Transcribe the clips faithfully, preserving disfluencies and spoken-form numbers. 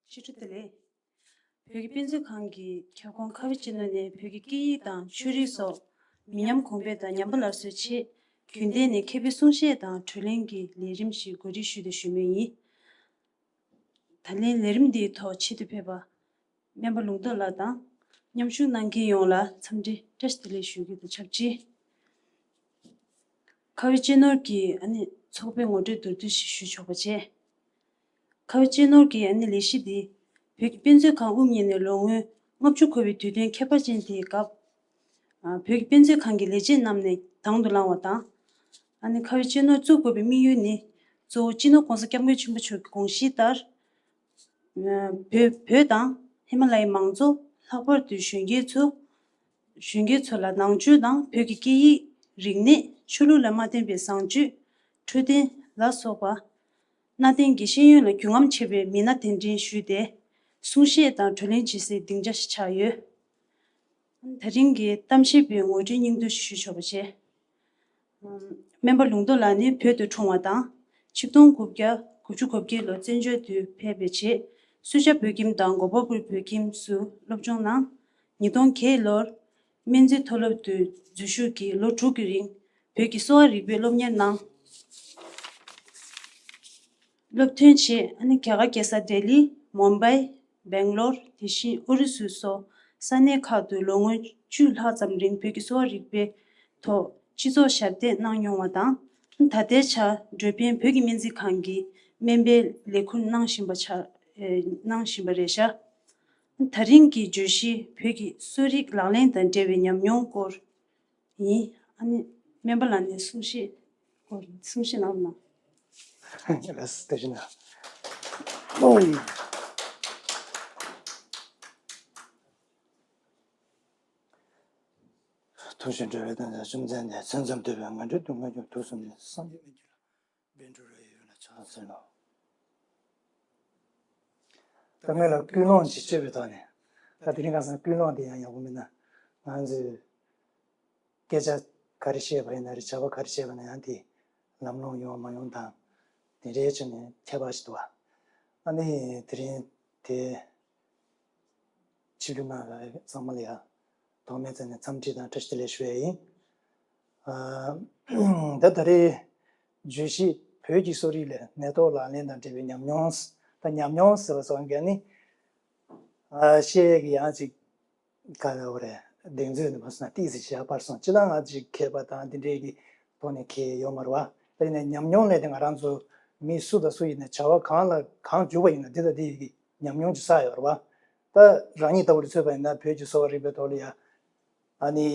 ཕྱི་དྲོ་བདེ་ལེགས། བོད་ཀྱི་དཔེ་མཛོད་ཁང་གི་ཁྱབ་ཁོངས་ཁ་བའི་སྤྱི་ནོར་ནས་བོད་ཀྱི་སྐད་ཡིག་དང་ཆོས་རིག་སོགས་མི་ཉམས་གོང་འཕེལ་དང་ཉམས་པ་སླར་གསོའི་ཆེད་རྒྱུན་གཏན་ནས་མཁས་པའི་གསུང་བཤད་དང་གྲོས་གླེང་གི་ལས་རིམ་ཞིག་གོ་སྒྲིག་ཞུས་ཏེ་ཞུ་མུས་ཡིན། ད་ལན་ལས་རིམ་འདིའི་ཐོག་ཆེད་དུ་ཕེབས་པ་སྨན་པ་ལུང་རྟོགས་ལགས་དང་མཉམ་ཞུགས་གནང་མཁན་ཡོངས་ལ་འཚམས་འདྲི་བཀྲ་ཤིས་བདེ་ལེགས་ཞུ་རྒྱུ་དང་ཆབས་ཅིག་ཁ་བའི་སྤྱི་ནོར་གྱི་ཨ་ནི་ཚོགས་པའི་ངོ་སྤྲོད་མདོར་བསྡུས་ཤིག་ཞུ་ཆོག་པ་བྱས། ཁ་བའི་སྤྱི་ནོར་གྱི་ཨ་ནི་ལས་གཞི་འདི་བོད་ཀྱི་དཔེ་མཛོད་ཁང་དབུ་བརྙེས་ནས་ལོ་ངོ་ལྔ་བཅུ་འཁོར་བའི་དུས་སྟོན་ཁྱད་པར་ཅན་དེའི་སྐབས། ཨ། བོད་ཀྱི་དཔེ་མཛོད་ཁང་གི་ལས་བྱེད་རྣམས་ནས་དང་དུ་བླངས་པ་དང་། ཨ་ནི་ཁ་བའི་སྤྱི་ནོར་བཙུགས་དགོས་པའི་དམིགས་ཡུལ་ནི། གཙོ་བོ་སྤྱི་ནོར་༸གོང་ས་༸སྐྱབས་མགོན་ཆེན་པོ་མཆོག་གི་དགོངས་གཞི་ལྟར། ཨ། བོད་བོད་དང་ཧི་མ་ལ་ཡའི་མང་གཙོ། ལྷག་པར་དུ་གཞོན་སྐྱེས་ཚོ། གཞོན་སྐྱེས་ཚོ་ལ་ནང་ཆོས་དང་བོད་ཀྱི་སྐད་ཡིག་རིག་གནས། ཆོས་ལུགས་ལ་མ་བརྟེན་པའི་བཟང་སྤྱོད། འཕྲོད་བསྟེན་ལ་སོགས་པ་གནའ་དེང་གི་ཤེས་ཡོན་ལ་རྒྱུན་རྔམ་ཆེ་བའི་མི་སྣ་གདན་འདྲེན་ཞུས་ཏེ། གསུང་བཤད་དང་གྲོས་གླེང་བྱེད་སའི་སྡིངས་ཆ་ཞིག་ཆགས་ཡོད། ད་རིང་གི་གཏམ་བཤད་པའི་ངོ་སྤྲོད་སྙིང་བསྡུས་ཞུ་ཆོག་པ་བྱས། སྨན་པ་ལུང་རྟོགས་ལགས་ནི་བོད་དུ་འཁྲུངས་པ་དང་། ཆིག་སྟོང་དགུ་བརྒྱ་དགུ་བཅུ་གོ་བརྒྱད་ལོར་བཙན་བྱོལ་དུ་ཕེབས་པའི་རྗེས། སུད་སི་བོད་ཁྱིམ་དང་མགོ་པོ་བོད་ཁྱིམ་སུ་སློབ་སྦྱོང་གནང་། ཉིས་སྟོང་བརྒྱད་ལོར་སྨན་རྩིས་མཐོ་སློབ་ཏུ་འཛུལ་ཞུགས་ཀྱིས་ལོ་དྲུག་གི་རིང་བོད་ཀྱི་གསོ་བ་རིག་པའི་སློབ་གཉེར་གནང་། སློབ་ཐོན་རྗེས་ཨ་ནི་རྒྱ་གར་རྒྱལ་ས་ལྡི་ལི། མུམ་བྷའི། སྦེང་ལོར། དེ་བཞིན་ཨུ་རུ་སུ་སོགས་ས་གནས་ཁག་ཏུ་ལོ་ངོ་བཅུ་ལྷག་ཙམ་རིང་བོད་ཀྱི་གསོ་བ་རིག་པའི་ཐོག་སྤྱི་ཚོགས་ཞབས་འདེགས་གནང་མྱོང་བ་དང་། ད་ལྟའི་ཆར་འགྲོ་ཕན་བོད་ཀྱི་སྨན་རྩིས་ཁང་གི་སྨན་པའི་ལས་ཁུར་གནང་བཞིན་པ་ཆགས། ཨེ། གནང་བཞིན་པ་རེད་ཤག་ད་རིང་གི་བརྗོད་གཞི་བོད་ཀྱི་གསོ་རིག་ལག་ལེན་དང་འབྲེལ་བའི་ཉམས་མྱོང་སྐོར་ཡིན། ཨ་ནི་སྨན་པ་ལགས་ནས་གསུང་བཤད་སྐོར་གསུང་བཤད་གནང་རོགས་གནང་། ལགས་སོ། བཀྲ་ཤིས་བདེ་ལེགས། ཐུགས་རྗེ་འགྲོ་བའི་དོན་དང་བཅོམ་ལྡན་འདས། མཚན་ཙམ་ཐོས་པས་ངན་འགྲོའི་སྡུག་བསྔལ་སྐྱོབ། དུག་གསུམ་ནད་སངས་རྒྱས་སྨན་གྱི་བླ། བཻ་ཌཱུརྱ་ཡི་དབུས་ན་ཕྱག་འཚལ་ལོ། ད་ངེད་ལ་ཀུན་སློང་ཅིག་བཅོས་པའི་ཐོག་ནས། ད་དེ་རིང་ཁ་སང་ཀུན་སློང་དེ་ཡང་ཡག་པོ་མིན་ན། ང་ཚོས་སྐད་ཆ་ག་རེ་བཤད་པ་ཡིན་ན་རེད། བྱ་བ་ག་རེ་བྱས་པ་ན་ཡང་དེ་ལམ་ལྷོང་ཡོང་མ་ཡོང་དང་། དེ་འདྲའི་ཆ་ནས་ཁྱད་པར་ཞིག་འདུག་བ། ཨ་ནི་དེ་རིང་དེ། ཆིབས་བསྒྱུར་གནང་བའི་ཚང་མ་ལ་ཡང་ཐོག་མའི་ཚད་ནས་འཚམས་འདྲི་དང་བཀྲ་ཤིས་བདེ་ལེགས་ཞུ་ཡས་ཡིན། ཨ། ད་ད་རེས་བརྗོད་གཞི་བོད་ཀྱི་གསོ་རིག་ལས་ནད་ཐོག་ལག་ལེན་དང་འབྲེལ་བའི་ཉམས་མྱོང་། ད་ཉམས་མྱོང་ཟེར་བ་སོགས་ཀྱང་ནི། ཨ། བཤད་ཡས་ཀྱི་ཡང་ཅིག་ག་རེ་རེད། གདེང་ཚོད་ནི་མ་སོང་ན་ཏིས་ཞིག་བཞག་པར་སོང་། སྤྱིར་བཏང་ང་ཅིག་མཁས་པ་དང་འདི་འདྲའི་གི་ཐོག་ནས་མཁས་ཡོད་མ་རེད་བ། ད་ཡིན་ནའི་ཉམས་མྱོང་ལས་དེ་ང་རང་ཚོ་མི་སུ་དང་སུ་ཡིན་ནའི་བྱ་བ་གང་ལ་གང་འཇུག་པ་ཡིན་ན་འདི་དང་འདི་ཡི་གི་ཉམས་མྱོང་ཅིག་བསགས་ཡོད་རེད་བ། ད་རང་ཉིད་ལྟ་བུ་ལ་མཚོན་པ་ཡིན་ན་བོད་ཀྱི་གསོ་བ་རིག་པའི་ཐོག་ལ་ཡ། ཨ་ནི།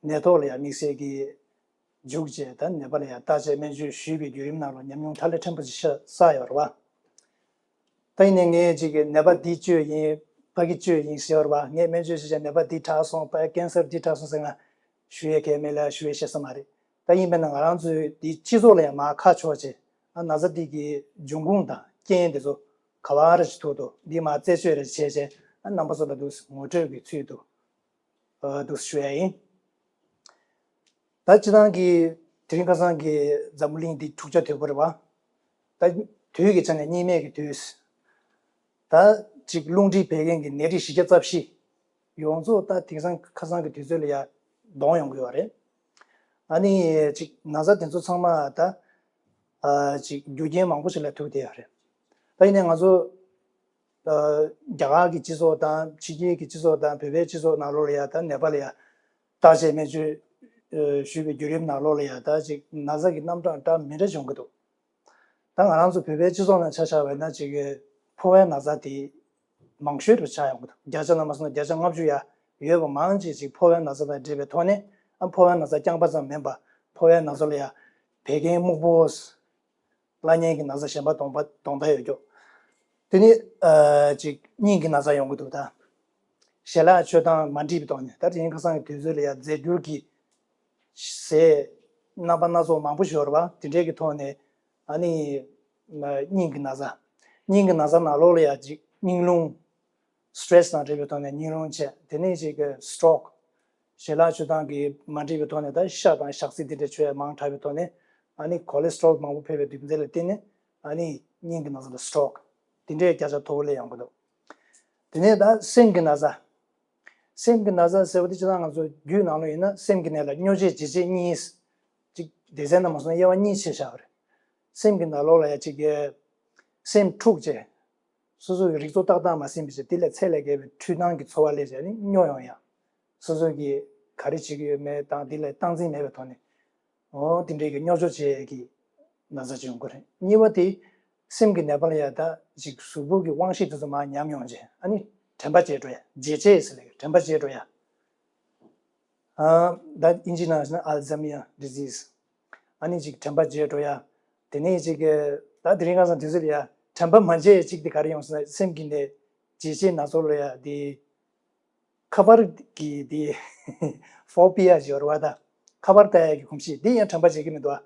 ནད་ཐོག་ལ་ཡ་དམིགས་བསལ་གྱི་འཇུག་བྱས། ད་ནད་པ་ལ་ཡ་བརྟག་དཔྱད་སྨན་བཅོས་ཞུས་པའི་བརྒྱུད་རིམ་ནང་ལ་ཉམས་མྱོང་ཕྲ་ལས་ཕྲན་བུ་ཅིག་ཤ་བསགས་ཡོད་རེད་བ། ད་ཡིན་ནའི་ངས་ཅིག་གི་ནད་པ་འདི་བཅོས་ཡིན། ཕ་གི་བཅོས་ཡིན་ཟེར་བ། ངས་སྨན་བཅོས་བྱས་བྱས་ནད་པ་འདི་དྲག་སོང་། ཕ་ཀན་སར་འདི་དྲག་སོང་ཟེར་ང་ཞུ་ཡས་གལ་མེད་ལ་ཞུ་ཡས་བཤད་ས་མ་རེད། ད་ཡིན་པས་ན་ང་རང་ཚོའི་འདི་སྤྱི་ཚོགས་ལ་ཡང་མར་ཁ་ཕྱོགས་བྱས། ཨ། ན་ཚ་འདི་གི་འབྱུང་ཁུངས་དང་རྐྱེན་འདི་ཚོ་ག་བ་ར་ཅིག་ཐུག་འདུག་འདི་མར་རྩད་གཅོད་རེ་བྱས་བྱས། ཨ། རྣམ་པ་ཚོ་ལ་འདུག་ངོ་སྤྲོད་ཀྱི་ཚུལ་དུ། ཨ། འདུག་ཞུ་ཡ་ཡིན། ད་སྤྱིར་བཏང་གི་དེ་རིང་ཁ་སང་གི་འཛམ་བུ་གླིང་འདི་འཁྲུག་ཆ་དོད་པོ་རེད་བ། ད་དུས་ཀྱི་ཆ་ནས་གཉིས་སྨན་གྱི་དུས། ད་ཅིག་རླུང་མཁྲིས་བད་ཀན་གྱི་ནད་རིགས་བཞི་བརྒྱ་རྩ་བཞི། ཡོངས་རྫོགས་ད་དེང་སང་ཁ་སང་གི་དུས་ཚོད་ལ་ཡ་གདོང་ཡོང་གི་ཡོད་རེད། ཨ་ནི་ཅིག་ན་ཚ་དེ་ཚོ་ཚང་མ་ད། ཨ། ཅིག་རྒྱུ་རྐྱེན་མང་པོ་ཞིག་ལ་ཐུག་བསྡད་ཡོད་རེད། ད་ཡིན་ནའི་ང་ཚོ། ཨ། རྒྱ་གར་གྱི་སྤྱི་ཚོགས་དང་ཕྱི་རྒྱལ་གྱི་སྤྱི་ཚོགས་དང་བོད་པའི་སྤྱི་ཚོགས་ནང་ལོགས་ལ་ཡ། ད་ནད་པ་ལ་ཡ་བརྟག་དཔྱད་སྨན་བཅོས་ཞུས་པའི་བརྒྱུད་རིམ་ནང་ལོགས་ལ་ཡ། ད་ཅིག་ན་ཚ་གི་རྣམ་གྲངས་འདྲ་མི་འདྲ་བྱུང་གི་འདུག་ད་ང་རང་ཚོ་བོད་པའི་སྤྱི་ཚོགས་ནང་ཆ་བཞག་པ་ཡིན་ན་ཅིག་ཕོ་བའི་ན་ཚ་དེ་མང་ཤོས་རུ་ཆགས་ཡོང་གི་འདུག་བརྒྱ་ཆ་ལ་མ་སོང་ན་བརྒྱ་ཆ་ལྔ་བཅུ་ཡ་ཡོད་པ་མང་ཆེ་ཅིག་ཕོ་བའི་ན་ཚ་དང་འབྲེལ་བའི་ཐོག་ནས། ཨ། ཕོ་བའི་ན་ཚ་རྐྱང་པ་ཙམ་མིན་པ། ཕོ་བའི་ན་ཚ་ལ་ཡ་བད་ཀན་སྨུག་པོ། བླ་གཉན་གྱི་ན་ཚ་གཞན་པ་གདོང་པ་གདོང་ཐག་ཡོད་རྒྱུ། དེ་ནི། ཨ། ཅིག་སྙིང་གི་ན་ཚ་ཡོང་གི་འདུག་ད་ཞལ་ལག་མཆོད་སྟངས་མ་འགྲིག་པའི་ཐོག་ནས། ད་དེ་རིང་ཁ་སང་གི་དུས་ཚོད་ལ་ཡ་རྫས་འགྱུར་གྱི་ཟས་རྣམ་པ་སྣ་ཚོགས་མང་པོ་ཞིག་ཡོད་རེད་བ། དེ་འདྲའི་གི་ཐོག་ནས། ཨ་ནི། སྙིང་གི་ན་ཚ། སྙིང་གི་ན་ཚ་ནང་ལོགས་ལ་ཡ་ཅིག་སྙིང་རླུང་། སི་ཊེ་རེ་སི་དང་འབྲེལ་བའི་ཐོག་ནས་སྙིང་རླུང་བྱས། དེ་ནས་ཅིག་གི་སི་ཊོག་ཞལ་ལག་མཆོད་སྟངས་ཀྱི་མ་འགྲིག་པའི་ཐོག་ནས། ད་ཤ་དང་ཞག་ཚི་དེ་འདྲ་མཆོད་ཡ་མང་དྲགས་པའི་ཐོག་ནས། ཨ་ནི་ཁོ་ལེ་སི་ཊོ་རོལ་མང་པོ་ཕེབས་པའི་རྒྱུ་མཚན་ལ་བརྟེན་ནས། ཨ་ནི་སྙིང་གི་ན་ཚ་ལ་སི་ཊོག་དེ་འདྲའི་བརྒྱ་ཆ་མཐོ་པོ་སླེབས་ཡོང་གི་འདུག་དེ་ནས་ད་སེམས་ཀྱི་ན་ཚ། སེམས་ཀྱི་ན་ཚ་ཟེར་བ་དེ་སྤྱིར་བཏང་ང་ཚོ་རྒྱུད་ནང་ལ་ཡིན་ན་སེམས་ཀྱི་ནད་ལ་སྨྱོ་བྱེད་བྱེད་བྱེད་གཉིས། གཅིག་སྡེ་ཚན་ནང་མ་སོང་ན་དབྱེ་བ་གཉིས་ཕྱེ་བཞག་པ་རེད། སེམས་ཀྱི་ནང་ལོགས་ལ་ཡ་གཅིག་གི་སེམས་འཁྲུག་བྱས། སོ་སོ་གི་རིག་ཚོགས་ཏག་ཏག་མ་ཟིན་པ་བྱས་དེ་ལས་ཚད་ལས་བརྒལ་བའི་འཁྲུལ་སྣང་གི་ཚོར་བ་སླེབས་བྱས་ནས་སྨྱོ་ཡོང་ཡ། སོ་སོ་གི་ག་རེ་བྱེད་ཀྱི་ཡོད་མེད་དང་དེ་ལ་སྟངས་འཛིན་མེད་པའི་ཐོག་ནས། འོ་དེ་འདྲའི་གི་སྨྱོ་སྦྱོར་བྱེད་ཡས་ཀྱི་ན་ཚ་ཅིག་ཡོང་གི་རེད། གཉིས་པ་དེ་སེམས་ཀྱི་ནད་པ་ལ་ཡ་ད་ཅིག་གཟུགས་པོ་གི་དབང་ཤེད་དེ་ཚོ་མར་ཉམས་ཡོང་བྱས་ཨ་ནི་དྲན་པ་བརྗེད་འགྲོ་ཡ། བརྗེད་བྱེད་ཟེར་ལེ་དྲན་པ་བརྗེད་འགྲོ་ཡ། ཨ་ད་ཨིན་ཇི་ནང་ཟེར་ན་Alzheimer disease། ཨ་ནི་ཅིག་དྲན་པ་བརྗེད་འགྲོ་ཡ། དེ་ནས་ཅིག་ད་དེ་རིང་ཁ་སང་དུས་ཚོད་ལ་ཡ་དྲན་པ་མ་བརྗེད་ཡ་ཅིག་དེ་ག་རེ་ཡོང་ཟེར་ན་སེམས་ཀྱི་ནད་བརྗེད་བྱེད་ན་ཚོར་ལ་ཡ་དེ། ཁ་པར་གྱི་དེ་ཕོ་བི་ཡ་ཞིག་ཡོད་རེད་བ་ད། ཁ་པར་ལྟ་ཡ་གི་གོམས་གཤིས་དེ་ཡང་དྲན་པ་བརྗེད་ཀྱི་མི་འདུག་བ།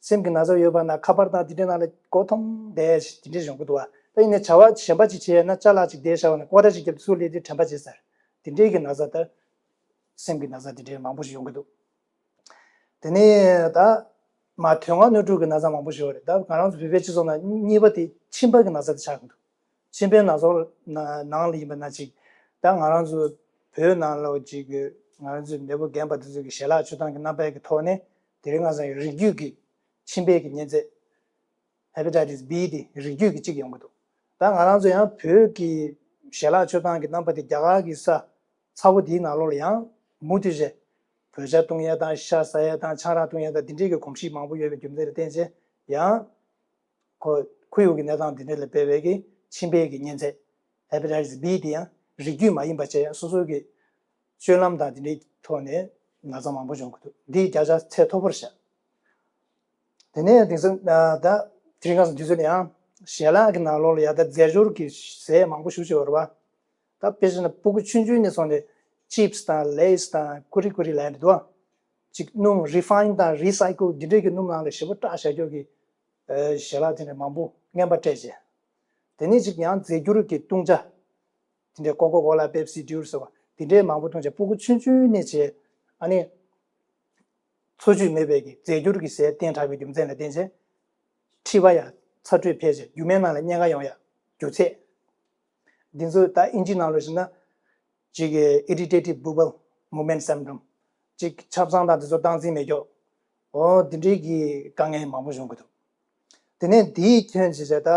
སེམས་ཀྱི་ན་ཚ་ཡོད་པ་ན་ཁ་པར་དང་དེ་འདྲའི་ནང་ལ་མགོ་འཐོམས་བསྡད་ཡ་ཞིག་དེ་འདྲས་ཡོང་གི་འདུག་བ། ད་ཡིན་ནའི་བྱ་བ་གཞན་པ་ཅིག་བྱས་ན་ཅ་ལག་ཅིག་བསྡད་བཞག་པ་ན་སྐོར་ར་ཅིག་བརྒྱབ་ཚུར་སླེབས་དུས་དྲན་པ་བརྗེད་ཚར། དེ་འདྲའི་གི་ན་ཚ་ད། སེམས་ཀྱི་ན་ཚ་དེ་འདྲའི་མང་པོ་ཞིག་ཡོང་གི་འདུག་དེ་ནས་ད་མ་དོན་ལྔ་སྣོད་དྲུག་གི་ན་ཚ་མང་པོ་ཞིག་ཡོད་རེད། ད་ང་རང་ཚོ་བོད་པའི་སྤྱི་ཚོགས་ནང་གཉིས་པ་དེ་མཆིན་པ་གི་ན་ཚ་དེ་ཆགས་ཀྱི་འདུག་མཆིན་པའི་ན་ཚ་ནང་ལ་ཡིན་པ་ན་ཅིག་ད་ང་རང་ཚོ་བོད་ནང་ལ་ཅིག་ང་རང་ཚོའི་མེས་པོ་རྒན་པ་དེ་ཚོ་གི་ཞལ་ལག་མཆོད་སྟངས་ཀྱི་རྣམ་པའི་གི་ཐོག་ནས་དེ་རིང་ང་ཚོ་རིགས་རྒྱུད་ཀྱི་མཆིན་པའི་གི་གཉན་ཚད། Hepatitis B དེ་རིགས་རྒྱུད་ཀྱི་གཅིག་ཡོང་གི་འདུག་ད་ང་རང་ཚོ་ཡང་བོད་ཀྱི་ཞལ་ལག་མཆོད་སྟངས་ཀྱི་རྣམ་པ་དེ་རྒྱ་གར་གྱི་ས་ཚ་པོ་དེའི་ནང་ལོགས་ལ་ཡང་མུ་མཐུད་བྱས། བོད་ཇ་བཏུང་ཡ་དང་ཤ་ཟ་ཡ་དང་ཆང་རག་བཏུང་ཡ་དང་དེ་འདྲའི་གི་གོམས་གཤིས་མང་པོ་ཡོད་པའི་རྒྱུ་མཚན་ལ་བརྟེན་བྱས་ཡང་། ཁོ་ཁོར་ཡུག་གི་གནས་སྟངས་དེ་འདྲ་ལ་སྤེལ་བའི་གི་མཆིན་པའི་གི་གཉན་ཚད། Hepatitis B དེ་ཡང་རིགས་རྒྱུད་མ་ཡིན་པ་བྱས་ཡང་སོ་སོ་གི་སྤྱོད་ལམ་དང་དེ་འདྲའི་ཐོག་ནས་ན་ཚ་མང་པོ་འབྱུང་གི་འདུག་འདིའི་བརྒྱ་ཆ་ཚད་མཐོ་པོར་བཞག་དེ་ནས་དེང་སང་ད་དེ་རིང་ཁ་སང་དུས་ཚོད་ལ་ཡང་ཞལ་ལག་གི་ནང་ལོགས་ལ་ཡ་ད་རྫས་སྦྱོར་གྱི་ཟས་མང་པོ་ཞིག་ཡོད་རེད་བ། ད་དཔེ་བཞག་ན་སྤུ་གུ་ཆུང་ཆུང་ནས་བཟུང་ནས་chips དང་Lays དང་ཀུ་རི་ཀུ་རི་ལབ་ཡ་འདི་འདུག་བ། ཅིག་སྣུམ་refined དང་recycled འདི་འདྲའི་གི་སྣུམ་ནང་ལ་ཞེ་པོ་བཀྲ་ཤ་རྒྱག་གི་ཞལ་ལག་དེ་འདྲ་མང་པོ་རྔན་པ་སྤྲད་བྱས། དེ་ནས་ཅིག་ཡང་རྫས་འགྱུར་གྱི་བཏུང་བྱ། དེ་འདྲའི་Coca Cola Pepsi འདྲ་ཟེར་བ་དེ་འདྲའི་མང་པོ་བཏུང་བྱས་སྤུ་གུ་ཆུང་ཆུང་ནས་བྱས་ཨ་ནི། འཚོ་བཅུད་མེད་པའི་གི་རྫས་འགྱུར་གྱི་ཟས་བསྟེན་དྲགས་པའི་རྒྱུ་མཚན་ལ་བརྟེན་བྱས། མཁྲིས་པ་ཡང་ཚ་དྲོད་འཕེལ་བྱས་རྒྱུ་མའི་ནང་ལ་གཉན་ཁ་ཡོང་ཡ། རྒྱུ་ཚད། འདི་ཚོ་ད་ཨིན་ཇི་ནང་ལ་ཞུས་ན། ཅིག་གི་irritative bowel movement syndrome ཅིག་ཆབ་གསང་དང་དེ་ཚོ་སྟངས་འཛིན་མེད་ཀྱོག་འོ་འདི་འདྲའི་གི་དཀའ་ངལ་མང་པོ་འབྱུང་གི་འདུག་དེ་ནས་འདིའི་ཁྱོན་བྱས་བྱས་ད་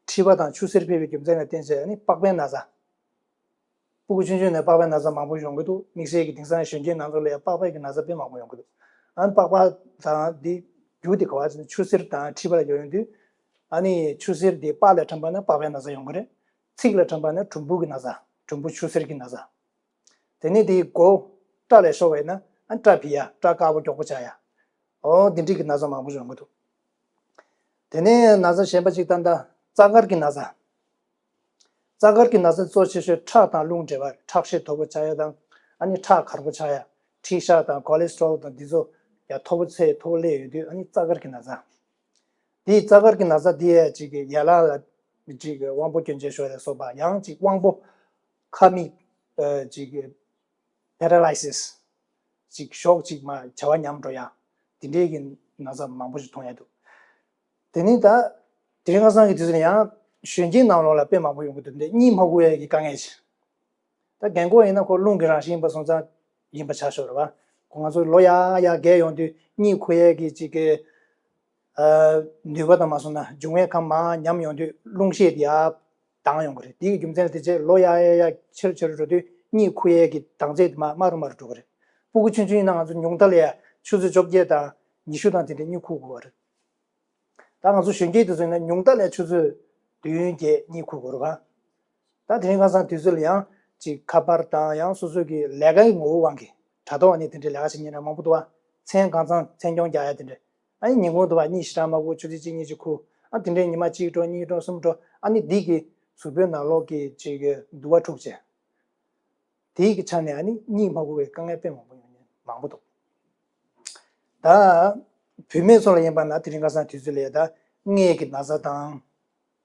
མཁྲིས་པ་དང་ཆུ་སེར་འཕེལ་བའི་རྒྱུ་མཚན་ལ་བརྟེན་བྱས་ཨ་ནི་པགས་པའི་ན་ཚ། སྤུ་གུ་ཆུང་ཆུང་ནས་པགས་པའི་ན་ཚ་མང་པོ་ཡོང་གི་འདུག་དམིགས་བསལ་གྱི་དེང་སང་གཞོན་སྐྱེས་ནང་ཚོ་ལ་ཡང་པགས་པའི་གི་ན་ཚ་དཔེ་མང་པོ་ཡོང་གི་འདུག་ཨ་ནི་པགས་པ་དང་འདི་རྒྱུ་དེ་ག་བ་ཆུ་སེར་དང་མཁྲིས་པ་ལ་ཡོང་ཡོང་དུས། ཨ་ནི་ཆུ་སེར་དེ་པགས་ལ་ཐོན་པ་ན་པགས་པའི་ན་ཚ་ཡོང་གི་རེད། ཚིགས་ལ་ཐོན་པ་ན་གྲུམ་བུ་གི་ན་ཚ། གྲུམ་བུ་ཆུ་སེར་གྱི་ན་ཚ། དེ་ནས་དེའི་མགོ་སྐྲ་ལ་ཤོར་བས་ན་ཨ་སྐྲ་འཕྱི་ཡ་སྐྲ་དཀར་པོ་མགྱོགས་པོ་ཆགས་ཡ། འོ་འདི་འདྲའི་གི་ན་ཚ་མང་པོ་ཡོང་གི་འདུག་དེ་ནས་ན་ཚ་གཞན་པ་ཅིག་ད་ལྟ་རྩ་དཀར་གྱི་ན་ཚ། རྩ་དཀར་གྱི་ན་ཚ་གཙོ་ཆེ་ཤོས་ཁྲག་དང་རླུང་འདྲེས་པ་ཁྲག་ཤེད་མཐོ་པོ་ཆགས་ཡ་དང་ཨ་ནི་ཁྲག་དཀར་པོ་ཆགས་ཡ། མཁྲིས་ཤ་དང་cholesterol དང་འདི་ཚོ་ཡ་མཐོ་པོ་ཚད་མཐོ་པོ་སླེབས་ཡོང་དུས་ཨ་ནི་རྩ་དཀར་གྱི་ན་ཚ། དེའི་རྩ་དཀར་གྱི་ན་ཚ་དེ་ཡ་ཅིག་གི་ཡན་ལག་ལ་ཅིག་གི་དབང་པོ་སྐྱོན་ཅན་ཤོར་ཡ་སོགས་པ་ཡང་ཅིག་དབང་པོ་ཁ་མིག་ཅིག་གི་paralysis ཅིག་ཞོག་ཅིག་མ་བྱ་བ་ཉམས་འགྲོ་ཡ། དེ་འདྲའི་གི་ན་ཚ་མང་པོ་ཞིག་མཐོང་ཡ་འདུག་དེ་ནི་ད་དེ་རིང་ཁ་སང་གི་དུས་ཚོད་ལ་ཡང་གཞོན་སྐྱེས་ནང་ལོགས་ལ་དཔེ་མང་པོ་ཡོང་གི་འདུག་འདི་གཉིད་མ་ཁུག་ཡ་གི་དཀའ་ངལ་ཞིག་ད་རྒན་གོག་ཡིན་ན་ཁོ་རླུང་གི་རང་བཞིན་ཡིན་པ་སོང་ཙང་ཡིན་པ་ཆ་ཤོར་བ། ཁོ་ང་ཚོ་ལོ་ཡག་ཡག་རྒས་ཡོང་དུས་གཉིད་ཁུག་ཡས་ཀྱི་ཅིག་གི་ནུས་པ་དང་མ་སོང་ན་འབྱུང་བའི་ཁམས་མར་ཉམས་ཡོང་དུས་རླུང་ཤེད་དེ་ཡར་ལྡང་ཡོང་གི་རེད། དེའི་རྒྱུ་མཚན་ལ་དེ་རྗེས་ལོ་ཡག་ཡག་ཡག་ཆེ་རུ་ཆེ་རུ་འགྲོ་དུས་གཉིད་ཁུག་ཡས་ཀྱི་གདངས་ཚད་དེ་མར་དམའ་རུ་དམའ་རུ་འགྲོ་གི་རེད། སྤུ་གུ་ཆུང་ཆུང་ཡིན་ན་ང་ཚོ་ཉུང་མཐའ་ལ་ཡ་ཆུ་ཚོད་བཅོ་བརྒྱད་དང་ཉི་ཤུ་དང་དེ་འདྲའི་གཉིད་ཁུག་དགོས་པ་རེད། ད་ང་ཚོ་གཞོན་སྐྱེས་དེ་ཚོ་ཡིན་ན་ཉུང་མཐའ་ལ་ཆུ་ཚོད་བདུན་བརྒྱད་གཉིད་ཁུག་དགོས་རེད་པ། ད་དེ་རིང་ཁ་སང་དུས་ཚོད་ལ་ཡང་ཅིག་ཁ་པར་དང་ཡང་སོ་སོ་གི་ལས་ཀའི་ངོ་བོ་དབང་གིས་དྲ་ཐོག་ནས་དེ་འདྲའི་ལས་ཀ་བྱེད་མཁན་རང་མང་པོ་འདུག་པ། མཚན་གང་ཚང་མཚན་སྐྱོང་རྒྱག་ཡ་དེ་འདྲ། ཨ་ནི་ཉིན་གུང་དུ་བ་གཉིད་ཞེ་དྲག་མ་ཁུག་ཆུ་ཚོད་གཅིག་གཉིས་ཅིག་ཁུག་ཨ་དེ་འདྲའི་ཉི་མ་གཅིག་འགྲོ་གཉིས་འགྲོ་གསུམ་འགྲོ། ཨ་ནི་འདི་གི་གཟུགས་པོའི་ནང་ལོགས་ཀྱི་ཅིག་གི་དུ་བ་འཁྲུགས་བྱས། དེའི་གི་ཆ་ནས་ཨ་ནི་གཉིད་མ་ཁུག་པའི་དཀའ་ངལ་དཔེ་མང་པོ་ཡོང་མཁན་མང་པོ་འདུག་ད་བུད་མེད་ཚོ་ལ་ཡིན་པ་ན་དེ་རིང་ཁ་སང་དུས་ཚོད་ལ་ཡ་ད་མངལ་གྱི་ན་ཚ་དང་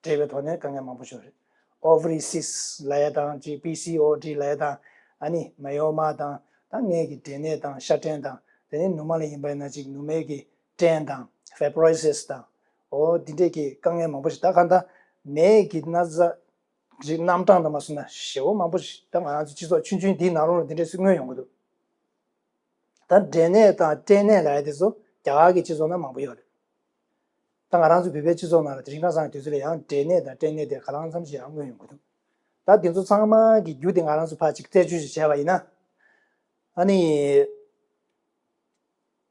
འབྲེལ་བའི་ཐོག་ནས་དཀའ་ངལ་མང་པོ་ཤོར་རེད། Ovary cyst ལབ་ཡ་དང་ཅིག་པི་སི་ཨོ་ཌི་ལབ་ཡ་དང་ཨ་ནི་མ་ཡོ་མ་དང་ད་མངལ་གྱི་འབྲས་ནད་དང་ཤ་སྐྲན་དང་དེ་ནས་ནུ་མ་ལ་ཡིན་པ་ན་ཅིག་ནུ་མའི་གི་སྐྲན་དང་fibrosis དང་འོ་འདི་འདྲས་ཀྱི་དཀའ་ངལ་མང་པོ་ཞིག་ད་གང་ལྟར་ ནད་ཀྱི་ན་ཚ་རིགས་རྣམ་གྲངས་དང་མ་སོང་ན་ཞེ་པོ་མང་པོ་ཞིག་ད་ང་རང་ཚོ་སྤྱི་ཚོགས་ཆུང་ཆུང་འདིའི་ནང་ལོགས་ལ་འདི་འདྲས་སུ་མངོན་ཡོང་གི་འདུག་ད་འབྲས་ནད་དང་སྐྲན་ནད་ལབ་ཡ་དེ་ཚོ་རྒྱ་གར་གྱི་སྤྱི་ཚོགས་ནང་མང་པོ་ཡོད་རེད། ད་ང་རང་ཚོ་བོད་པའི་སྤྱི་ཚོགས་ནང་ལ་དེ་རིང་ཁ་སང་གི་དུས་ཚོད་ལ་ཡང་འབྲས་ནད་དང་སྐྲན་ནད་དེ་ག་ལ་ཙམ་ཞིག་ཡང་མངོན་ཡོང་གི་འདུག་ད་དེ་ཚོ་ཚང་མ་གི་རྒྱུ་དེ་ང་རང་ཚོ་ཕར་ཅིག་རྩད་གཅོད་ཞིག་བྱས་པ་ཡིན་ན། ཨ་ནི།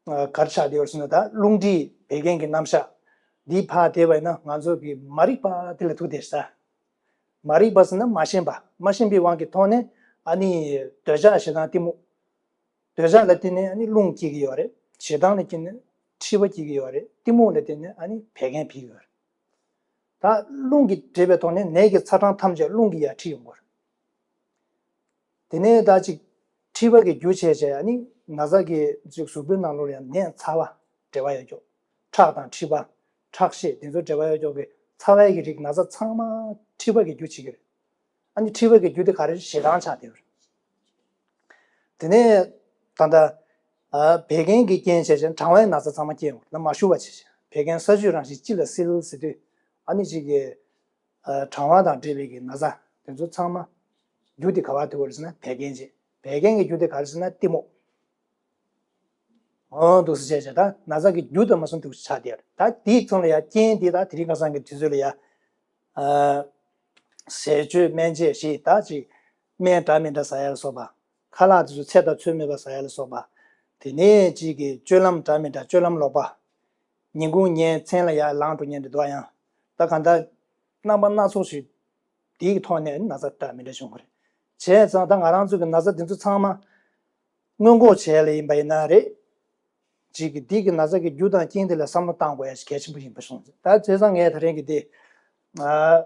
ཨ། ག་རེ་ཆགས་བསྡད་ཡོད་ཟེར་ན། ད་རླུང་མཁྲིས་བད་ཀན་གྱི་རྣམ་གཞག་འདི་ཕར་བལྟས་པ་ཡིན་ན། ང་ཚོ་གི་མ་རིག་པ་དེ་ལ་ཐུག་བསྡད་ཤག་མ་རིག་པ་ཟེར་ན་མ་ཤེས་པ། མ་ཤེས་པའི་དབང་གིས་ཐོག་ནས་ཨ་ནི་འདོད་ཆགས་ཞེ་སྡང་གཏི་མུག་འདོད་ཆགས་ལ་བརྟེན་ནས་ཨ་ནི་རླུང་སྐྱེ་གི་ཡོད་རེད། ཞེ་སྡང་ལ་བརྟེན་ནས་མཁྲིས་པ་སྐྱེ་གི་ཡོད་རེད། གཏི་མུག་ལ་བརྟེན་ནས་ཨ་ནི་བད་ཀན་འཕེལ་གི་ཡོད་རེད། ད་རླུང་གིས་འབྲེལ་བའི་ཐོག་ནས་ནད་ཀྱི་ཚ་གྲང་ཐམས་ཅད་རླུང་གིས་ཡར་འཁྲིད་ཡོང་གི་ཡོད་རེད། དེ་ནས་ད་ཅིག་མཁྲིས་པ་གི་རྒྱུ་བྱས་བྱས་ཨ་ནི་ན་ཚ་གི་ཅིག་གཟུགས་པོའི་ནང་ལོགས་ལ་ཡང་ནད་ཚ་བ་འབྲེལ་བ་ཡོད་ཀྱོག་ཁྲག་དང་མཁྲིས་པ། ཁྲག་ཤེད་དེ་ཚོ་འབྲེལ་བ་ཡོད་ཀྱོག་གི་ཚ་བའི་གི་རིགས་ན་ཚ་ཚང་མ་མཁྲིས་པ་གི་རྒྱུ་བྱེད་ཀྱི་རེད། ཨ་ནི་མཁྲིས་པ་གི་རྒྱུ་དེ་ག་རེ་ཞེ་སྡང་ཆགས་བསྡད་ཡོད་རེད། དེ་ནས་ད་ལྟ་ཨ་བད་ཀན་གྱི་རྐྱེན་བྱས་བྱས་གྲང་བའི་ན་ཚ་ཚང་མ་སྐྱེ་ཡོང་གི་རེད། མ་ཞུ་བ་བྱས་བྱས་བད་ཀན་ས་ཆུ་རང་བཞིན་གཅིག་ལ་བསིལ་ཟེར་དུས་ཨ་ནི་ཅིག་གི་ཨ་གྲང་བ་དང་འབྲེལ་བའི་གི་ན་ཚ་དེ་ཚོ་ཚང་མ་རྒྱུ་དེ་ག་བ་ཐུག་པ་རེད་ཟེར་ན་བད་ཀན་བྱས། བད་ཀན་གྱི་རྒྱུ་དེ་ག་རེ་ཟེར་ན་གཏི་མུག་འོ་འདུག་སེ་བྱས་བྱས་ད་ན་ཚ་གི་རྒྱུ་དང་མ་སོང་འདུག་ཆགས་བསྡད་ཡོད་རེད། ད་དེའི་ཚང་ལ་ཡ་རྐྱེན་དེ་ད་དེ་རིང་ཁ་སང་གི་དུས་ཚོད་ལ་ཡ་ཨ་ཟས་སྤྱོད་སྨན་དཔྱད་ཞེས་ད་ཅིག་སྨན་འདྲ་མི་འདྲ་ཟ་ཡ་ལ་སོགས་པ། ཁ་ལག་དེ་ཚོ་ཚད་དང་ཚོད་མེད་པ་ཟ་ཡ་ལ་སོགས་པ། དེ་ནས་ཅིག་གི་སྤྱོད་ལམ་འདྲ་མི་འདྲ་སྤྱོད་ལམ་ལོག་པ། ཉིན་གུང་ཉལ་མཚན་ལ་ཡར་ལངས་འགྲོ་མཁན་དེ་འདུག་ཡང་ད་གང་ལྟར་རྣམ་པ་སྣ་ཚོགས་ཤིག་དེའི་ཐོག་ནས་ན་ཚ་འདྲ་མི་འདྲ་བྱུང་གི་རེད། བྱས་ཙང་ད་ང་རང་ཚོ་གི་ན་ཚ་དེ་ཚོ་ཚང་མ་སྔོན་འགོག་བྱས་ལ་ཡིན་པ་ཡིན་ན་རེད། ཅིག་གི་འདི་གི་ན་ཚ་གི་རྒྱུ་དང་རྐྱེན་དེ་ལ་བསམ་བློ་བཏང་དགོས་ཡ་ཞིག་གལ་ཆེན་པོ་ཡིན་པ་སོང་། ད་བྱས་ཙང་ངས་ད་རིང་གི་འདི་ཨ་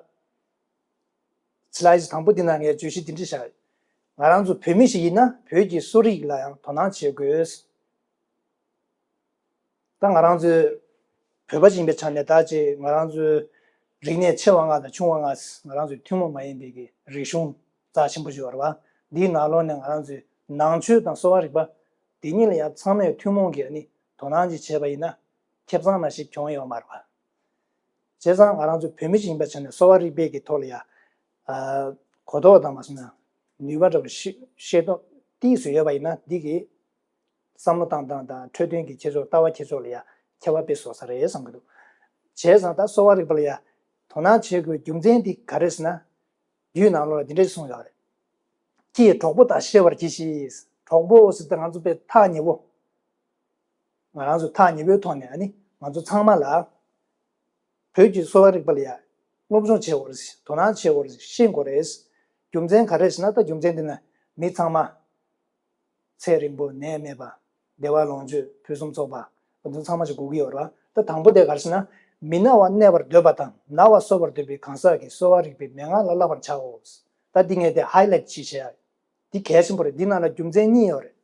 སི་ལའི་ཌི་དང་པོ་འདི་ནང་ངས་བརྗོད་གཞི་འདི་འདྲ་བཞག་ང་རང་ཚོ་བོད་མི་ཞིག་ཡིན་ན་བོད་ཀྱི་གསོ་རིག་ལ་ཡང་དོ་སྣང་བྱེད་དགོས། ད་ང་རང་ཚོའི་བོད་པ་ཞིག་ཡིན་པའི་ཆ་ནས་ད་ཅིག་ང་རང་ཚོའི་རིག་གནས་ཆེ་བ་ལྔ་དང་ཆུང་བ་ལྔ། ང་རང་ཚོའི་ཐུན་མོང་མ་ཡིན་པའི་གི་རིག་གཞུང་རྩ་ཆེན་པོ་ཞིག་ཡོད་རེད་བ། འདིའི་ནང་ལོགས་ནས་ང་རང་ཚོའི་ནང་ཆོས་དང་གསོ་བ་རིག་པ་འདི་གཉིས་ལ་ཡང་ཚང་མས་ཐུན་མོང་གི་ཨ་ནི་དོ་སྣང་ཅིག་བྱས་པ་ཡིན་ན་ཁེ་བཟང་མ་ཞིག་གྱོང་ཡོད་མ་རེད་བ། བྱས་ཙང་ང་རང་ཚོ་བོད་མི་ཞིག་ཡིན་པའི་ཆ་ནས་གསོ་བ་རིག་པའི་གི་ཐོག་ལ་ཡ་ཨ་གོ་རྟོགས་དང་མ་སོང་ན་ནུས་པ་འདྲ་པོ་ཤེས་ཤེས་རྟོགས་ཏོག་ཙམ་ཡོད་པ་ཡིན་ན་འདི་གི་བསམ་བློ་བཏང་སྟངས་དང་འཕྲོད་བསྟེན་གྱི་ཁྱེད་ཚོར་ལྟ་བ་ཁྱེད་ཚོ་ལ་ཡ་ཁྱད་པར་དཔེ་བཟོ་ས་རེད་བསམ་གྱི་འདུག་བྱས་ཙང་ད་གསོ་བ་རིག་པ་ལ་ཡ་དོ་སྣང་བྱེད་དགོས་རྒྱུ་མཚན་འདི་ག་རེ་ཟེར་ན། རྒྱུད་ནང་ལོགས་ལ་འདི་འདྲ་གསུངས་ཡོད་རེད། ཀྱེ་གྲོགས་པོ་དག་ཤེས་པར་གྱིས་ཤིག་གྲོགས་པོ་ཟེར་ཏེ་ང་ཚོ་དཔེ་ཐག་ཉེ་བོ། ང་རང་ཚོ་ཐག་ཉེ་བོའི་ཐོག་ནས་ཨ་ནི་ང་ཚོ་ཚང་མ་ལ་བོད་ཀྱི་གསོ་བ་རིག་པ་ལ་ཡ་སློབ་སྦྱོང་བྱེད་དགོས་རེད། དོ་སྣང་བྱེད་དགོས་རེད། ཤེས་དགོས་རེད། རྒྱུ་མཚན་ག་རེ་ཟེར་ན། ད་རྒྱུ་མཚན་འདི་ནི་མི་ཚང་མ་ཚེ་རིང་པོ་ནད་མེད་པ། བདེ་བ་ལོངས་སྤྱོད་ཕུན་སུམ་ཚོགས་པ་འདི་ཚང་མ་ཞིག་དགོས་ཀྱི་ཡོད་རེད་བ། ད་དང་པོ་དེ་ག་རེ་ཟེར་ན། མི་ན་བ་གནས་པར་འདོད་པ་དང་ན་བ་གསོ་བར་འདོད་པའི་གང་ཟག་གིས་གསོ་བ་རིག་པའི་མན་ངག་ལ་བསླབ་པར་བྱའོ། ད་འདི་ངས་དེ་ཧའི་ལའིཊ་ཅིག་བྱས། འདི་གལ་ཆེན་པོ་རེད། འདི་ནང་ལ་རྒྱུ་མཚན་གཉིས་ཡོད་རེད།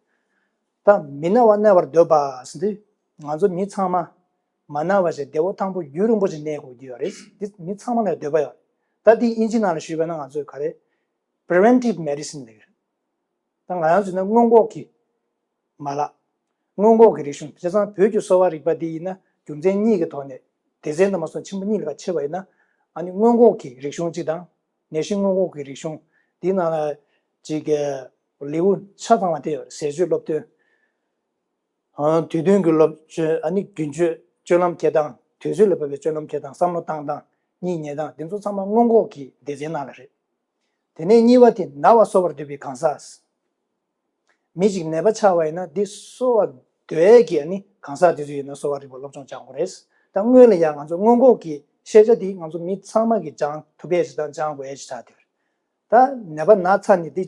ད་མི་ན་བ་གནས་པར་འདོད་པ་ཟེར་དུས་ང་ཚོ་མི་ཚང་མ་མ་ན་བ་ཞིག་བདེ་བ་ཐང་པོ་རྒྱུན་རིང་པོ་ཞིག་གནས་དགོས་ཀྱི་ཡོད་རེད། འདི་མི་ཚང་མ་ལ་འདོད་པ་ཡོད་རེད། ད་འདི་དབྱིན་ཇི་ནང་ལ་ཞུས་པ་ན་ང་ཚོས་ག་རེ་preventive medicine་ལབ་ཀྱི་རེད། ད་ང་རང་ཚོས་ན་སྔོན་འགོག་གི་མ་ལག་སྔོན་འགོག་གི་རིག་གཞུང་། བྱས་ཙང་བོད་ཀྱི་གསོ་བ་རིག་པ་འདི་ཡིན་ན་རྒྱུ་མཚན་གཉིས་ཀྱི་ཐོག་ནས་སྡེ་ཚན་དུ་མ་སོང་ཆེན་པོ་གཉིས་ལ་ཕྱེ་བ་ཡིན་ན། ཨ་ནི་སྔོན་འགོག་གི་རིག་གཞུང་གཅིག་དང་། ནད་གཞི་སྔོན་འགོག་གི་རིག་གཞུང་འདིའི་ནང་ལ་ཅིག་ལེའུ་ཆ་ཚང་བ་དེ་ཡོད་རེད། ཟས་སྤྱོད་སློབ་སྟོན། དུས་མཐུན་གྱི་སློབ་སྤྱོད། ཨ་ནི་རྒྱུན་སྤྱོད། སྤྱོད་ལམ་འཁྱེར་སྟངས། དུས་ཚོད་ལ་བབ་པའི་སྤྱོད་ལམ་འཁྱེར་སྟངས། བསམ་བློ་བཏང་སྟངས། གཉིད་ཉལ་སྟངས། འདི་ཚོ་ཚང་མ་སྔོན་འགོག་གི་སྡེ་ཚན་ནང་ལ་རེད། དེ་ནས་གཉིས་པ་དེ་ན་བ་གསོ་བར་འདོད་པའི་གང་ཟག་མི་ཞིག་ནད་པ་ཆགས་པ་ཡིན་ན་འདི་གསོ་བ་འདོད་ཀྱི་ཨ་ནི་གང་ཟག་དེ་ཚོ་ཡིན་ན་གསོ་བ་རིག་པ་སློབ་སྦྱོང་སྦྱང་དགོས་རེད། ད་སྔོན་ལ་ཡང་ང་ཚོ་སྔོན་འགོག་གི་ཤེས་བྱ་འདི་ང་ཚོ་མི་ཚང་མ་གིས་སྦྱང་ཐུབ་ཡས་ཞིག་དང་སྦྱང་དགོས་ཡས་ཞིག་ཆགས་བསྡད་རེད། ད་ནད་པ་ན་ཚར་ནས་འདི་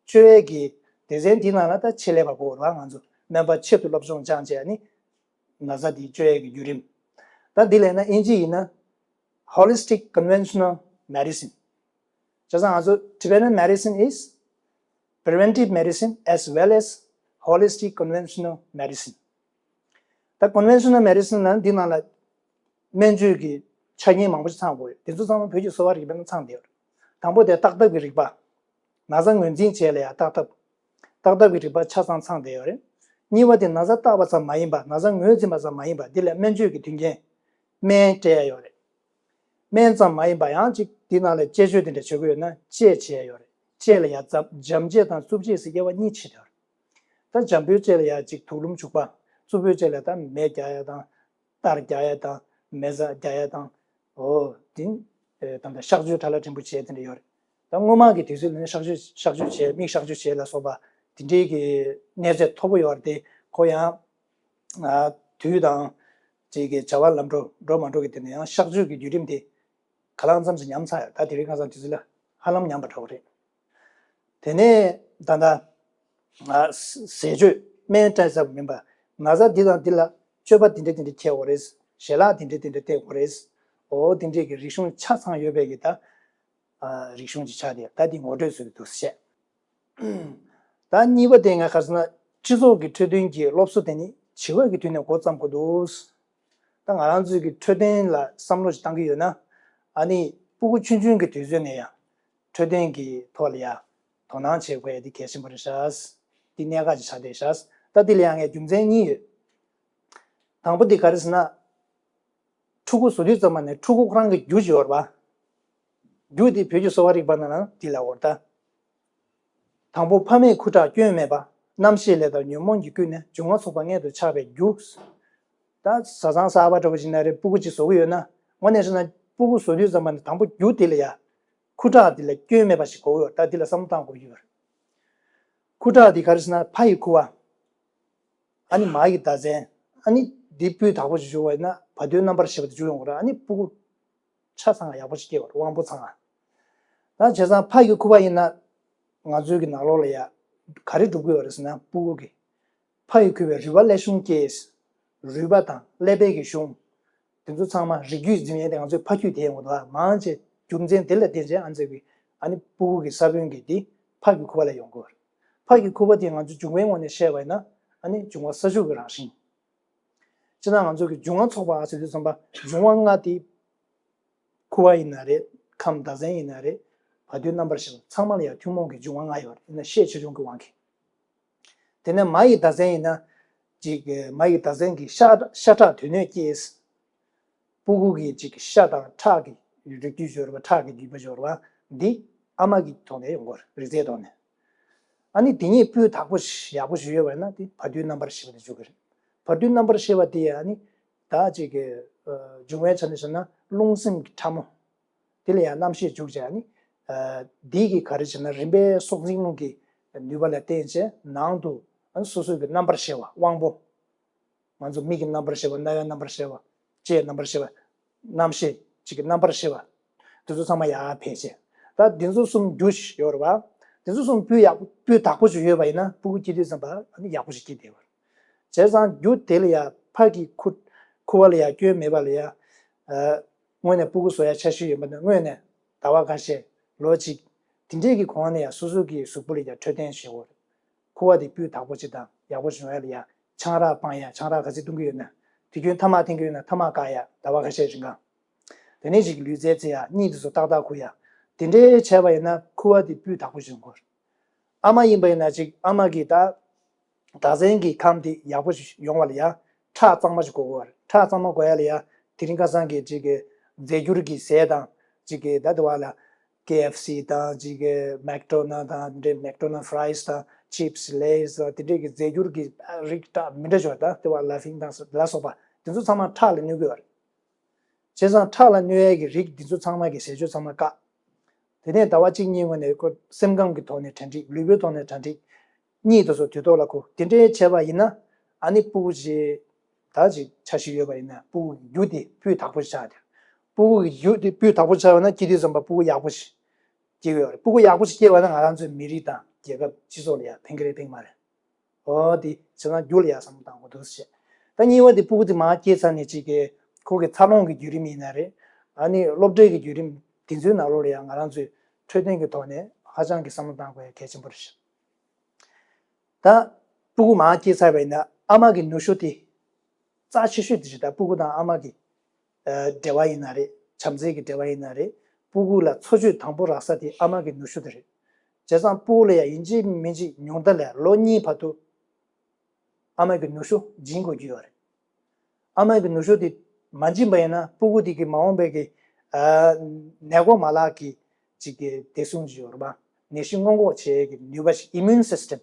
བཅོས་ཡས་ཀྱི་སྡེ་ཚན་འདི་ནང་ལ་ད་ཆེད་ལས་པ་དགོས་རེད་བ། ང་ཚོ་སྨན་པ་ཆེད་དུ་སློབ་སྦྱོང་སྦྱངས་བྱས་ནི་ན་ཚ་འདི་བཅོས་ཡས་ཀྱི་བརྒྱུད་རིམ། ད་འདི་ལབ་ན་དབྱིན་ཇི་ཡིན་ན་Holistic Conventional Medicine། བྱས་ཙང་ང་ཚོ་Tibetan medicine is preventive medicine as well as holistic conventional medicine། ད་conventional medicine་ལ་འདི་ནང་ལ་སྨན་བཅོས་ཀྱི་ཆ་རྐྱེན་མང་པོ་ཞིག་ཚང་དགོས་རེད། དེ་ཚོ་ཚང་མ་བོད་ཀྱི་གསོ་བ་རིག་པའི་ནང་ཚང་བསྡད་ཡོད་རེད། དང་པོ་དེ་བརྟག་ཐབས་ཀྱི་རིག་པ། ན་ཚ་ངོས་འཛིན་བྱེད་ལ་ཡང་བརྟག་ཐབས། བརྟག་ཐབས་ཀྱི་རིག་པ་ཆ་ཚང་ཚང་བསྡད་ཡོད་རེད། གཉིས་པ་དེ་ན་ཚ་བརྟག་པ་ཙམ་མ་ཡིན་པ། ན་ཚ་ངོས་འཛིན་པ་ཙམ་མ་ཡིན་པ། འདི་ལ་སྨན་བཅོས་ཀྱི་མཐུན་རྐྱེན། སྨན་སྤྲད་ཡ་ཡོད་རེད། སྨན་ཙམ་མ་ཡིན་པ་ཡང་ཅིག་འདི་ནང་ལ་དཔྱད་བརྗོད་དེ་འདྲ་བྱེད་དགོས་ཡོད་ན་དཔྱད་བྱས་ཡོད་རེད། དཔྱད་ལ་ཡང་འཇམ་འཇམ་དཔྱད་དང་རྩུབ་དཔྱད་ཟེར་དབྱེ་བ་གཉིས་ཕྱེ་དེ་ཡོད་རེད། ད་འཇམ་པོའི་དཔྱད་ལ་ཡང་ཅིག་དུག་ལུམ་བྱུག་པ། རྩུབ་པོའི་དཔྱད་ལ་ད་མེ་རྒྱག་ཡ་དང་། གཏར་རྒྱག་ཡ་དང་། མེ་བཟའ་རྒྱག་ཡ་དང་། འོ་དེ་ད་ལྟ་གཤག་བཅོས་ཕྲ་ལ་ཕྲན་བུ་བྱས་དེ་འདྲ་ཡོད་རེད། ད་སྔོན་མ་གི་དུས་ཚོད་ལ་ནི་གཤག་བཅོས་གཤག་བཅོས་བྱས་མིག་གཤག་བཅོས་བྱས་ལ་སོགས་པ་དེ་འདྲའི་གི་གནས་ཚད་མཐོ་པོ་ཡོད་རེད་དེ་ཁོ་ཡང་། དུས་དང་། ཅིག་གི་བྱ་བ་ལམ་འགྲོ་འགྲོ་མ་འགྲོ་གི་དེ་ནས་ཡང་གཤག་བཅོས་ཀྱི་བརྒྱུད་རིམ་དེ་ག་ལ་མཚམས་སུ་ཉམས་ཚར་ཡོད། ད་དེ་རིང་ཁ་སང་དུས་ཚོད་ལ་ཧ་ལམ་ཉམས་པ་འདྲ་བོ་རེད། དེ་ནས་ད་ལྟ་ཟས་སྤྱོད་སྨན་སྤྲད་ཟབ་མིན་པ། ན་ཚ་འདི་དང་འདི་ལ་སྤྱོད་པ་འདི་འདྲ་འདི་འདྲ་འཁྱེར་དགོས་རེད། ཞལ་ལག་འདི་འདྲ་འདི་འདྲ་སྟེར་དགོས་རེད། འོ་འདི་འདྲས་ཀྱི་རིག་གཞུང་ཆ་ཚང་ཡོད་པའི་གི་ད། རིག་གཞུང་གི་ཆ་དེ་ད་འདི་ངོ་སྤྲོད་བཟོས་འདུག་བཤད། ད་གཉིས་པ་དེ་ང་ག་རེ་ཟེར་ན་སྤྱི་ཚོགས་ཀྱི་འཕྲོད་བསྟེན་གྱི་སློབ་གསོ་དེ་ནི་བྱིས་པ་གི་དུས་ནས་འགོ་བརྩམས་དགོས་འདུག་ད་ང་རང་ཚོའི་གི་འཕྲོད་བསྟེན་ལ་བསམ་བློ་ཞིག་བཏང་གི་ཡོད་ན། ཨ་ནི་སྤུ་གུ་ཆུང་ཆུང་གི་དུས་ཚོད་ནས་ཡང་འཕྲོད་བསྟེན་གྱི་ཐོག་ལ་ཡང་དོ་སྣང་བྱེད་དགོས་ཡ་དེ་གལ་ཆེན་པོ་རེད་ཤག་འདི་གནད་འགག་ཅིག་ཆགས་བསྡད་ཤག་ད་འདི་ལ་ཡང་ངས་རྒྱུ་མཚན་གཉིས་ཡོད། དང་པོ་འདི་ག་རེ་ཟེར་ན། ཕྲུ་གུ་བཟོ་དུས་ཙམ་པ་ནས་ཕྲུ་གུ་ཁོ་རང་གི་རྒྱུ་ཅིག་ཡོད་རེད་པ། རྒྱུ་དེ་བོད་ཀྱི་གསོ་བ་རིག་པ་ནང་ན་འདི་ལ་འོར་ད། དང་པོ་ཕ་མས་ཁུ་ཁྲག་སྐྱོན་མེད་པ། རྣམ་ཤེས་ལས་དང་ཉོན་མོངས་ཀྱིས་ཀུན་ནས་འབྱུང་བ་ཚོགས་པ་མངལ་དུ་ཆགས་པའི་རྒྱུ། ད་བཟའ་ཚང་གསར་པ་འདྲ་བོ་ཞིག་ན་རེ་སྤུ་གུ་གཅིག་བཟོ་གི་ཡོད་ན་དངོས་གནས་བྱས་ན་སྤུ་གུ་བཟོ་དུས་ཙམ་པ་ནས་དང་པོ་རྒྱུ་དེ་ལ་ཡ། ཁུ་ཁྲག་དེ་ལ་སྐྱོན་མེད་པ་ཞིག་དགོས་ཀྱི་ཡོད་ད་འདི་ལ་བསམ་བློ་བཏང་དགོས་ཀྱི་ཡོད། ཁུ་ཁྲག་དེ་ག་རེ་ཟེར་ན་ཕ་ཡི་ཁུ་བ། ཨ་ནི་མ་ཡི་ཟླ་མཚན། ཨ་ནི་འདི་སྤུས་དག་པོ་ཞིག་བྱུང་བ་ཡིན་ན་བ་དན་རྣམ་པར་ཤེས་པ་དེ་བྱུང་ཡོང་གི་རེད། ཨ་ནི་སྤུ་གུ་ཆ་ཚང་ཡག་པོ་ཞིག་སྐྱེ་བར་དབང་པོ་ཚང་། ད་བྱས་ཙང་ཕ་ཡི་ཁུ་བ་ཡིན་ན་ང་ཚོའི་གི་ནང་ལོགས་ལ་ཡ་ག་རེ་སྒྲུབ་དགོས་པ་རེད་ཟེར་ན་སྤུ་གུ་གི་ཕ་ཡི་ཁུ་བས་རུས་པ་ཀླད་གཞུང་སྐྱེས། རུས་པ་དང་ཀླད་པའི་གི་གཞུང་། དེ་ཚོ་ཚང་མ་རིགས་རྒྱུད་འཛིན་ཡས་དེ་ང་ཚོའི་ཕ་ཁྱུ་དེ་ཡོང་གི་འདུག་མང་ཆེ་རྒྱུ་མཚན་དེ་ལ་བརྟེན་བྱས་ཨ་ནི་ཚོའི་གི་ཨ་ནི་སྤུ་གུ་གི་ས་བོན་གི་དེ་ཕ་གི་ཁུ་བ་ལ་ཡོང་གི་ཡོད་རེད། ཕ་གི་ཁུ་བ་དེ་ང་ཚོ་འབྱུང་བའི་ངོས་ནས་བཤད་པ་ཡིན་ན་ཨ་ནི་འབྱུང་བ་ས་ཆུ་གི་རང་བཞིན། སྤྱིར་ན་ང་ཚོ་གི་འབྱུང་བ་ཚོགས་པ་ཟེར་དུས་ཙམ་པ་འབྱུང་བ་ལྔ་དེ། ཁུ་བ་ཡིན་ན་རེད། ཁམས་ཟླ་མཚན་ཡིན་ན་རེད། བ་དན་རྣམ་པར་ཤེས་པ་ཚང་མ་ལ་ཡང་ཐུན་མོང་གི་འབྱུང་བ་ལྔ་ཡོད་རེད་ན་ཤས་ཆེ་ཆུང་གི་དབང་གིས། དེ་ནས་མ་ཡི་ཟླ་མཚན་ཡིན་ན། ཅིག་མ་ཡི་ཟླ་མཚན་གྱི་ཤ་ཤ་ཁྲག་དོན་སྣོད་སྐྱེས། སྤུ་གུ་གི་ཅིག་ཤ་དང་ཁྲག་གི་རིགས་རྒྱུད་སྦྱོར་བ་ཁྲག་གི་རྒྱུད་པ་སྦྱོར་བ་འདི་ཨ་མ་གི་ཐོག་ནས་ཡོང་གི་རེད་རིགས་རྫས་ཐོག་ནས། ཨ་ནི་དེ་གཉིས་སྤུས་དག་པོ་ཞིག་ཡག་པོ་ཞིག་ཡོད་པ་ཡིན་ན་དེ་བ་དན་རྣམ་པར་ཤེས་པ་དེ་འཇུག་གི་རེད། བ་དན་རྣམ་པར་ཤེས་པ་དེ་ཨ་ནི་ད་ཅིག་གི་འབྱུང་བའི་ཆ་ནས་བཤད་ན་རླུང་སེམས་ཀྱི་ཕྲ་མོ། དེ་ལ་ཡང་རྣམ་ཤེས་འཇུག་བྱས་ནི། འདི་གི་ག་རེ་བྱས་ན་རིམ་པས་སྲོག་འཛིན་རླུང་གི་ནུས་པ་ལ་བརྟེན་བྱས་ནང་དུ་སོ་སོ་གི་རྣམ་པར་ཤེས་པ་དབང་པོ། ང་ཚོ་མིག་གི་རྣམ་པར་ཤེས་པ་རྣ་བའི་རྣམ་པར་ཤེས་པ། ལྕེའི་རྣམ་པར་ཤེས་པ། རྣམ་ཤེས་གཅིག་གི་རྣམ་པར་ཤེས་པ། དེ་ཚོ་ཚང་མ་ཡར་འཕེལ་བྱས། ད་དེ་ཚོ་གསུམ་རྒྱུ་ཞིག་ཡོད་རེད་བ། དེ་ཚོ་གསུམ་སྤུས་ཡག་པོ་སྤུས་དག་པོ་ཞིག་ཡོད་པ་ཡིན་ན་སྤུ་གུ་སྐྱེ་དུས་ཙམ་པ་ཡག་པོ་ཞིག་སྐྱེ་བསྡད་པ་རེད། བྱས་ཙང་རྒྱུ་དེ་ལ་ཡང་ཕ་གི་ཁུ་ཁུ་བ་ལ་ཡང་སྐྱོན་མེད་པ་ལ་ཡང་། དངོས་ནས་སྤུ་གུ་བཟོ་ཡ་འཆར་གཞི་ཡོད་པ་ནི་དངོས་ནས་ཟླ་བ་ཁ་ཤས་ལོ་གཅིག་དེ་འདྲས་ཀྱི་གོང་ནས་ཡང་སོ་སོ་གི་གཟུགས་པོ་ལ་ཡང་འཕྲོད་བསྟེན་བྱེད་དགོས་རེད། ཁུ་བ་དེ་སྤུས་དག་པོ་ཅིག་དང་ཡག་པོ་བྱུང་ཡ་ལ་ཡང་ཆང་རག་སྤང་ཡ་ཆང་རག་ག་ཚོད་བཏུང་གི་ཡོད་ན་དུས་རྒྱུན་ཐ་མག་འཐེན་གི་ཡོད་ན་ཐ་མག་བཀག་ཡ་ཟླ་བ་ཁ་ཤས་རིང་གང་། དེ་ནས་ཅིག་ལུས་རྩལ་རྩེ་ཡ་གཉིད་དེ་ཚོ་ཏག་ཏག་ཁུག་ཡ། དེ་འདྲས་བྱས་པ་ཡིན་ན་ཁུ་བ་དེ་སྤུས་དག་པོ་བྱུང་དགོས་རེད། ཨ་མ་ཡིན་པ་ཡིན་ན་ཅིག་ཨ་མ་གིས་ད། ཟླ་མཚན་གྱི་ཁམས་དེ་ཡག་པོ་ཞིག་ཡོང་བ་ལ་ཡ། ཁྲག་གཙང་མ་ཞིག་དགོས་ཀྱི་ཡོད་རེད། ཁྲག་གཙང་མ་དགོས་ཡ་ལ་ཡ། དེ་རིང་ཁ་སང་གི་ཅིག་གི་རྫས་འགྱུར་གྱི་ཟས་དང་། ཅིག་གི་ད་དེ་བ་ལ། ཀེ་ཨེཕ་སི་དང་ཅིག་གི་མེག་ཌོ་ནལ་དང་དེ་འདྲའི་མེག་ཌོ་ནལ་ཕ་རའི་སི་དང་ཅིབ་སི་ལེ་ཡི་སི་དང་དེ་འདྲའི་གི་རྫས་འགྱུར་གྱི་རིགས་ད་མི་འདྲ་ཞིག་ཡོད་རེད་ད་དེ་བ་ལ་ཕིང་དང་ལ་སོགས་པ་དེ་ཚོ་ཚང་མ་ཁྲག་ལ་གནོད་ཀྱི་ཡོད་རེད། བྱས་ཙང་ཁྲག་ལ་གནོད་ཡས་ཀྱི་རིགས་འདི་ཚོ་ཚང་མ་གི་ཟས་སྤྱོད་ཚང་མ་བཀག་དེ་ནས་ཟླ་བ་གཅིག་གཉིས་སྔོན་ནས་ཁོ་སེམས་ཁམས་ཀྱི་ཐོག་ནས་གྲ་སྒྲིག་ལུས་པོའི་ཐོག་ནས་གྲ་སྒྲིག་གཉིད་དེ་ཚོ་དུས་ཐོག་ལ་ཁུག་དེ་འདྲའི་བྱས་པ་ཡིན་ན་ཨ་ནི་སྤུ་གུ་ཅིག་ད་ཅིག་འཆར་གཞི་ཡོད་པ་ཡིན་ན་སྤུ་གུ་རྒྱུ་དེ་སྤུས་དག་པོ་ཞིག་ཆགས་ཏེ། སྤུ་གུ་གི་རྒྱུ་དེ་སྤུས་དག་པོ་ཆགས་པ་ན་སྐྱེ་དུས་ཙམ་པ་སྤུ་གུ་ཡག་པོ་ཞིག་སྐྱེ་གི་ཡོད་རེད། སྤུ་གུ་ཡག་པོ་ཞིག་སྐྱེ་བ་ན་ང་རང་ཚོའི་མི་རིགས་དང་རྒྱལ་ཁབ་སྤྱི་ཚོགས་ལ་ཡང་ཕན་གི་རེད་ཕན་གི་མ་རེད། འོ་དེ་བྱས་ཙང་རྒྱུ་ལ་ཡང་བསམ་བློ་གཏོང་དགོས་འདུག་ཟེར། ད་གཉིས་པ་དེ་སྤུ་གུ་དེ་མར་སྐྱེས་ཚར་ནས་ཅིག་གི་ཁོ་གི་འཚར་ལོངས་ཀྱི་བརྒྱུད་རིམ་ཡིན་ན་རེད། ཨ་ནི་སློབ་གྲྭའི་གི་བརྒྱུད་རིམ་དེ་ཚོའི་ནང་ལོགས་ལ་ཡང་ང་རང་ཚོས་འཕྲོད་བསྟེན་གྱི་ཐོག་ནས་ཧ་ཅང་གི་བསམ་བློ་གཏང་དགོས་ཡ་གལ་ཆེན་པོ་རེད་ཤག་ད་སྤུ་གུ་མར་སྐྱེས་ཚར་བ་ཡིན་ན་ཨ་མ་གི་ནུ་ཞོ་དེ་རྩ་ཆེ་ཤོས་དེ་རེད། ད་སྤུ་གུ་དང་ཨ་མ་གི་འབྲེལ་བ་ཡིན་ན་རེད། བྱམས་བརྩེ་གི་འབྲེལ་བ་ཡིན་ན་རེད། སྤུ་གུ་ལ་འཚོ་བཅུད་དང་པོ་རག་ས་དེ་ཨ་མ་གི་ནུ་ཞོ་དེ་རེད། བྱས་ཙང་སྤུ་གུ་ལ་ཡང་ཡིན་གཅིག་མིན་གཅིག་ཉུང་མཐའ་ལ་ལོ་གཉིས་བར་དུ་ཨ་མ་གི་ནུ་ཞོ་སྦྱིན་དགོས་ཀྱི་ཡོད་རེད། ཨ་མ་གི་ནུ་ཞོ་དེ་མ་སྦྱིན་པ་ཡིན་ན་སྤུ་གུ་དེ་གི་མ་འོངས་པའི་གི་ ཨ་ནད་འགོག་མ་ལག་གི་ཅིག་གི་བདེ་སྲུང་ཅིག་ཡོད་རེད་པ། ནད་གཞི་སྔོན་འགོག་བྱེད་ཡས་ཀྱི་ནུས་པ་ཞིག Immune System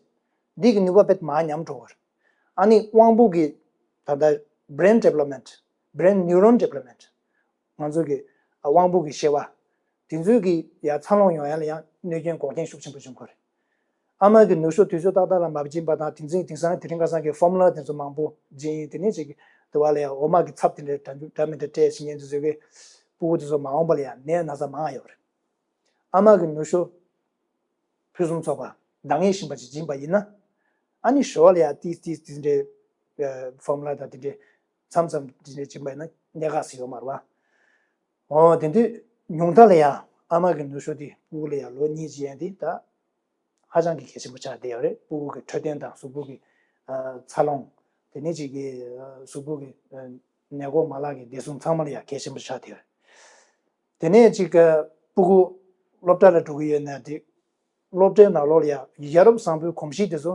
འདི་གི་ནུས་པ་དཔེ་མར་ཉམས་འགྲོ་བ་རེད། ཨ་ནི་དབང་པོ་གི་ད་ལྟ་brain development, brain neuron development ང་ཚོ་གི་ཨ་དབང་པོ་གི་ཤེས་པ་དེ་ཚོའི་གི་ཡ་འཚར་ལོངས་ཡོང་ཡ་ལ་ཡང་གནོད་སྐྱོན་འགོག་རྐྱེན་ཤུགས་ཆེན་པོ་བྱུང་གི་རེད། ཨ་མ་གི་ནུ་ཞོ་དུས་ཚོད་ཏག་ཏག་ལ་མ་བྱིན་པ་དང་དེ་ཚིན་དེང་སང་དེ་རིང་ཁ་སང་གི་formula དེ་ཚོ་མང་པོ་སྦྱིན། དེ་ནས་ཅིག་དུ་བ་ལ་ཡང་འོ་མ་གི་ཚབ་དེ་འདྲ་འདྲ་མི་འདྲ་སྤྲད་བྱེད་མཁན་དེ་ཚོ་གི་ཕྲུ་གུ་དེ་ཚོ་མ་འོངས་པ་ལ་ཡང་ནད་ན་ཚ་མང་ཡོད་རེད། ཨ་མ་གི་ནུ་ཞོ་ཕུན་སུམ་ཚོགས་པ་འདང་ངེས་བཞིན་པ་ཅིག་སྦྱིན་པ་ཡིན་ན། ཨ་ནི་ཞོ་ལ་ཡང་ཏིས་ཏིས་ཏིས་འདྲའི་formula དང་དེ་འདྲའི་མཚམས་མཚམས་དེ་འདྲའི་སྦྱིན་པ་ཡིན་ན་གནད་འགག་ཟིག་ཡོད་མ་རེད་བ། འོ་དེ་དུས་ཉུང་མཐའ་ལ་ཡང་ཨ་མ་གི་ནུ་ཞོ་དེ་ཕྲུ་གུ་ལ་ཡང་ལོ་གཉིས་ཀྱི་ཡན་དེ་ད་ཧ་ཅང་གི་གལ་ཆེན་པོ་ཆགས་བསྡད་ཡོད་རེད། ཕྲུ་གུ་གི་འཕྲོད་བསྟེན་དང་གཟུགས་པོ་གི་ཨ་འཚར་ལོངས། དེ་ནས་ཅིག་གི་ཨ་གཟུགས་པོ་གི་ཨ་ནད་འགོག་མ་ལག་གི་བདེ་སྲུང་ཚང་མ་ལ་ཡང་གལ་ཆེན་པོ་ཆགས་བསྡད་ཡོད་རེད། དེ་ནས་ཅིག་གི་ཕྲུ་གུ་སློབ་གྲྭ་ལ་འགྲོ་གི་ཡོད་ན་དེ་སློབ་གྲྭའི་ནང་ལོགས་ལ་ཡང་ཡ་རབས་བཟང་པོའི་གོམས་གཤིས་དེ་ཚོ་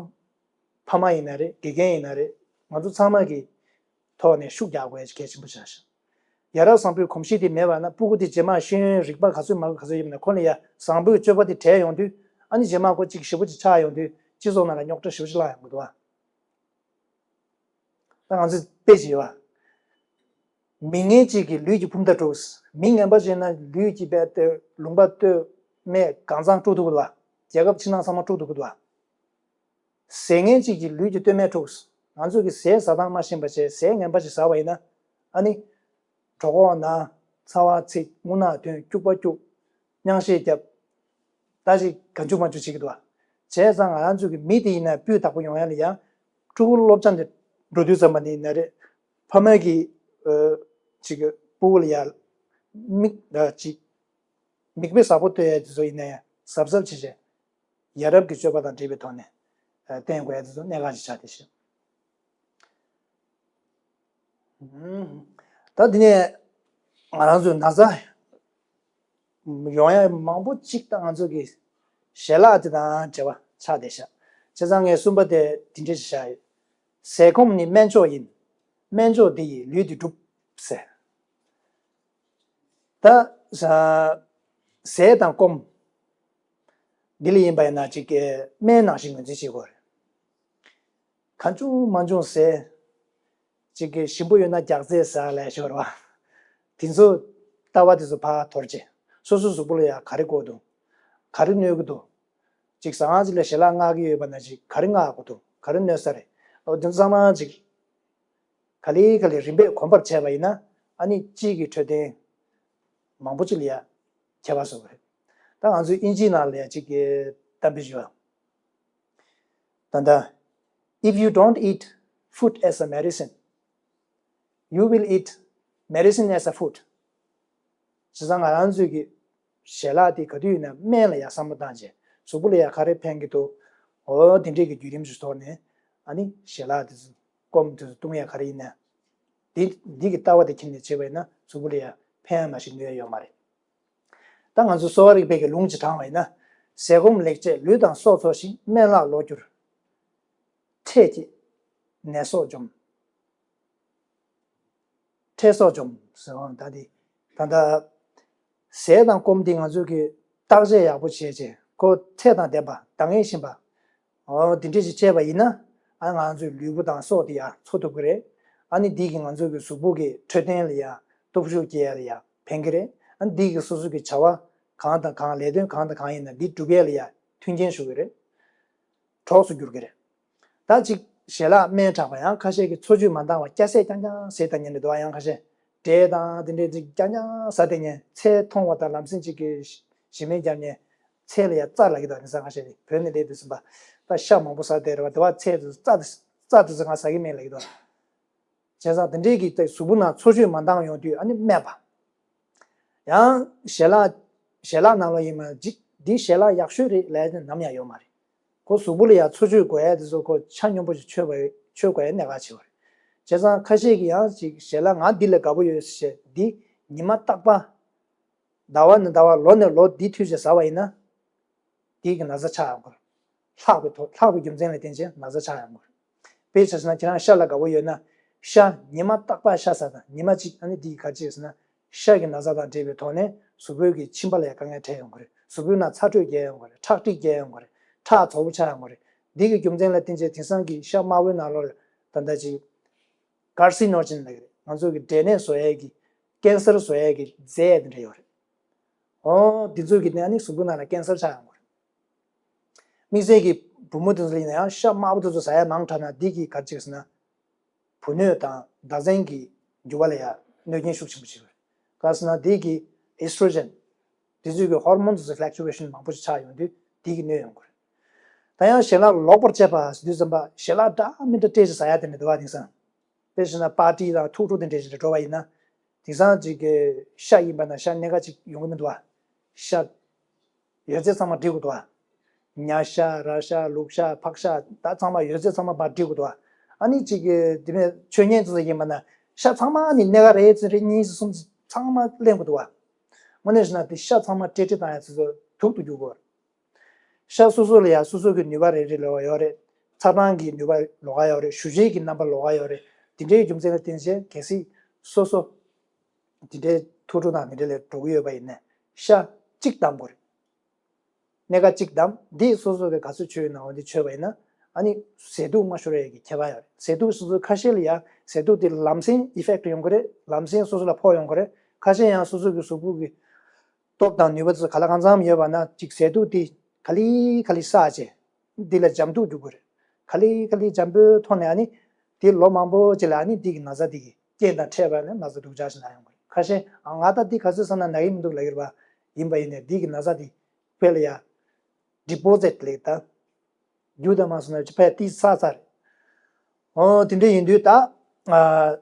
ཕ་མ་ཡིན་ན་རེད། དགེ་རྒན་ཡིན་ན་རེད། ང་ཚོ་ཚང་མ་གི་ཐོག་ནས་ཤུགས་རྒྱག་དགོས་གལ་ཆེན་པོ་ཆགས་ཤག་ཡ་རབས་བཟང་པོའི་གོམས་གཤིས་དེ་མེད་པ་ན་ཕྲུ་གུ་དེ་རྗེས་མ་ཤེས་ཡོན་རིག་པ་ག་ཚོད་མང་ག་ཚོད་ཡོད་ན་ཁོ་ལ་ཡ་བཟང་པོའི་སྤྱོད་པ་དེ་དྲན་ཡོང་དུས་ཨ་ནི་རྗེས་མ་ཁོ་གཅིག་ཞེ་པོ་ཅིག་ཆགས་ཡོང་དུས་སྤྱི་ཚོགས་ནང་ལ་རྙོག་དྲ་ཞེ་པོ་ཅིག་བསླངས་ཡོང་གི་འདུག་ཨ། ད་ང་ཚོས་དཔེ་ཅིག་ཡོད་ཨ། མི་ངན་གཅིག་གིས་ལུས་ཀྱི་ཕུ་མདའ་དཀྲུགས། མི་ངན་པ་ཅིག་ན་ལུས་ཀྱི་རྦད་དེ་ལུང་པ་སྟོད་སྨད་གང་ཚང་དཀྲུག་ཐུབ་ཀྱི་འདུག་ཨ། རྒྱལ་ཁབ་ཕྱི་ནང་ཚང་མ་དཀྲུག་ཐུབ་ཀྱི་འདུག་ཨ། ཟས་ངན་གཅིག་གིས་ལུས་ཀྱི་སྟོད་སྨད་འཁྲུགས། ང་ཚོ་གི་ཟས་ཟ་སྟངས་མ་ཤེས་པ་བྱས་ཟས་ངན་པ་ཞིག་ཟ་བ་ཡིན་ན། ཨ་ནི། གྲོད་ཁོག་ན། ཚ་བ་ཚིག་རྔུལ་ནག་ཐོན། སྐྱུག་པ་སྐྱུག་སྙིང་ཤེད་རྒྱབ། ད་ཅིག་གང་བྱུང་མ་བྱུང་བྱེད་ཀྱི་འདུག་བ། བྱས་ཙང་ང་རང་ཚོ་གི་མི་དེ་ཡིན་ན་སྤུས་དག་པོ་ཡོང་ཡ་ལ་ཡང་། ཕྲུ་གུ་སློབ་སྦྱོང་དེ་འགྲོ་དུས་ཙམ་པ་ནས་ཡིན་ན་རེད། ཕ་མ་གི་ཨ་ཅིག་གི་སྤུ་གུ་ལ་ཡ། མིག་ད་ཅིག་མིག་དཔེ་གཟབ་པོ་ལྟོས་ཡ་དེ་ཚོ་ཡིན་ན་ཡང་གཟབ་གཟབ་བྱེད་བྱས། ཡ་རབས་ཀྱི་སྤྱོད་པ་དང་འབྲེལ་བའི་ཐོག་ནས་ཨ་བསྟེན་དགོས་ཡ་དེ་ཚོ་གནད་འགག་ཅིག་ཆགས་བསྡད་ཤག་ད་དེ་ནས་ང་རང་ཚོའི་ན་ཚ་ཡོང་ཡ་མང་པོ་གཅིག་ད་ང་ཚོ་གི་ཞལ་ལག་དེ་དང་འབྲེལ་བ་ཆགས་བསྡད་ཤག་བྱས་ཙང་ངས་གསུམ་པ་དེ་དེ་འདྲ་ཞིག་བཞག་ཡོད། ཟས་སྐོམ་ནི་སྨན་མཆོག་ཡིན། སྨན་མཆོག་འདི་ཡིས་ལུས་འདི་འགྲུབ་ཟེར། ད་ཟས་དང་སྐོམ་འདི་ལ་ཡིན་པ་ཡིན་ན་ཅིག་སྨན་ནང་བཞིན་ངོས་འཛིན་བྱེད་དགོས་རེད། གང་བྱུང་མང་བྱུང་ཟས། གཅིག་གི་ཞིམ་པོ་ཡོད་ན་རྒྱགས་ཚད་ཟ་ལས་ཤོར་བ། དེ་ཚོ་ལྟ་བ་དེ་ཚོ་ཕར་དོར་བྱས། སོ་སོའི་གཟུགས་པོ་ལ་ཡང་ག་རེ་དགོས་འདུག་ག་རེ་གནོད་ཀྱི་འདུག་ཅིག་ཟ་ཁང་ཅིག་ལ་ཞལ་ལག་མངགས་ཀྱི་ཡོད་པ་ན་ཅིག་ག་རེ་མངགས་དགོས་འདུག་ག་རེ་གནོད་ས་རེད། འོ་དེ་ཚང་མ་ཅིག་ག་ལེ་ག་ལེ་རིམ་པས་གོམས་པར་བྱས་པ་ཡིན་ན་ཨ་ནི་སྤྱི་གི་འཕྲོད་བསྟེན་མང་པོ་ཅིག་ལ་ཡང་ཁྱད་པར་བཟོ་གི་རེད། ད་ང་ཚོའི་དབྱིན་ཇིའི་ནང་ལ་ཡང་ཅིག་གི་གཏམ་དཔེ་ཞུ་བ། ད་ལྟ། If you don't eat food as a medicine, you will eat medicine as a food. བྱས་ཙང་ང་རང་ཚོའི་གི་ཞལ་ལག་དེ་ག་དུས་ཡིན་ན་སྨན་ལ་ཡང་བསམ་བློ་བཏང་བྱས་གཟུགས་པོ་ལ་ཡང་ག་རེ་ཕན་གྱི་འདུག་འོ་དེ་འདྲས་ཀྱི་བརྒྱུད་རིམ་ཞིག་ཐོག་ནས་ཨ་ནི་ཞལ་ལག་དེ་ཚོ་སྐོམ་དེ་ཚོ་བཏུང་ཡ་ག་རེ་ཡིན་ན། འདི་འདི་གི་ལྟ་བ་དེ་ཁྱེར་ནས་བྱས་པ་ཡིན་ན་གཟུགས་པོ་ལ་ཡང་ཕན་ཡ་མ་ཞིག་གནོད་ཡ་ཡོད་མ་རེད། ད་ང་ཚོ་གསོ་བ་རིག་པའི་གི་ལུང་ཅིག་དྲངས་པ་ཡིན་ན། ཟས་སྐོམ་ལེགས་སྤྱད་ལུས་དང་སྲོག་འཚོ་ཞིང་སྨན་བླག་ལོག་གྱུར། འཕྲལ་གྱི་ནད་སོགས་འཇོམས། འཕྲལ་སོགས་འཇོམས་ཟེར་བ་ད་འདི། ད་ལྟ་ཟས་དང་སྐོམ་འདི་ང་ཚོ་གི་བརྟག་དཔྱད་ཡག་པོ་བྱས་རྗེས་ཁོ་ཚད་དང་ལྡན་པ་འདང་ངེས་བཞིན་པ། འོ་འདི་འདྲས་ཞིག་བྱས་པ་ཡིན་ན་ཨ་ང་ཚོའི་ལུས་པོ་དང་སྲོག་དེ་ཡང་འཚོ་ཐུབ་ཀྱི་རེད། ཨ་ནི་འདི་གིས་ང་ཚོ་གི་གཟུགས་པོ་གི་འཕྲོད་བསྟེན་ལ་ཡང་སྟོབས་ཤུགས་སྐྱེ་ཡ་ལ་ཡང་ཕན་གྱི་རེད། ཨ་ནི་འདི་གིས་སོ་སོ་གི་བྱ་བ་གང་དང་གང་ལས་དོན་གང་དང་གང་ཡིན་ན་འདི་སྒྲུབ་ཡ་ལ་ཡང་མཐུན་རྐྱེན་ཞུ་གི་རེད། གྲོགས་སུ་འགྱུར་གྱི་རེད། ད་ཅིག་ཞལ་ལག་སྨན་དྲག་པ་ཡང་ཁ་ཤས་ཀྱིས་འཚོ་བཅུད་མ་འདང་བ་སྐྱ་ཟས་རྐྱང་རྐྱང་ཟས་ལྟ་ཉན་འདུག་ཡང་ཁ་ཤས་འབྲས་དང་དེ་འདྲའི་ཅིག་རྐྱང་རྐྱང་ཟ་བསྡད་ཉན་ཚལ་མཐོང་བ་དང་ལམ་སེང་ཅིག་གི་ཞི་མི་རྒྱབ་ཉན་ཚལ་ལ་ཡ་རྩྭ་ལབ་ཀྱི་འདུག་ནི་ས་ཁ་ཤས་ནི་བོད་ནས་སླེབས་དུས་ཟིན་པ་ད་ཤ་མང་པོ་ཟ་བསྡད་རེད་བ་དེ་བ་ཚལ་དུ་རྩྭ་དེ་རྩྭ་དེ་ཚོ་ང་ཟ་གི་མེད་ལབ་ཀྱི་འདུག་བྱས་ཙང་དེ་འདྲས་ཀྱི་ཏེ་གཟུགས་པོ་ནང་འཚོ་བཅུད་མ་འདང་ཡོང་དུས་ཨ་ནི་སྨད་པ། ཡང་ཞལ་ལག་ཞལ་ལག་ནང་ལོགས་ཡིན་མ་འཇིག་འདི་ཞལ་ལག་ཡག་ཤོས་རེད་ལབ་ཡ་དེ་ནམ་ཡང་ཡོད་མ་རེད། ཁོ་གཟུགས་པོ་ལ་ཡང་འཚོ་བཅུད་དགོས་ཡ་དེ་ཚོ་ཁོ་ཆ་སྙོམས་པོ་ཞིག་མཆོད་པ་མཆོད་དགོས་ཡ་གནད་འགག་ཆེ་བ་རེད། བྱས་ཙང་ཁ་ཤས་ཀྱིས་ཡང་ཅིག་ཞལ་ལག་ང་འདི་ལ་དགའ་པོ་ཡོད་ཟེར་འདི་ཉི་མ་རྟག་པ། ཟླ་བ་ནས་ཟླ་བ་ལོ་ནས་ལོ་འདི་མཐུད་བྱས་ཟ་བ་ཡིན་ན། དེའི་གི་ན་ཚ་ཆགས་ཡོང་གི་རེད། ལྷག་པའི་ཐོག་ལྷག་པའི་རྒྱུ་མཚན་ལ་བརྟེན་བྱས་ན་ཚ་ཆགས་ཡོང་གི་རེད། དཔེ་ཆ་བཞག་ན་ཁྱེད་རང་ཤ་ལ་དགའ་པོ་ཡོད་ན། ཤ་ཉི་མ་རྟག་པར་ཤ་ཟ་དང་ཉི་མ་གཅིག་ཨ་ནི་དེའི་ག་ཅི་ཟེར་ན། ཤ་གི་ན་ཚ་དང་འབྲེལ་བའི་ཐོག་ནས་གཟུགས་པོའི་གི་མཆིན་པ་ལ་ཡང་དཀའ་ངལ་འཕྲད་ཡོང་གི་རེད། གཟུགས་པོའི་ནང་ཚ་དྲོད་རྒྱས་ཡོང་གི་རེད། ཁྲག་མཁྲིས་རྒྱས་ཡོང་གི་རེད། ཁྲག་ཚ་པོ་ཆགས་ཡོང་གི་རེད། འདི་གི་རྒྱུ་མཚན་ལ་བརྟེན་བྱས་དེང་སང་གི་ཤ་དམར་པོའི་ནང་ལོགས་ལ་ད་ལྟ་ཅིག་ཀར་སི་ནོ་ཇེན་ལབ་ཀྱི་རེད། ང་ཚོ་གི་འབྲས་ནད་བཟོ་ཡས་ཀྱི་ཀན་སར་བཟོ་ཡས་ཀྱི་རྫས་དེ་འདྲ་ཡོད་རེད། འོ་འདི་ཚོ་གི་ནད་ནི་གཟུགས་པོའི་ནང་ལ་ཀན་སར་ཆགས་ཡོང་གི་རེད། དམིགས་བསལ་གྱི་བུ་མོ་དེ་ཚོ་ལ་ཡིན་ན་ཡང་ཤ་དམར་པོ་དེ་ཚོ་ཟ་ཡ་མང་དྲགས་ན་འདི་གིས་ག་རེ་བྱེད་ཟེར་ན། བུ་སྣོད་དང་ཟླ་མཚན་གྱི་འགྱུར་བ་ལ་ཡང་གནོད་སྐྱོན་ཤུགས་ཆེན་པོ་བྱེད་ཀྱི་རེད། ག་རེ་ཟེར་ན་འདི་གིས་ཨེ་སི་ཊྲོ་ཇེན། དེ་ཚོའི་གི་ཧོར་མོན་དེ་ཚོ་ཕི་ལག་ཅུ་ཨེ་ཤན་མང་པོ་ཞིག་ཆགས་ཡོང་དུས་འདི་གིས་གནོད་ཡོང་གི་རེད། ད་ཡང་ཞལ་ལག་ལོག་པར་སྤྱད་པ་ཟེར་དུས་ཙམ་པ་ཞལ་ལག་འདྲ་མི་འདྲ་སྤྲད་ཅིག་ཟ་ཡ་དེ་འདྲ་འདུག་བ། དེང་སང་དཔེ་བཞག་ན་པར་ཊི་དང་ཐུག་འཕྲད་དེ་འདྲ་ཞིག་ལ་འགྲོ་བ་ཡིན་ན། དེང་སང་ཅིག་གི་ཤ་ཡིན་པ་ན་ཤ་སྣ་ཁ་ཅིག་ཡོང་གི་མི་འདུག་བ། ཤ་ཡོད་ཚད་ཚང་མ་སྒྲིག་དགོས་འདུག་བ། ཉ་ཤ་ར་ཤ་ལུག་ཤ་ཕག་ཤ་ད་ཚང་མ་ཡོད་ཚད་ཚང་མ་ཕར་སྒྲིག་དགོས་འདུག་བ། ཨ་ནི་ཅིག་གི་དེ་ནས་མཆོད་མཇལ་ཚོ་ཡིན་པ་ན་ཤ་ཚང་མ་ནི་སྣ་ཁ་རེ་ཙམ་རེ་གཉིས་ཙམ་གསུམ་ཙམ་ཚང་མ་ལེན་དགོས་འདུག་བ། དངོས་གནས་བྱས་ན་དེ་ཤ་ཚང་མ་སྤྲད་སྤྲད་བཏང་ཡ་ཚོ་ཚོ་དུག་ཏུ་འགྱུར་དགོས། ཤ་སོ་སོ་ལ་ཡང་སོ་སོ་གི་ནུས་པ་རེ་རེ་ལོགས་ཡོད་རེད། ཚ་གྲང་གི་ནུས་པ་ལོགས་ཀ་ཡོད་རེད། ཞུ་རྗེས་ཀྱི་རྣམ་པ་ལོགས་ཀ་ཡོད་རེད། དེ་འདྲའི་རྒྱུ་མཚན་ལ་བརྟེན་བྱས་གལ་སྲིད་སོ་སོ་དེ་འདྲའི་ཐུག་འཕྲད་དང་དེ་འདྲ་ལ་འགྲོ་གི་ཡོད་པ་ཡིན་ན་ཤ་གཅིག་བསྡམ་དགོས་རེད། སྣ་ཁ་གཅིག་བསྡམས་འདི་སོ་སོ་གི་ག་ཚོད་མཆོད་ཡོད་ན་འོ་འདི་མཆོད་པ་ཡིན་ན་ཨ་ནི་ཟས་དུག་མ་ཤོར་ཡས་ཀྱི་ཁྱད་པར་ཡོད་རེད། ཟས་དུག་སོ་སོ་ཁ་ཤས་ལ་ཡང་ཟས་དུག་དེ་ལམ་སེང་ཨི་ཕེག་ཊི་ཡོང་གི་རེད། ལམ་སེང་སོ་སོ་ལ་ཕོག་ཡོང་གི་རེད། ཁ་ཤས་ཡང་སོ་སོ་གི་གཟུགས་པོ་གི་སྟོབས་དང་ནུས་པ་ཚོ་ག་ལ་གང་འཚམ་ཡོད་པ་ན་ཅིག་ཟས་དུག་དེ་ག་ལེ་ག་ལེ་བསགས་བྱས་འདི་ལ་འཇམ་དུག་རྒྱུག་གི་རེད། ག་ལེ་ག་ལེ་འཇམ་པོའི་ཐོག་ནས་ཨ་ནི་དེ་ལོ་མང་པོ་ཅིག་ལ་ཨ་ནི་འདི་གི་ན་ཚ་འདི་གི་རྐྱེན་དང་འཕྲད་པ་ནས་ན་ཚ་སྡུག་ཅག་ཞིག་ན་ཡོང་གི་རེད། ཁ་ཤས་ཨ་ང་ད་འདི་ག་ཚོད་ཟ་ན་ན་གི་མི་འདུག་ལབ་ཀྱི་རེད་པ། ཡིན་པ་ཡིན་ནས་འདི་གི་ན་ཚ་འདི་དཔེ་ལ་ཡ་ཌི་པོ་ཟིཊ་ལབ་ད། རྒྱུ་དང་མ་སོང་ན་ཅི་ཕ་ཡ་ཏི་ས་ཚར། ཨོ་དེ་འདྲ་ཡིན་དུས་ད། ཨ།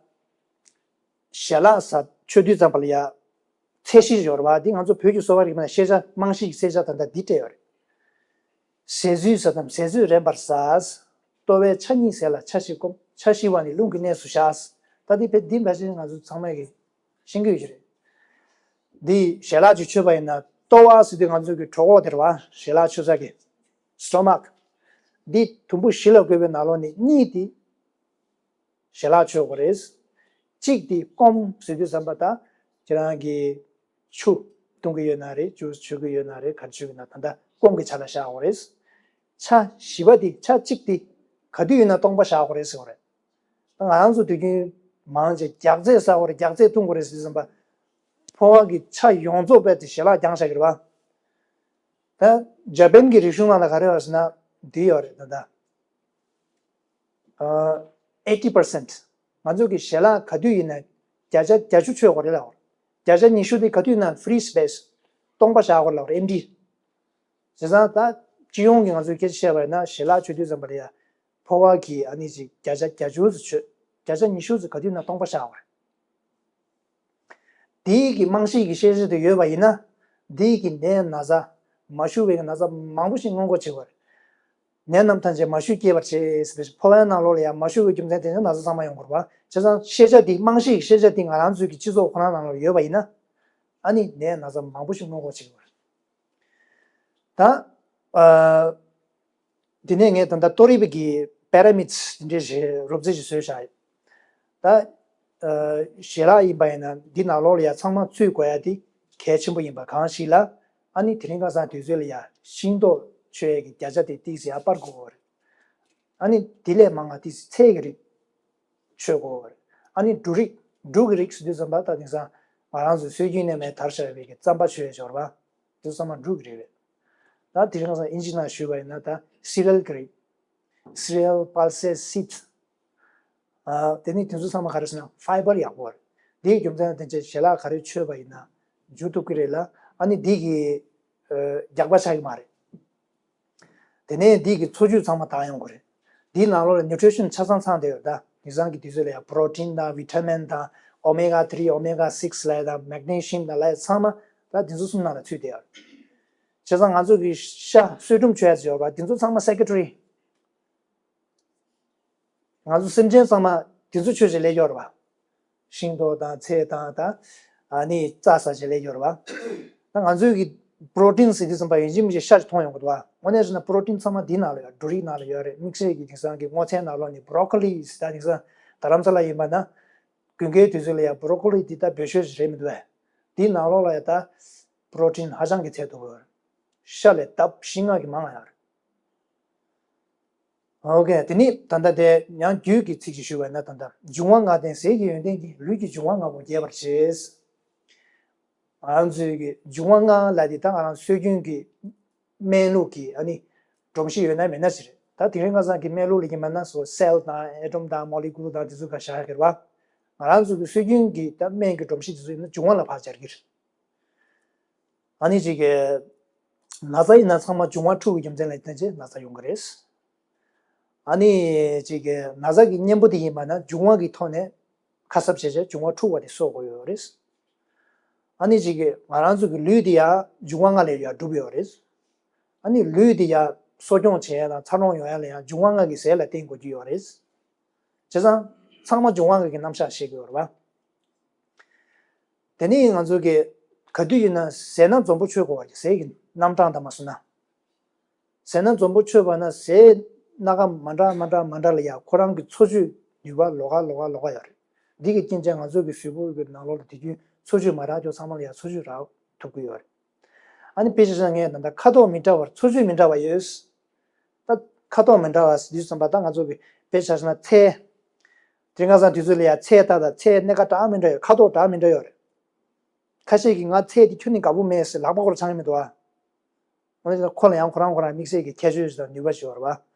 ཞལ་ལག་ཟ་མཆོད་དུས་ཙམ་པ་ལ་ཡ། ཚད་གཞི་ཡོད་རེད་པ། འདི་ང་ཚོ་བོད་ཀྱི་གསོ་བ་རིག་པ་ནང་ཤེས་བྱ་རྨང་གཞི་ཡི་ཤེས་བྱ་ད་ལྟ་འདི་སྤྲད་ཡོད་རེད། ཟས་ཟོས་ཟ་དང་ཟས་ཟོས་རན་པར་ཟ། ལྟོ་བའི་ཆ་གཉིས་ཟས་ལ་ཆ་བཞི་སྐོམ། ཆ་བཞི་བ་ནི་རླུང་གི་གནས་སུ་བཞག། ད་འདི་བེད་འདི་འབའ་ཞིག་ང་ཚོ་ཚང་མས་ཀྱི་ཤེས་ཀྱི་ཡོད་ཀྱི་རེད། འདི་ཞལ་ལག་ཅིག་མཆོད་པ་ཡིན་ན་ལྟོ་བ་ཟེར་དུས་ང་ཚོ་གི་གྲོད་ཁོག་དེ་རེད་པ། ཞལ་ལག་མཆོད་ས་གི་སི་ཊོ་མག་འདི་དུམ་བུ་བཞི་ལ་བགོས་པའི་ནང་ལོགས་ནས་གཉིས་དེ་ཞལ་ལག་མཆོད་དགོས་རེད། གཅིག་དེ་སྐོམ་ཟེར་དུས་ཙམ་པ་ད་ཁྱེད་རང་གི་ཆུ་བཏུང་གི་ཡོད་ན་རེད། ཇུས་མཆོད་ཀྱི་ཡོད་ན་རེད། ག་རེ་མཆོད་ཀྱི་ན་ད་ལྟ་སྐོམ་གྱི་ཆ་ལ་བཞག་དགོས་རེད། ཆ་བཞི་པ་དེ་ཆ་གཅིག་དེ་ག་དུས་ཡིན་ན་སྟོང་པ་བཞག་དགོས་རེད་ཟེར་བ་རེད། ད་ང་རང་ཚོ་དུས་རྒྱུན་མང་ཆེ་རྒྱགས་ཚད་ཟ་དགོས་རེད། རྒྱགས་ཚད་བཏུང་དགོས་རེད་ཟེར་དུས་ཙམ་པ་ཕོ་བ་གི་ཆ་ཡོངས་རྫོགས་རྦད་དེ་ཞལ་ལག་བརྒྱངས་བཞག་གི་རེད་པ། ད་ཇ་པན་གྱི་རིག་གཞུང་ནང་ལ་ག་རེ་ཡོད་ཟེར་ན་འདི་ཡོད་རེད་ད་ལྟ། ཨ། eighty percent། ང་ཚོ་གི་ཞལ་ལག་ག་དུས་ཡིན་ན་བརྒྱ་ཆ་བརྒྱད་ཅུ་མཆོད་དགོས་རེད་ལབ། བརྒྱ་ཆ་ཉི་ཤུ་དེ་ག་དུས་ཡིན་ན་ཕི་རི་སི་པེ་སི་སྟོང་པ་བཞག་དགོས་རེད་ལབ་རེད། ཨེམ་ཊི། བྱས་ཙང་ད་སྤྱི་ཡོངས་ཀྱི་ང་ཚོས་སྐད་ཆ་བཤད་པ་ཡིན་ན་ཞལ་ལག་མཆོད་དུས་ཙམ་པ་ལ་ཡ་ཕོ་བ་གི་ཨ་ནི་ཅིག་བརྒྱ་ཆ་བརྒྱད་ཅུ་ཙམ་མཆོད། བརྒྱ་ཆ་ཉི་ཤུ་ཙམ་ག་དུས་ཡིན་ན་སྟོང་པ་བཞག་དགོས་རེད། དེའི་གི་རྨང་གཞི་གི་ཤེས་བྱ་དེ་ཡོད་པ་ཡིན་ན། དེའི་གི་ནད་ན་ཚ་མ་ཞུ་བའི་གི་ན་ཚ་མང་པོ་ཞིག་སྔོན་འགོག་བྱེད་དགོས་རེད། ནད་རྣམས་ཐམས་ཅད་མ་ཞུ་སྐྱེད་པར་བྱེད་ཟེར་ཏེ་ཕོ་བའི་ནང་ལོགས་ལ་ཡང་མ་ཞུ་བའི་རྒྱུ་མཚན་དེ་ནི་ན་ཚ་ཚང་མ་ཡོང་དགོས་རེད་པ། བྱས་ཙང་ཤེས་བྱ་དེ་རྨང་གཞི་ཡི་ཤེས་བྱ་དེ་ང་རང་ཚོའི་གི་སྤྱི་ཚོགས་ཁོ་ན་ནང་ལ་ཡོད་པ་ཡིན་ན། ཨ་ནི་ནད་ན་ཚ་མང་པོ་ཞིག་སྔོན་འགོག་བྱེད་ཀྱི་ཡོད་རེད། ད། ཨ། དེ་ནས་ངས་ད་ལྟ་ཏོ་རི་པ་གི་པེ་ར་མིད་དེ་འདྲའི་ཞིག་རོབ་ཙམ་ཞིག་བཟོས་བཞག་ཡོད། ད། ཨ། ཞལ་ལག་ཡིན་པ་ཡིན་ན་འདི་ནང་ལོགས་ལ་ཡ་ཚང་མ་ཚུད་དགོས་ཡ་དེ་གལ་ཆེན་པོ་ཡིན་པ་གང་ཞིག་ལ། ཨ་ནི་དེ་རིང་ཁ་སང་དུས་ཚོད་ལ་ཡ་ཤིང་ཏོག་མཆོད་ཡ་གི་བརྒྱ་ཆ་དེ་ཏིག་ཙམ་ཡར་སྤར་དགོས་རེད། ཨ་ནི་དེ་ལས་མང་བ་ཏིག་ཙམ་ཚལ་གྱི་རིགས་མཆོད་དགོས་རེད། ཨ་ནི་འབྲུ་རིགས། འབྲུ་གི་རིགས་ཟེར་དུས་ཙམ་པ་ད་དེང་སང་ང་རང་ཚོ་སྲོལ་རྒྱུན་ནས་མར་དར་ཤར་བའི་གི་རྩམ་པ་མཆོད་ཡ་ཅིག་ཡོད་རེད་པ། དེ་ཚང་མ་འབྲུ་གི་རིགས་རེད། ད་དེ་རིང་ཁ་སང་ཨིན་ཇི་ནང་ཞུས་པ་ཡིན་ན་ད་སི་རི་ཡལ་གྱི་རིགས། Cereal pulses seeds། ཨ། དེ་ནི་དེ་ཚོ་ཚང་མ་ག་རེ་ཟེར་ན་ཕའི་བར་ཡག་པོ་རེད། དེའི་རྒྱུ་མཚན་ལ་བརྟེན་བྱས་ཞལ་ལག་ག་རེ་མཆོད་པ་ཡིན་ན་འཇུ་ཐུབ་ཀྱི་རེད་ལ། ཨ་ནི་འདི་གི་ཨ་རྒྱགས་པ་ཆགས་ཀྱི་མ་རེད། དེ་ནས་འདི་གི་འཚོ་བཅུད་ཚང་མ་དག་ཡོང་གི་རེད། འདིའི་ནང་ལོགས་ལ་ནིའུ་ཊི་རི་ཤན་ཆ་ཚང་ཚང་བསྡད་ཡོད། ད་དེང་སང་གི་དུས་ཚོད་ལ་ཡང་པྲོ་ཊིན་དང་བི་ཊ་མིན་དང་ཨོ་མེ་ག་ཐི་རི་ཨོ་མེ་ག་སིགས་ལབ་ཡ་དང་མེག་ནེ་ཤི་ཡམ་དང་ལབ་ཡ་ཚང་མ་ད་འདི་ཚོ་གསུམ་ནང་ལ་ཚུད་བསྡད་ཡོད། བྱས་ཙང་ང་ཚོ་གི་ཤ་གསོལ་སྒྲོམ་མཆོད་ཡ་ཅིག་ཡོད་པ། འདི་ཚོ་ཚང་མ་སེ་ཀེ་ཊི་རི། ང་ཚོ་སེམས་ཅན་ཚང་མ་དེ་ཚོ་མཆོད་བྱས་ལས་ཀྱི་ཡོད་རེད་པ། ཤིང་ཏོག་དང་ཚལ་དང་ད། ཨ་ནི་རྩྭ་ཟ་བྱས་ལས་ཀྱི་ཡོད་རེད་པ། ད་ང་ཚོའི་གི་པྲོ་ཊིན་ཟེར་དུས་ཙམ་པ་ཡིན་གཅིག་མིན་གཅིག་ཤ་ཅིག་མཐོང་ཡོང་གི་འདུག་པ། དངོས་གནས་བྱས་ན་པྲོ་ཊིན་ཚང་མ་འདི་ནང་ལ་ཡོད། འབྲུ་རིགས་ནང་ལ་ཡོད་རེད། དམིགས་བསལ་གྱི་དེང་སང་གི་སྔོ་ཚལ་ནང་ལོགས་ནས་བྷ་རོ་ཀོ་ལི་ཟེར། ད་དེང་སང་རྡ་རམ་ས་ལ་ཡིན་པ་ན་དགུན་ཁའི་དུས་ཚོད་ལ་ཡང་བྷ་རོ་ཀོ་ལི་འདི་ད་འབོལ་ཤོས་ཤིག་རེད་མི་འདུག་པས། དེའི་ནང་ལོགས་ལ་ཡང་ད་པྲོ་ཊིན་ཧ་ཅང་གི་ཚད་མཐོ་པོ་ཡོད་རེད། ཤ་ལས་ལྡབ་བཞི་ལྔ་གི་མང་བ་ཡོད་རེད། ཨོ་ཀེ། དེ་ནི་ད་ལྟ་དེ་ཡང་རྒྱུད་ཀྱི་ཚིག་ཅིག་ཞུས་པ་ཡིན་ན། ད་ལྟ་འབྱུང་བ་ལྔ་ལྡན་ཟས་ཀྱི་ཡོན་ཏན་གྱིས། ལུས་ཀྱི་འབྱུང་བ་ལྔ་པོ་རྒྱས་པར་བྱེད། ང་རང་ཚོའི་གི་འབྱུང་བ་ལྔ་ལ་དེ་ད་ང་རང་སྲོལ་རྒྱུན་གྱི་སྨན་ལུགས་ཀྱི་ཨ་ནི་སྒྲོམ་གཞི་ཡོད་ན་མེད་ན་ཞིག་རེད། ད་དེ་རིང་ཁ་སང་གི་སྨན་ལུགས་ལ་གི་མ་ན་སོ་སེལ་དང་ཨེ་ཊོམ་དང་མོ་ལི་ཀུལ་དང་དེ་ཚོ་ག་བཞག་གི་རེད་བ། ང་རང་ཚོ་གི་སྲོལ་རྒྱུན་གྱི་ད་སྨན་གྱི་སྒྲོམ་གཞི་དེ་ཚོ་ཡིན་ན་འབྱུང་བ་ལ་ཕར་སྦྱར་གྱི་རེད། ཨ་ནི་ཅིག་གི་ན་ཚ་ཡིན་ན་ཚང་མ་འབྱུང་བ་འཁྲུགས་ཀྱི་རྒྱུ་མཚན་ལ་བརྟེན་བྱས་ན་ཚ་ཡོང་གི་རེད། ཨ་ནི་ཅིག་གི་ན་ཚ་གི་གཉེན་པོ་དེ་ཡིན་པ་ན་འབྱུང་བ་གི་ཐོག་ནས་ཁ་གསབ་བྱས་བྱས་འབྱུང་བ་འཁྲུགས་པ་དེ་གསོ་དགོས་ཡོད་རེད། ཨ་ནི་ཅིག་གི་ང་རང་ཚོ་གི་ལུས་དེ་ཡང་འབྱུང་བ་ལྔ་ལས་ཡང་གྲུབ་ཡོད་རེད། ཨ་ནི་ལུས་དེ་ཡང་གསོ་སྐྱོང་བྱེད་ཡ་དང་འཚར་ལོངས་ཡོང་ཡ་ལ་ཡང་འབྱུང་བ་ལྔ་གི་ཟས་ལ་བརྟེན་དགོས་ཀྱི་ཡོད་རེད། བྱས་ཙང་ཚང་མ་འབྱུང་བ་ལྔ་གི་རྣམ་གཞག་བཤད་ཀྱི་ཡོད་རེད་བ། དེ་ནི་ང་ཚོ་གི་ག་དུས་ཡིན་ན་ཟས་སྣ་འཛོམས་པོ་མཆོད་དགོས་པ་གི་ཟས་ཀྱི་རྣམ་གྲངས་དང་མ་བཟུང་ན། ཟས་སྣ་འཛོམས་པོ་མཆོད་པ་ན་ཟས་སྣ་ཁ་མ་འདྲ་མ་འདྲ་མ་འདྲ་ལ་ཡང་ཁོ་རང་གི་འཚོ་བཅུད་ནུས་པ་ལོགས་ཀ་ལོགས་ཀ་ལོགས་ཀ་ཡོད་རེད། འདི་གི་རྐྱེན་བྱས་ང་ཚོ་གི་གཟུགས་པོ་གི་ནང་ལོགས་ལ་དུས་རྒྱུན་འཚོ་བཅུད་མ་རག་ཀྱོག་ཚང་མ་ལ་ཡང་འཚོ་བཅུད་རག་ཐུབ་ཀྱི་ཡོད་རེད། ཨ་ནི་དཔེ་ཆ་བཞག་ན་ད་ལྟ་ཁ་དོག་མི་འདྲ་བར་འཚོ་བཅུད་མི་འདྲ་བ་ཡོད། ད་ཁ་དོག་མི་འདྲ་བ་ཟེར་དུས་ཙམ་པ་ད་ང་ཚོ་གི་དཔེ་ཆ་བཞག་ན་ཚལ། དེ་རིང་ཁ་སང་དུས་ཚོད་ལ་ཡང་ཚལ་ལྟ་དང་ཚལ་སྣ་ཁ་འདྲ་མི་འདྲ་ཡོད། ཁ་དོག་འདྲ་མི་འདྲ་ཡོད་རེད། ཁ་ཤས་ཀྱིས་ང་ཚལ་དེ་ཁྱོན་ནས་དགའ་པོ་མེད་ཟེར་ལག་པ་སྐོར་ཆང་མི་འདུག་ཨ། འོ་ན་ཁོ་ལ་ཡང་ཁོ་རང་ཁོ་རང་དམིགས་བསལ་གྱི་ཁྱད་ཆོས་ཤིག་དང་ནུས་པ་ཞིག་ཡོད་རེད་བ།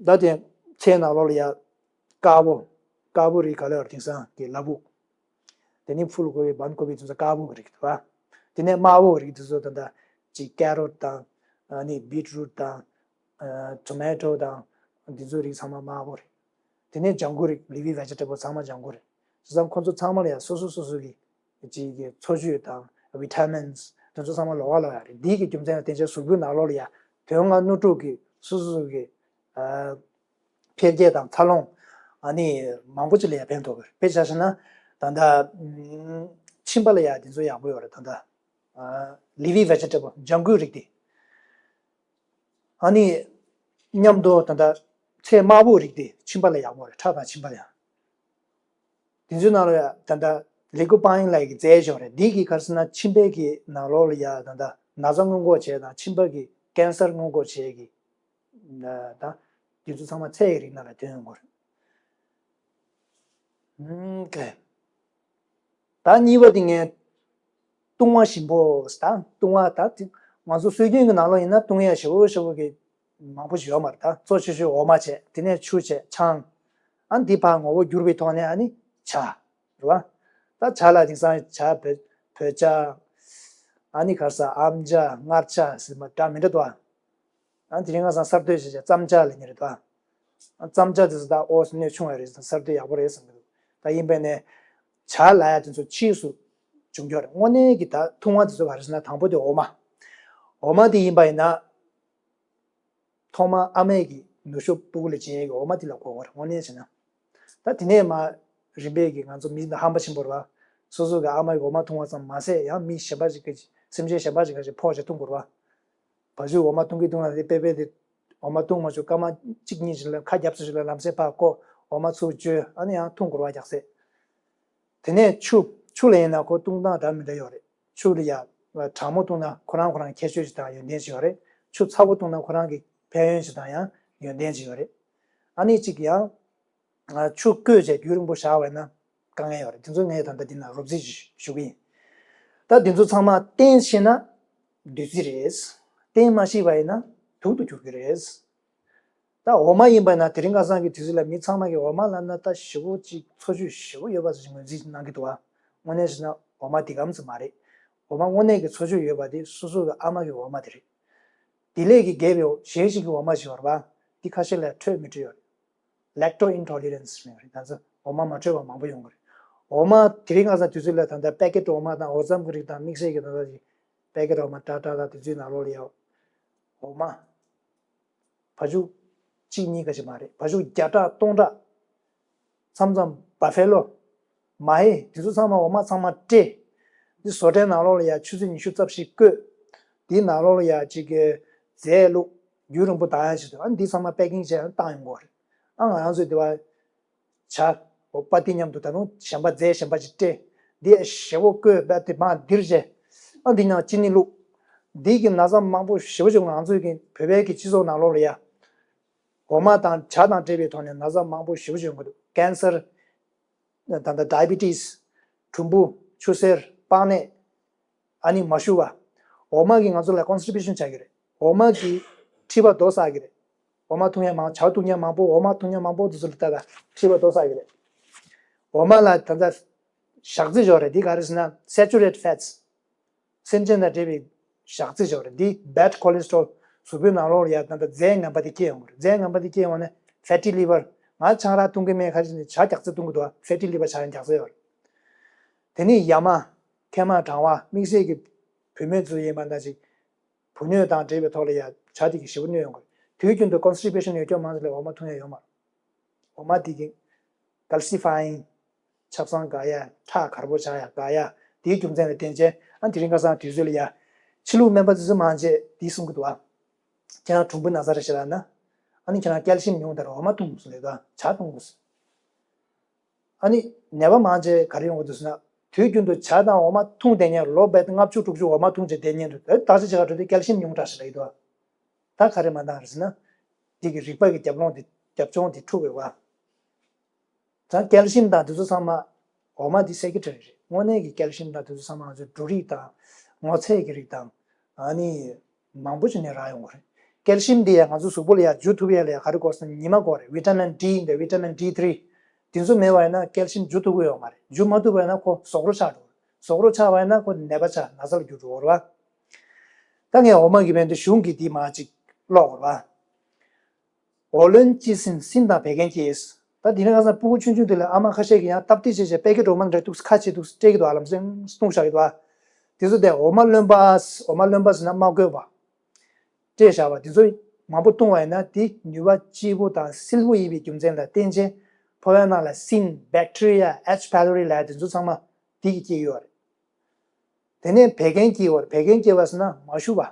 ད་དེ་ཚལ་ནང་ལོགས་ལ་ཡང་དཀར་པོ། དཀར་པོ་རིགས་ག་ལ་ཡོད་རེད། དེང་སང་གི་ལ་ཕུག་དེ་ནས་ཕུལ་གོ་བའི་བན་ཀོ་བི་དེ་ཚོ་དཀར་པོ་གི་རིགས་རེད་བ། དེ་ནས་དམར་པོ་གི་རིགས་དེ་ཚོ་ད་ལྟ་ཅིག་ཀེ་རོཊ་དང་། ཨ་ནི་བིཊ་རུཊ་དང་། ཨ། ཊོ་མེ་ཊོ་དང་། འདི་ཚོའི་རིགས་ཚང་མ་དམར་པོ་རེད། དེ་ནས་ལྗང་གུ་རིགས་ལི་ཕི་ཝེ་ཇི་ཊེ་བལ་ཚང་མ་ལྗང་གུ་རེད། བྱས་ཙང་ཁོ་ཚོ་ཚང་མ་ལ་ཡང་སོ་སོ་སོ་སོ་གི་ཅིག་གི་འཚོ་བཅུད་དང་བི་ཊ་མིན་སི་དེ་ཚོ་ཚང་མ་ལོགས་ཀ་ལོགས་ཡ་རེད། འདི་གི་རྒྱུ་མཚན་ལ་བརྟེན་བྱས་གཟུགས་པོའི་ནང་ལོགས་ལ་ཡང་དོན་ལྔ་སྣོད་དྲུག་གི་སོ་སོ་སོ་གི། ཨ། འཕེལ་རྒྱས་དང་འཚར་ལོངས། ཨ་ནི་མང་པོ་ཅིག་ལ་ཡང་ཕན་ཐོགས་ཀྱི་རེད། དཔེ་ཆ་བཞག་ན་ད་ལྟ་ཨམ། མཆིན་པ་ལ་ཡང་དེ་ཚོ་ཡག་པོ་ཡོད་རེད། ད་ལྟ་ཨ། ལི་ཕི་ཝེ་ཇི་ཊེ་བལ་ལྗང་གུའི་རིགས་དེ། ཨ་ནི་མཉམ་དུ་ད་ལྟ་ཚལ་དམར་པོའི་རིགས་དེ་མཆིན་པ་ལ་ཡག་པོ་རེད། ཁྲག་དང་མཆིན་པ་ལ་ཡང་། དེ་ཚོའི་ནང་ལ་ཡང་ད་ལྟ་ལི་ཀོ་པའིན་ལབ་ཀྱི་རྫས་ཤིག་ཡོད་རེད། འདི་གིས་ག་རེ་ཟེར་ན་མཆིན་པའི་གི་ནང་ལོགས་ལ་ཡང་ད་ལྟ་ན་ཚ་སྔོན་འགོག་བྱེད་དང་མཆིན་པ་གི་ཀན་སར་སྔོན་འགོག་བྱེད་ཀྱི། ད་དེ་ཚོ་ཚང་མ་ཚལ་གྱི་རིགས་ནང་ལ་ཐོན་ཡོང་གི་རེད། ཨུམ། ཀེ། ད་གཉིས་པ་དེ་ངས་བཏུང་བ་ཞིམ་པོ། ད་བཏུང་བ་ད་དེ་ང་ཚོ་སྲོལ་རྒྱུན་གྱི་ནང་ལོགས་ཡིན་ན་བཏུང་ཡ་ཞིམ་པོ་ཞིམ་པོ་གི་མང་པོ་ཞིག་ཡོད་མ་རེད། ད་གཙོ་ཆེ་ཤོས་འོ་མ་བྱས། དེ་ནས་ཆུ་བྱས། ཆང་། ཨ་འདི་ཕར་ངོ་བོ་འགྱུར་བའི་ཐོག་ནས་ཨ་ནི་ཇ། རེད་བ། ད་ཇ་ལ་དེང་སང་ཇ་བོད་བོད་ཇ། ཨ་ནི་ག་རེ་ཟ། ཨམ་ཇ། མངར་ཇ་ཟེར་མ་འདྲ་མི་འདྲ་འདུག་ཨ། ཨ་དེ་རིང་ཁ་སང་གསར་གཏོད་བྱས་བྱས་རྩམ་ཇ་ལབ་ནི་རེད་དོ། ཨ་རྩམ་ཇ་དེ་ཚོ་ད་ཨོ་སི་སྣོད་ཆུང་བ་རེད་ཟེར། གསར་གཏོད་ཡག་པོ་རེད་བསམ་གི་འདུག། ད་ཡིན་པས་ནས་ཇ་ལབ་ཡ་དེ་ཚོ་ཕྱིས་སུ་བྱུང་རྒྱུ་རེད། དངོས་གནས་ཀྱི་ད་བཏུང་བ་དེ་ཚོ་ག་རེ་ཟེར་ན། དང་པོ་དེ་འོ་མ། འོ་མ་དེ་ཡིན་པ་ཡིན་ན། ཐོག་མར་ཨ་མས་ཀྱིས་ནུ་ཞོ་སྤུ་གུ་ལ་སྦྱིན་ཡས་ཀྱི་འོ་མ་དེ་ལ་གོ་དགོས་རེད། དངོས་གནས་བྱས་ན། ད་དེ་ནས་མར་རིམ་པས་ཀྱིས་ང་ཚོ་མི་ཧམ་པ་ཆེན་པོ་རེད་བ། སོ་སོ་གི་ཨ་མ་གི་འོ་མ་འཐུང་བ་ཙམ་མ་ཟད་ཡང་མི་གཞན་པ་ཞིག་གི་སེམས་ཅན་གཞན་པ་ཞིག་ག་ཞིག་ཕོག་བྱས་འཐུང་དགོས་རེད་བ། བ་ཕྱུགས་འོ་མ་འཐུང་གི་འཐུང་ལ་དེ་པེ་པེ་དེ་འོ་མ་འཐུང་མ་བཅུག། སྐར་མ་གཅིག་གཉིས་ཞིག་ལ་ཁ་རྒྱབ་ཚུལ་ཞིག་ལ་ལམ་སེང་ཕར་བཀོག། འོ་མ་ཚུར་བཅོས། ཨ་ནི་ཡང་འཐུང་དགོས་རེད་བ། རྒྱགས་སེ། དེ་ནས་ཆུ། ཆུ་ལ་ཡིན་ན་ཁོ་བཏུང་སྟངས་འདྲ་མི་འདྲ་ཡོད་རེད། ཆུ་ལ་ཡ་གྲང་མོ་བཏུང་ན་ཁོ་རང་ཁོ་རང་ཁྱད་ཆོས་ཤིག་དང་ཡོན་ཏན་ཞིག་ཡོད་རེད། ཆུ་ཚ་པོ་བཏུང་ན་ཁོ་རང་གི་ཕན་ཡོན་ཞིག་དང་ཡང་ཡོན་ཏན་ཞིག་ཡོད་རེད། ཨ་ནི་གཅིག་ཡང་ཆུ་བསྐོལ་བྱས་རྒྱུན་རིང་པོ་བཞག་པ་ཡིན་ན་དཀའ་ངལ་ཡོད་རེད། དེ་ཚོ་ངས་ད་ལྟ་འདི་ན་རོབ་རྩིས་ཤིག་ཞུ་གི་ཡིན། ད་འདི་ཚོ་ཚང་མ་བསྟེན་ཤེས་ན་བདུད་རྩི་རེད། བསྟེན་མ་ཤེས་པ་ཡིན་ན་དུག་ཏུ་འགྱུར་གི་རེད། ད་འོ་མ་ཡིན་པ་ན་དེ་རིང་ཁ་སང་གི་དུས་ཚོད་ལ་མི་ཚང་མ་གིས་འོ་མ་ལབ་ན་ད་ཞེ་པོ་ཅིག་འཚོ་བཅུད་ཞེ་པོ་ཡོད་པ་ཚོ་ཞིག་ངོས་འཛིན་གནང་གི་འདུག་བ། དངོས་གནས་བྱས་ན་འོ་མ་འདི་གམ་ཙམ་མ་རེད། འོ་མ་དངོས་གནས་ཀྱི་འཚོ་བཅུད་ཡོད་པ་དེ་སོ་སོ་གི་ཨ་མ་གི་འོ་མ་དེ་རེད། དེ་ལས་ཀྱི་རྒྱས་པའི་གཞན་ཞིག་གི་འོ་མ་ཞིག་ཡོད་རེད་བ། འདི་ཁ་ཤས་ལ་འཕྲོད་མི་འཕྲོད་ཡོད་རེད། Lacto intolerance ནས་རེད། ད་ཚོ་འོ་མ་མ་འཕྲོད་པ་མང་པོ་ཡོང་གི་རེད། འོ་མ་དེ་རིང་ཁ་སང་དུས་ཚོད་ལ་ད་ལྟ་པེ་ཀེཊ་འོ་མ་དང་འོ་རྩམ་གྱི་རིགས་དང་དམིགས་བསལ་གྱི་ད་ལྟ་ཅིག་པེ་ཀེཊ་འོ་མ་ཏྲ་ཏྲ་དང་དེ་ཚོའི་ནང་ལོགས་ལ་ཡ་འོ་མ། བ་ཕྱུགས་གཅིག་གཉིས་ཀ་ཞིག་མ་རེད། བ་ཕྱུགས་བརྒྱ་ཕྲག་སྟོང་ཕྲག་མཚམས་མཚམས་བ་ཕེ་ལོ། མ་ཧེ། དེ་ཚོ་ཚང་མ་འོ་མ་ཚང་མ་སྤྲད། འདི་བཟོ་གྲྭའི་ནང་ལོགས་ལ་ཡ་ཆུ་ཚོད་ཉི་ཤུ་རྩ་བཞི་བསྐོལ། དེའི་ནང་ལོགས་ལ་ཡ་གཅིག་གི་རྫས་བླུགས། རྒྱུན་རིང་པོ་བཏང་ཡ་ཆེད་དུ་ཨ་འདི་ཚང་མ་པེ་ཀིང་བྱས་བཏང་ཡོང་གི་རེད། ཨ་ང་རང་ཚོའི་དེ་བ་ཇ། འོ་པ་ཏི་མཉམ་དུ་ད་དུང་གཞན་པ་རྫས་གཞན་པ་ཅིག་སྤྲད། འདི་ཞེ་པོ་བསྐོལ་བས་དེ་མར་ལྡིར་བྱས། ཨ་འདི་ནང་ཅི་ནི་བླུགས། འདི་གི་ན་ཚ་མང་པོ་ཞེ་པོ་ཅིག་ང་ཚོའི་གི་བོད་པའི་གི་སྤྱི་ཚོགས་ནང་ལོགས་ལ་ཡ། འོ་མ་དང་ཇ་དང་འབྲེལ་བའི་ཐོག་ནས་ན་ཚ་མང་པོ་ཞེ་པོ་ཅིག་ཡོང་གི་འདུག་ཀན་སར། ད་ལྟ་ཌའི་བི་ཊི་སི། གྲུམ་བུ། ཆུ་སེར། པགས་ནད། ཨ་ནི་མ་ཞུ་བ། འོ་མ་གིས་ང་ཚོ་ལ་ཀོན་སི་ཊི་པེ་ཤན་བྱ་གི་རེད། འོ་མ་གིས་མཁྲིས་པ་རྡོ་བསགས་ཀྱི་རེད། འོ་མ་འཐུང་ཡ་མང་ཇ་འཐུང་ཡ་མང་པོ་འོ་མ་འཐུང་ཡ་མང་པོ་དེ་ཚོ་ལ་ལྟ་ད་མཁྲིས་པ་རྡོ་བསགས་ཀྱི་རེད། འོ་མ་ལ་ད་ལྟ་ཞག་རྩི་ཞོག་རེད། འདི་ག་རེ་ཟེར་ན་སེ་ཅུ་རེ་ཊི་ཕེ་ཊི་སི། སེམས་ཅན་དང་འབྲེལ་བའི་ཞག་རྩི་ཞོག་རེད། འདི་བེཌ་ཁོ་ལེ་སི་ཊི་རོལ་གཟུགས་པོའི་ནང་ལོགས་ལ་ཡ་ད་ལྟ་རྫས་ངན་པ་དེ་སྐྱེ་ཡོང་གི་རེད། རྫས་ངན་པ་དེ་སྐྱེ་ཡོང་ནས་ཕེ་ཊི་ལི་ཝར། ང་ཆང་རག་འཐུང་གི་མེད་ཁ་ཅིག་ནས་ཇ་རྒྱག་རྩི་འཐུང་གི་འདུག་ཕེ་ཊི་ལི་ཝར་ཆགས་ཡང་རྒྱག་རྩི་ཡོད་རེད། དེ་ནས་ཡ་མ། མཁལ་མ་གྲང་བ། དམིགས་བསལ་གྱི་བུད་མེད་ཚོ་ཡིན་པ་འདྲ་ཅིག་བུ་སྣོད་དང་འབྲེལ་བའི་ཐོག་ལ་ཡང་ཇ་དེ་གི་ཞེ་པོ་གནོད་ཡོང་གི་རེད། དུས་རྒྱུན་དུ་ཀོན་སི་ཊི་པེ་ཤན་ཡོད་སྐྱོན་མང་ཆེ་ལ་འོ་མ་འཐུང་ཡ་ཡོད་མ་རེད། འོ་མ་དེ་གི་ཀལ་སི་ཕ་ཡིང་། ཆབ་གསང་འགག་ཡ། ཁྲག་གར་པོ་ཆགས་ཡ་འགག་ཡ། དེའི་རྒྱུ་མཚན་ལ་བརྟེན་བྱས་ཨ་དེ་རིང་ཁ་སང་དུས་ཚོད་ལ་ཡ། ཕྱི་ལུགས་སྨན་པ་ཚོས་མང་ཆེ་དེ་གསུང་གི་འདུག་ཨ། ཁྱེད་རང་གྲུམ་བུ་ན་ཚ་རེད་ཤག་ལབ་ན། ཨ་ནི་ཁྱེད་རང་ཀལ་ཤིམ་ཉུང་དེར་འོ་མ་འཐུང་དགོས་ཟེར་ལབ་ཡོད་ཨ། ཇ་འཐུང་དགོས་ཟེར། ཨ་ནི་ནད་པ་མང་ཆེ་ག་རེ་ཡོང་གི་འདུག་ཟེར་ན། དུས་རྒྱུན་དུ་ཇ་དང་འོ་མ་འཐུང་བསྡད་མཁན། ལོ་བརྒྱད་ཅུ་ལྔ་བཅུ་དྲུག་ཅུ་འོ་མ་འཐུང་བྱས་བསྡད་མཁན་དེ་བརྟག་དཔྱད་བྱེད་ག་འགྲོ་དུས་ཀལ་ཤིམ་ཉུང་དྲགས་ཤག་ལབ་ཀྱི་འདུག་ད་ག་རེ་མ་འདང་རེད་ཟེར་ན། འདི་གི་རིག་པ་གི་རྒྱབ་ལོང་དེ་རྒྱབ་ལྗོངས་དེ་འཁྲུག་ཡོད་པ། ད་ཀལ་ཤིམ་དང་དེ་ཚོ་ཚང་མ་འོ་མ་དེ་སེ་ཀེ་ཊི་རི་རེད། དངོས་གནས་ཀྱི་ཀལ་ཤིམ་དང་དེ་ཚོ་ཚང་མ་ང་ཚོའི་འབྲུ་རིགས་དང་སྔོ་ཚལ་གྱི་རིགས་དང་། ཨ་ནི་མང་པོ་ཅིག་ནས་རག་ཡོང་གི་རེད། ཀལ་ཤིམ་འདི་ཡང་ང་ཚོ་གཟུགས་པོ་ལ་ཡང་འཇུ་ཐུབ་ཡ་ལ་ཡང་ག་རེ་དགོས་ཟེར་ན་ཉི་མ་དགོས་རེད། བི་ཊ་མིན་ཌི་འདི་བི་ཊ་མིན་ཌི་ཐི་རི་དེ་ཚོ་མེད་པ་ཡིན་ན་ཀལ་ཤིམ་འཇུ་ཐུབ་ཀྱི་ཡོད་མ་རེད། འཇུ་མ་ཐུབ་པ་ཡིན་ན་ཁོ་ཟོག་རོ་ཆགས་འགྲོ་རེད། ཟོག་རོ་ཆགས་པ་ཡིན་ན་ཁོ་ནད་པ་ཆགས་ན་ཚ་ལ་འགྱུར་འགྲོ་གི་རེད་བ། ད་ངས་འོ་མ་གི་བན་དེ་གཞུང་གི་འདི་མ་ཅིག་ཀློག་དགོས་རེད་བ། འོ་རློན་གྱིས་ཟིན། སྲིན་དང་བད་ཀན་སྐྱེས། ད་འདི་ནས་ཁ་སང་སྤུ་གུ་ཆུང་ཆུང་དེ་ལ་ཨ་མ་ཁ་ཤས་ཀྱིས་ཡང་སྟབས་བདེ་བྱས་བྱས་པེ་ཀེ་ཊི་འོ་མ་འདྲ་འདུག་ཁ་ཕྱེ་འདུག་སྤྲད་ཀྱི་འདུག་ཨ། ལམ་སེང་བཏུང་བཞག་གི་འདུག་ཨ། དེ་ཚོ་དེ་འོ་མ་རློན་པ། འོ་མ་རློན་པ་ཟེར་ན་མ་གོས་པ། སྤྲད་བཞག་པ་དེ་ཚོ་མང་པོ་བཏུང་བ་ཡིན་ན་དེ་ནུས་པ་ལྕི་པོ་དང་བསིལ་པོ་ཡིན་པའི་རྒྱུ་མཚན་ལ་བརྟེན་བྱས་ཕོ་བའི་ནང་ལ་སྲིན་བེག་ཊི་རི་ཡ་ཨེཆ་པའི་ལོ་རི་ལབ་ཡ་དེ་ཚོ་ཚང་མ་དེ་གིས་སྐྱེ་གི་ཡོད་རེད། དེ་ནས་བད་ཀན་སྐྱེ་བར། བད་ཀན་སྐྱེ་བ་ཟེར་ན་མ་ཞུ་བ།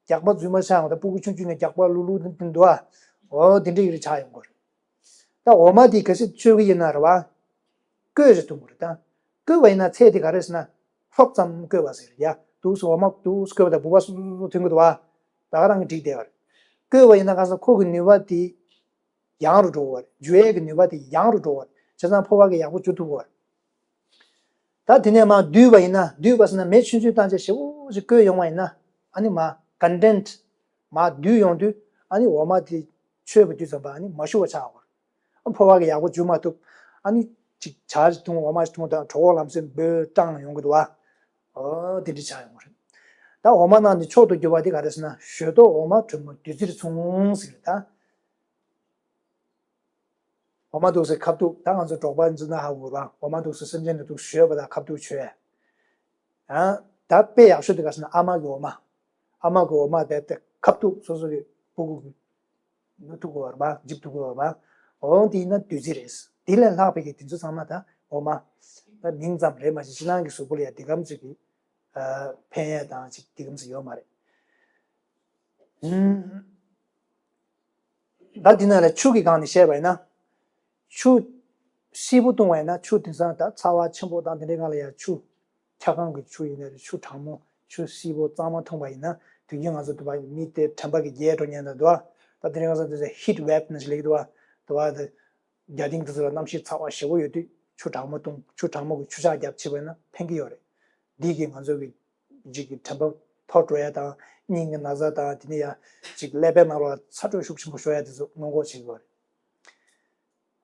རྒྱགས་པ་རྫུན་མ་ཆགས་ཡོང་། ད་སྤུ་གུ་ཆུང་ཆུང་ནས་རྒྱགས་པ་ལུག་ལུག་འདི་འདི་འདུག་ཨ། འོ་དེ་འདྲ་ཡི་རེ་ཆགས་ཡོང་གི་རེད། ད་འོ་མ་དེ་གལ་སྲིད་མཆོད་གི་ཡིན་ན་རེད་བ། བསྐོལ་རེ་འཐུང་དགོས་རེད་ད། བསྐོལ་བ་ཡིན་ན་ཚད་དེ་ག་རེ་ཟེར་ན། ཧྲོབ་ཙམ་བསྐོལ་བ་ཟེར་ཡ། འདུག་སེ་འོ་མ་འདུག་སེ་བསྐོལ་བ་དང་བུག་པ་སུ་སུ་སུ་ཐོན་གི་འདུག་བ། ད་ག་རང་གི་འགྲིག་བསྡད་པ་རེད། བསྐོལ་བ་ཡིན་ན་ག་ས་ཁོ་གི་ནུས་པ་དེ་ཡང་རུ་འགྲོ་བ་རེད། འཇུ་ཡས་ཀྱི་ནུས་པ་དེ་ཡང་རུ་འགྲོ་བ་རེད། བྱས་ཙང་ཕོ་བ་གི་ཡག་པོ་འཇུ་ཐུབ་བ་རེད། ད་དེ་ནས་མར་བསྡུས་པ་ཡིན་ན། བསྡུས་པ་ཟེར་ན་མེ་ཆུང་ཆུང་བཏང་བྱས་ཞེ་པོ་ཞིག་བསྐོལ་ཡོང་བ་ཡིན་ན། ཨ་ནི་མར་ཀོན་ཌེན་སི་མར་བསྡུས་ཡོང་དུས་ཨ་ནི་འོ་མ་དེ་མཆོད་པ་དུས་ཙམ་པ་ཨ་ནི་མ་ཞུ་བ་ཆགས་པ་རེད། ཨ་ཕོ་བ་གི་ཡག་པོ་འཇུ་མ་ཐུབ། ཨ་ནི་ཅིག་ཇ་ཞིག་འཐུང་འོ་མ་ཞིག་འཐུང་དང་གྲོད་ཁོག་ལམ་སེང་འབོལ་སྐྲངས་ཡོང་གི་འདུག་བ། ཨོ་དེ་འདྲ་ཆགས་ཡོང་བ་རེད། ད་འོ་མ་ནང་ནས་མཆོག་ཏུ་གྱུར་པ་དེ་ག་རེ་ཟེར་ན་ཞོལ་ཏོག་འོ་མ་དྲོན་མོ་བདུད་རྩིར་མཚུངས་ཟེར་ད། འོ་མ་འདུག་སེ་ཁ་ཐུག་ད་ང་ཚོ་འབྲོག་པ་འཛིན་ན་ཧ་གོ་ར། འོ་མ་འདུག་སེ་སེམས་ཅན་ལ་འདུག་ཞོལ་པ་དང་ཁ་ཐུག་ཆོས། ཡང་ད་དཔེ་ཡག་ཤོས་དེ་ག་ཟེར་ན་ཨ་མ་གི་འོ་མ། ཨ་མ་གི་འོ་མ་དེ་དེ་ཁ་ཐུག་སོ་སོ་གི་སྤུ་གུ་གི་ནུ་ཐུག་གི་བར་མ་འཇིབ་ཐུག་གི་བར་མ། འོ་དེ་ཡིན་ན་བདུད་རྩི་རེད། དེ་ལས་ལྷག་པའི་གི་དེ་ཚོ་ཚང་མ་ད་འོ་མ། ད་མིང་ཙམ་རེད་མ་གཞི་ཕྱི་ནང་གི་གཟུགས་པོ་ལ་ཡ་དེ་གམ་ཚིག་གི་ཕན་ཡས་དང་ཅིག་དེ་གམ་ཚིག་ཡོད་མ་རེད། ད་འདི་ན་ལ་ཆུ་གི་སྒང་ནས་བཤད་པ་ཡིན་ན། ཆུ་བསིལ་པོ་བཏུང་བ་ཡིན་ན་ཆུ་དེང་སང་ད་ཚ་བ་ཆེན་པོ་དང་དེ་འདྲའི་སྒང་ལ་ཡ་ཆུ། འཁྱག་ཁང་གི་ཆུ་ཡིན་ན་རེད། ཆུ་གྲང་མོ་ཆུ་བསིལ་པོ་གཙང་མ་འཐུང་བ་ཡིན་ན་དུས་རྒྱུན་ང་ཚོ་དུ་བ་མི་དེ་དྲན་པ་གི་རྒྱས་འགྲོ་ཉེན་དང་དུ་བ། ད་དེ་རིང་ང་ཚོ་དུ་བ་ཧིཊ་ཝེབ་ནང་བཞིན་ལེགས་དུ་བ། དུ་བ་དུ། རྒྱ་སྟེང་དུ་ཚོ་ལ་གནམ་གཤིས་ཚ་བ་ཞེ་པོ་ཡོད་དུས་ཆུ་གྲང་མོ་བཏུང་། ཆུ་གྲང་མོ་གི་ཆུ་ལྕགས་རྒྱབ་བྱས་པ་ཡིན་ན་ཕན་གི་ཡོད་རེད། འདི་གིས་ང་ཚོ་གི་ཅིག་གི་དྲན་པ་འཐོར་འགྲོ་ཡ་དང་སྙིང་གི་ན་ཚ་དང་དེ་ནས་ཡ་ཅིག་ཀླད་པའི་ནང་ལོགས་ཚ་དྲོད་ཤུགས་ཆེན་པོ་ཤོར་ཡ་དེ་ཚོ་སྔོན་འགོག་བྱེད་ཀྱི་ཡོད་རེད།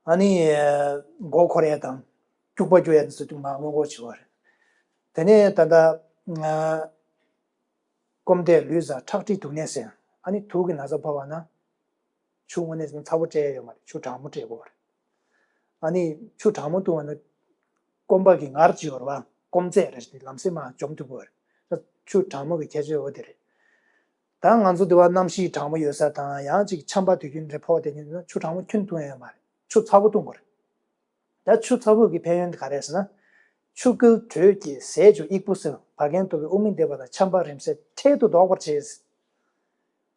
ཨ་ནི་མགོ་འཁོར་ཡ་དང་སྐྱུག་པ་རྒྱུ་ཡ་དེ་ཚོ་དུ་མ་སྔོན་འགོག་བྱེད་ཀྱི་ཡོད་རེད། དེ་ནས་ད་ལྟ་སྐོམ་དད་ལུས་ཟ་ཁྲག་མཁྲིས་དུག་ནད་ཟེར། ཨ་ནི་དུག་གི་ན་ཚ་ཕོག་པ་ན། ཆུ་དངོས་གནས་ཚ་པོ་སྤྲད་ཡ་ཡོད་མ་རེད། ཆུ་གྲང་མོ་སྤྲད་དགོས་རེད། ཨ་ནི་ཆུ་གྲང་མོ་བཏུང་བ་ན་སྐོམ་པ་གི་ངར་ཅིག་ཡོད་རེད་བ། སྐོམ་རྫས་རེད་དེ་ལམ་སེང་མར་འཇོམས་ཐུབ་དགོས་རེད། ཆུ་གྲང་མོ་གི་ཁྱད་ཆོས་འོ་དེ་རེད། ད་ང་ཚོ་འདི་བ་གནམ་གཤིས་གྲང་མོ་ཡོད་ས་དང་ཡང་ཅིག་ཆམ་པ་དུས་རྒྱུན་རེ་ཕོག་བསྡད་མཁན་ཡོད་ན་ཆུ་གྲང་མོ་ཁྱོན་བཏུང་ཡ་ཡོད་མ་རེད། ཆུ་ཚ་པོ་བཏུང་དགོས་རེད། ད་ཆུ་ཚ་པོ་གི་ཕན་ཡོན་དེ་ག་རེ་རེད་ཟེར་ན། ཆུ་ཀུན་དྲོད་སྐྱེད་ཟས་བཅུད་དབྱུག་པོ་སེལ། བད་ཀན་ལྟོ་བའི་དབུགས་མི་བདེ་བ་དང་ཆམ་པ་རིམས་སེལ་འཕྲལ་དུ་ལྡོག་པར་བྱེད།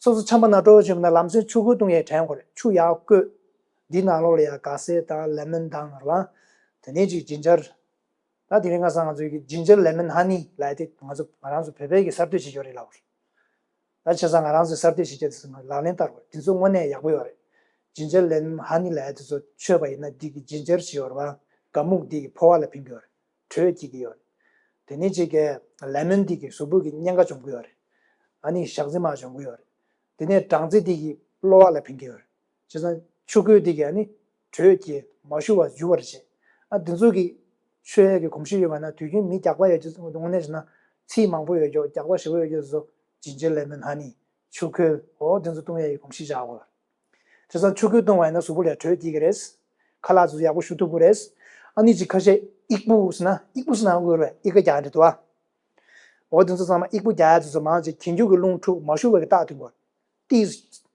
སོ་སོ་ཆམ་པ་ན་སྤྲོ་བོ་བྱུང་ན་ལམ་སེང་ཆུ་ཁོལ་བཏུང་ཡས་དྲན་དགོས་རེད། ཆུ་ཡག་བསྐོལ། འདི་ནང་ལོགས་ལ་ཡ་ག་ཟེ་དང་ལེ་མོན་དང་རེད་བ། དེ་ནས་ཅིག་ཇིན་ཇར། ད་དེ་རིང་ཁ་སང་ང་ཚོའི་གི་ginger lemon honey ལབ་ཡ་དེ་ང་ཚོ་ང་རང་ཚོ་བོད་པའི་གི་གསར་གཏོད་བྱེད་ཀྱི་ཡོད་རེད་ལབ། ད་བྱས་ཙང་ང་རང་ཚོའི་གསར་གཏོད་བྱེད་ཀྱི་དེ་ཚོ་ལག་ལེན་བསྟར་བ་དེ་ཚོ་དངོས་གནས་ཡག་པོ་ཡོད་རེད། ginger lemon honey ལབ་ཡ་དེ་ཚོ་མཆོད་པ་ཡིན་ན་འདི་གི་ginger ཞེས་ཡོད་རེད་བ། ག་མུག་འདི་གི་ཕོ་བ་ལ་ཕན་གྱི་ཡོད་རེད། དྲོད་སྐྱེད་ཀྱི་ཡོད་རེད། དེ་ནས་ཅིག་གི་lemon འདི་གི་གཟུགས་པོ་གི་གཉན་ཁ་འཇོམས་ཀྱི་ཡོད་རེད། ཨ་ནི་ཞག་རྩི་མར་འཇོམས་ཀྱི་ཡོད་རེད། དེ་ནས་སྦྲང་རྩི་འདི་གི་གློ་བ་ལ་ཕན་གྱི་ཡོད་རེད། བྱས་ཙང་ཆུ་ཁོལ་འདི་གིས་ཨ་ནི་དྲོད་ཀྱིས་མ་ཞུ་བར་འཇུ་བར་བྱེད། ཨ་འདི་ཚོ་གི་མཆོད་ཡས་ཀྱི་གོམས་གཤིས་ཡོད་པ་ན་དུས་རྒྱུན་མི་རྒྱགས་པ་ཡོད་ཀྱི་དངོས་གནས་བྱས་ན་ཚིགས་མང་པོ་ཡོད་ཀྱོག་རྒྱགས་པ་ཞེ་པོ་ཡོད་ཀྱི་ཚོ་ginger lemon honey ཆུ་ཁོལ་འོ་འདི་ཚོ་བཏུང་ཡས་ཀྱི་གོམས་གཤིས་བཞག་དགོས། བྱས་ཙང་ཆུ་ཁོལ་བཏུང་བ་ཡིན་ན་གཟུགས་པོ་ལ་དྲོད་སྐྱེ་གི་རེད། ཁ་ལག་ཚོ་ཡག་པོ་ཞུ་ཐུབ་ཀྱི་རེད། ཨ་ནི་ཅིག་ཁ་ཤས་ཨིག་པུ་ཟེར་ན་ཨིག་པུ་ཟེར་ན་དགོས་རེད་ཨི་ཀ་རྒྱག་འདྲི་འདུག་ཨ། འོ་དེ་ཚོ་ཚང་མ་ཨིག་པུ་རྒྱག་ཡ་དེ་ཚོ་མང་ཆེ་གྱེན་རྒྱུག་གི་རླུང་འཁྲུག་མ་ཞུ་བ་གི་རྟགས་ཐོན་དགོས། ཏིས་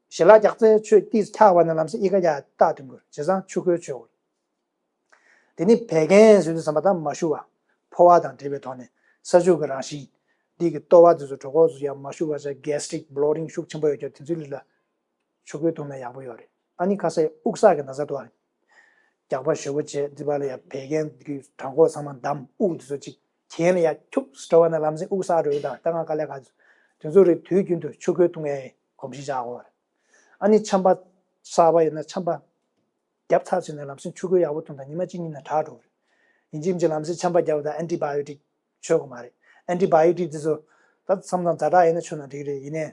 ཞལ་ལག་རྒྱག་རྩལ་ཆོས་ཏིས་འཁྱག་པ་ན་ལམ་སེང་ཨི་ཀ་རྒྱག་ཡ་རྟགས་ཐོན་དགོས་བྱས་ཙང་ཆུ་ཁོལ་མཆོད་དགོས། དེ་ནི་བད་ཀན་ཟེར་དུས་ཙམ་པ་དང་མ་ཞུ་བ། ཕོ་བ་དང་འབྲེལ་བའི་ཐོག་ནས་ས་ཆུ་གི་རང་བཞིན། འདི་གི་ལྟོ་བ་དེ་ཚོ་གྲོད་ཁོག་ཚོ་ཡང་མ་ཞུ་བ་བྱས་gastric bloating ཤུགས་ཆེན་པོ་ཡོད་ཀྱང་དེ་ཚོའི་ལུས་ལ་ཆུ་ཁོལ་བཏུང་ན་ཡག་པོ་ཡོད་རེད། ཨ་ནི་ཁ་སའི་དབུགས་བསགས་ཀྱི་ན་ཚ་འདུག་ཨ། རྒྱགས་པ་ཞེ་པོ་བྱས་འདི་པ་ལ་ཡང་བད་ཀན་གྱི་བྲང་ཁོག་ཚང་མ་འདམ་དབུགས་དེ་ཚོ་ཅིག་གྱེན་ལ་ཡང་ཁྱུག་ཙམ་འགྲོ་བ་ན་ལམ་སེང་དབུགས་བསགས་འགྲོ་ཡི་དང་ད་ང་དཀའ་ལས་ཁག་དེ་ཚོ་རེད། དུས་རྒྱུན་དུ་ཆུ་ཁོལ་བཏུང་ཡའི་གོམས་གཤིས་བཞག་དགོས་རེད། ཨ་ནི་ཆམ་པ་གསར་པ་ཡིན་ན་ཆམ་པ་རྒྱབ་ཚར་ཚུན་ནས་ལམ་སེང་ཆུ་ཁོལ་ཡག་པོ་བཏུང་དང་ཉི་མ་གཅིག་གཉིས་ནས་དྲག་འགྲོ་གི་རེད། ཡིན་གཅིག་མིན་གཅིག་ལམ་སེང་ཆམ་པ་རྒྱབ་དང་antibiotic མཆོད་དགོས་མ་རེད། antibiotic དེ་ཚོ་ད་མཚམས་མཚམས་ཛ་དྲག་ཡིན་ན་མཆོད་ན་འགྲིག་རེད། ཡིན་ནའི་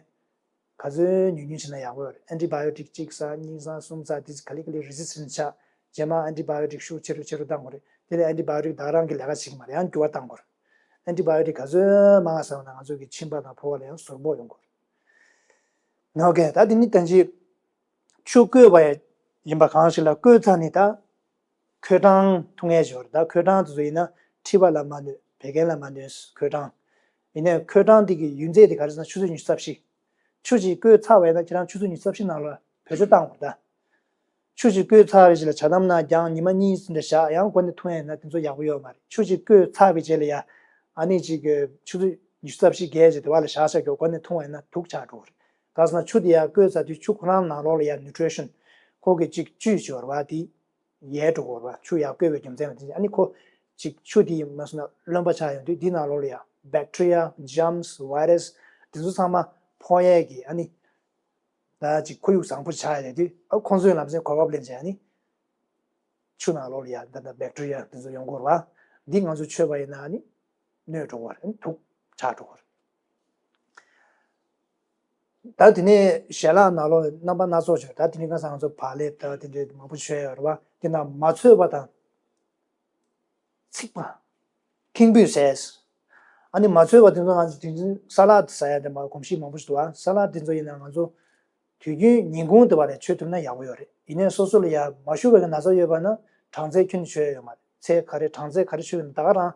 ག་ཚོད་ཉུང་ཉུང་བྱས་ན་ཡག་པོ་ཡོད་རེད། antibiotic གཅིག་ཟ་གཉིས་ཟ་གསུམ་ཟ་དེ་ཚོ་ག་ལེ་ག་ལེ་resistant ཆགས། རྗེས་མ་antibiotic ཤུགས་ཆེ་རུ་ཆེ་རུ་བཏང་དགོས་རེད། དེ་ལས་antibiotic བདག་རང་གི་ལས་ཀ་བྱེད་ཀྱི་མ་རེད། ཡང་འགྱུར་བ་བཏང་དགོས་རེད། antibiotic ག་ཚོད་མང་ང་ཟ་བ་ན་ང་ཚོ་གི་མཆིན་པ་དང་ཕོ་བ་ལ་ཡང་ཟུར་ཕོག་ཡོང་གི་རེད། ཨོ་ཀེ། ད་དེ་ནི་ད་ཅི་ཆུ་བསྐོལ་བ་ཡིན་པ་གང་ཞིག་ལ་བསྐོལ་ཚར་ནས་ད་ཁོལ་གྲང་འཐུང་ཡས་ཞོར་ད་ཁོལ་གྲང་དེ་ཚོ་ཡིན་ན་མཁྲིས་པ་ལ་མ་གནོད། བད་ཀན་ལ་མ་གནོད་ཁོལ་གྲང་། ཡིན་ནའི་ཁོལ་གྲང་དེ་གི་ཡུན་ཚད་དེ་ག་རེ་ཟེར་ན་ཆུ་ཚོད་ཉི་ཤུ་རྩ་བཞི། ཆུ་ཅིག་བསྐོལ་ཚར་བ་ཡིན་ན་ཁྱེད་རང་ཆུ་ཚོད་ཉི་ཤུ་རྩ་བཞི་ནང་ལ་བེད་སྤྱོད་བཏང་དགོས་ད། ཆུ་ཅིག་བསྐོལ་ཚར་བའི་རྗེས་ལ་ཇ་དམ་ན་རྒྱང་ཉི་མ་གཉིས་ཙམ་འདྲ་བཞག་ཡང་སྒོ་ནས་འཐུང་ཡ་ཡིན་ན་དེ་ཚོ་ཡག་པོ་ཡོད་མ་རེད། ཆུ་ཅིག་བསྐོལ་ཚར་བའི་རྗེས་ལ་ཡ་ཨ་ནི་ཅིག་ཆུ་ཚོད་ཉི་ཤུ་རྩ་བཞི་བརྒལ་རྗེས་དེ་བ་ལ་བཞག་བཞག་རྒྱོ་སྒོ་ནས་འཐུང་བ་ཡིན་ན་དུག་ཆགས་འགྲོ་གི་རེད། ག་ཟེར་ན་ཆུ་དེ་ཡ་བསྐོལ་ཚར་དུས་ཆུ་ཁོ་རང་ནང་ལོགས་ལ་ཡ་nutrition ཁོ་གི་ཅིག་བཅུད་ཅིག་ཡོད་རེད་བ། དེ་ཡལ་འགྲོ་གི་རེད་བ། ཆུ་ཡ་བསྐོལ་བའི་རྒྱུ་མཚན་ལ་བརྟེན་ཨ་ནི་ཁོ་ཅིག་ཆུ་དེ་མ་སོང་ན་རློན་པ་ཆགས་ཡོང་དུས་དེ་ནང་ལོགས་ལ་ཡ་bacteria germs virus དེ་ཚོ་ཚང་མ་ཕོག་ཡས་ཀྱི་ཨ་ནི། ད་ཅིག་ཁོར་ཡུག་བཟང་པོ་ཆགས་ཡོད་དུས་ཨ་ཁོང་ཚོའི་ལམ་སེང་གོ་སྐབས་ལེན་བྱས་ནི་ཆུ་ནང་ལོགས་ལ་ཡ་ད་ལྟ་བེག་ཊི་རི་ཡ་དེ་ཚོ་ཡོང་གི་ཡོད་རེད་བ། འདི་ང་ཚོ་མཆོད་པ་ཡིན་ན་ནི་གནོད་འགྲོ་གི་ཡོད་རེད། དུག་ཆགས་འགྲོ་གི་ཡོད་རེད། ད་དེ་ནས་ཞལ་ལག་ནང་ལོགས་རྣམ་པ་སྣ་ཚོགས་བྱོས། ད་དེ་རིང་ཁ་སང་ང་ཚོ་བག་ལེབ་ད་དེ་འདྲའི་མང་པོ་མཆོད་ཡོད་རེད་བ། དེ་ནང་མ་ཚོས་པ་དང་། ཚིག་པ། ཁེངས་པོས་ཟས། ཨ་ནི་མ་ཚོས་པ་དེ་ཚོ་ང་ཚོ་དེ་ཚོ་ས་ལད་ཟ་ཡ་དེ་མ་གོམས་གཤིས་མང་པོ་ཞིག་འདུག་ཨ། ས་ལད་དེ་ཚོ་ཡིན་ན་ང་ཚོ་དུས་རྒྱུན་ཉིན་གུང་དེ་བ་ལས་མཆོད་ཐུབ་ན་ཡག་པོ་ཡོད་རེད། ཡིན་ནའི་སོ་སོ་ལ་ཡ་མ་ཞུ་བའི་ན་ཚ་ཡོད་པ་ན་གྲང་ཚལ་ཁྱོན་ནས་མཆོད་ཡ་ཡོད་མ་རེད། ཚལ་ག་རེ་གྲང་ཚལ་ག་རེ་མཆོད་ཡོད་ན་ད་ག་རང་།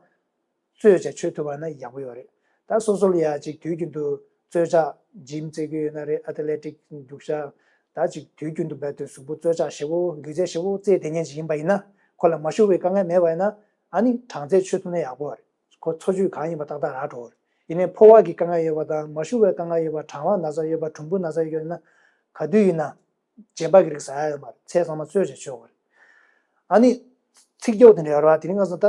བཙོས་བྱས་མཆོད་ཐུབ་པ་ན་ཡག་པོ་ཡོད་རེད། ད་སོ་སོ་ལ་ཡ་ཅིག་དུས་རྒྱུན་དུ་རྩོལ་བཅག་ཇིམ་རྩེ་གི་ཡོད་ན་རེད། ཨེ་ཐི་ལེ་ཊིག་རྒྱུག་ཤར། ད་ཅིག་དུས་རྒྱུན་དུ་རྦད་དེ་གཟུགས་པོ་རྩོལ་བཅག་ཞེ་པོ་སྒུལ་རྩལ་ཞེ་པོ་རྩེ་བསྡད་མཁན་ཅིག་ཡིན་པ་ཡིན་ན་ཁོ་ལ་མ་ཞུ་བའི་དཀའ་ངལ་མེད་པ་ཡིན་ན་ཨ་ནི་གྲང་ཚལ་མཆོད་ཐུབ་ན་ཡག་པོ་རེད། ཁོ་འཚོ་བཅུད་གང་ཡིན་པ་ཏག་ཏག་རག་འགྲོ་གི་རེད། ཡིན་ནའི་ཕོ་བ་གི་དཀའ་ངལ་ཡོད་པ་དང་མ་ཞུ་བའི་དཀའ་ངལ་ཡོད་པ་གྲང་བ་ན་ཚ་ཡོད་པ་གྲུམ་བུ་ན་ཚ་ཡོད་ན་ག་དུས་ཡིན་ན་རྗེན་པ་གི་རིགས་ཟ་ཡ་ཡོད་མ་རེད། ཚལ་ཚང་མ་རྩོལ་བྱས་མཆོད་དགོས་རེད། ཨ་ནི། ཚིག་སྐྱོག་དེ་འདྲ་ཡོད་རེད་བ། དེ་རིང་ང་ཚོ་ད་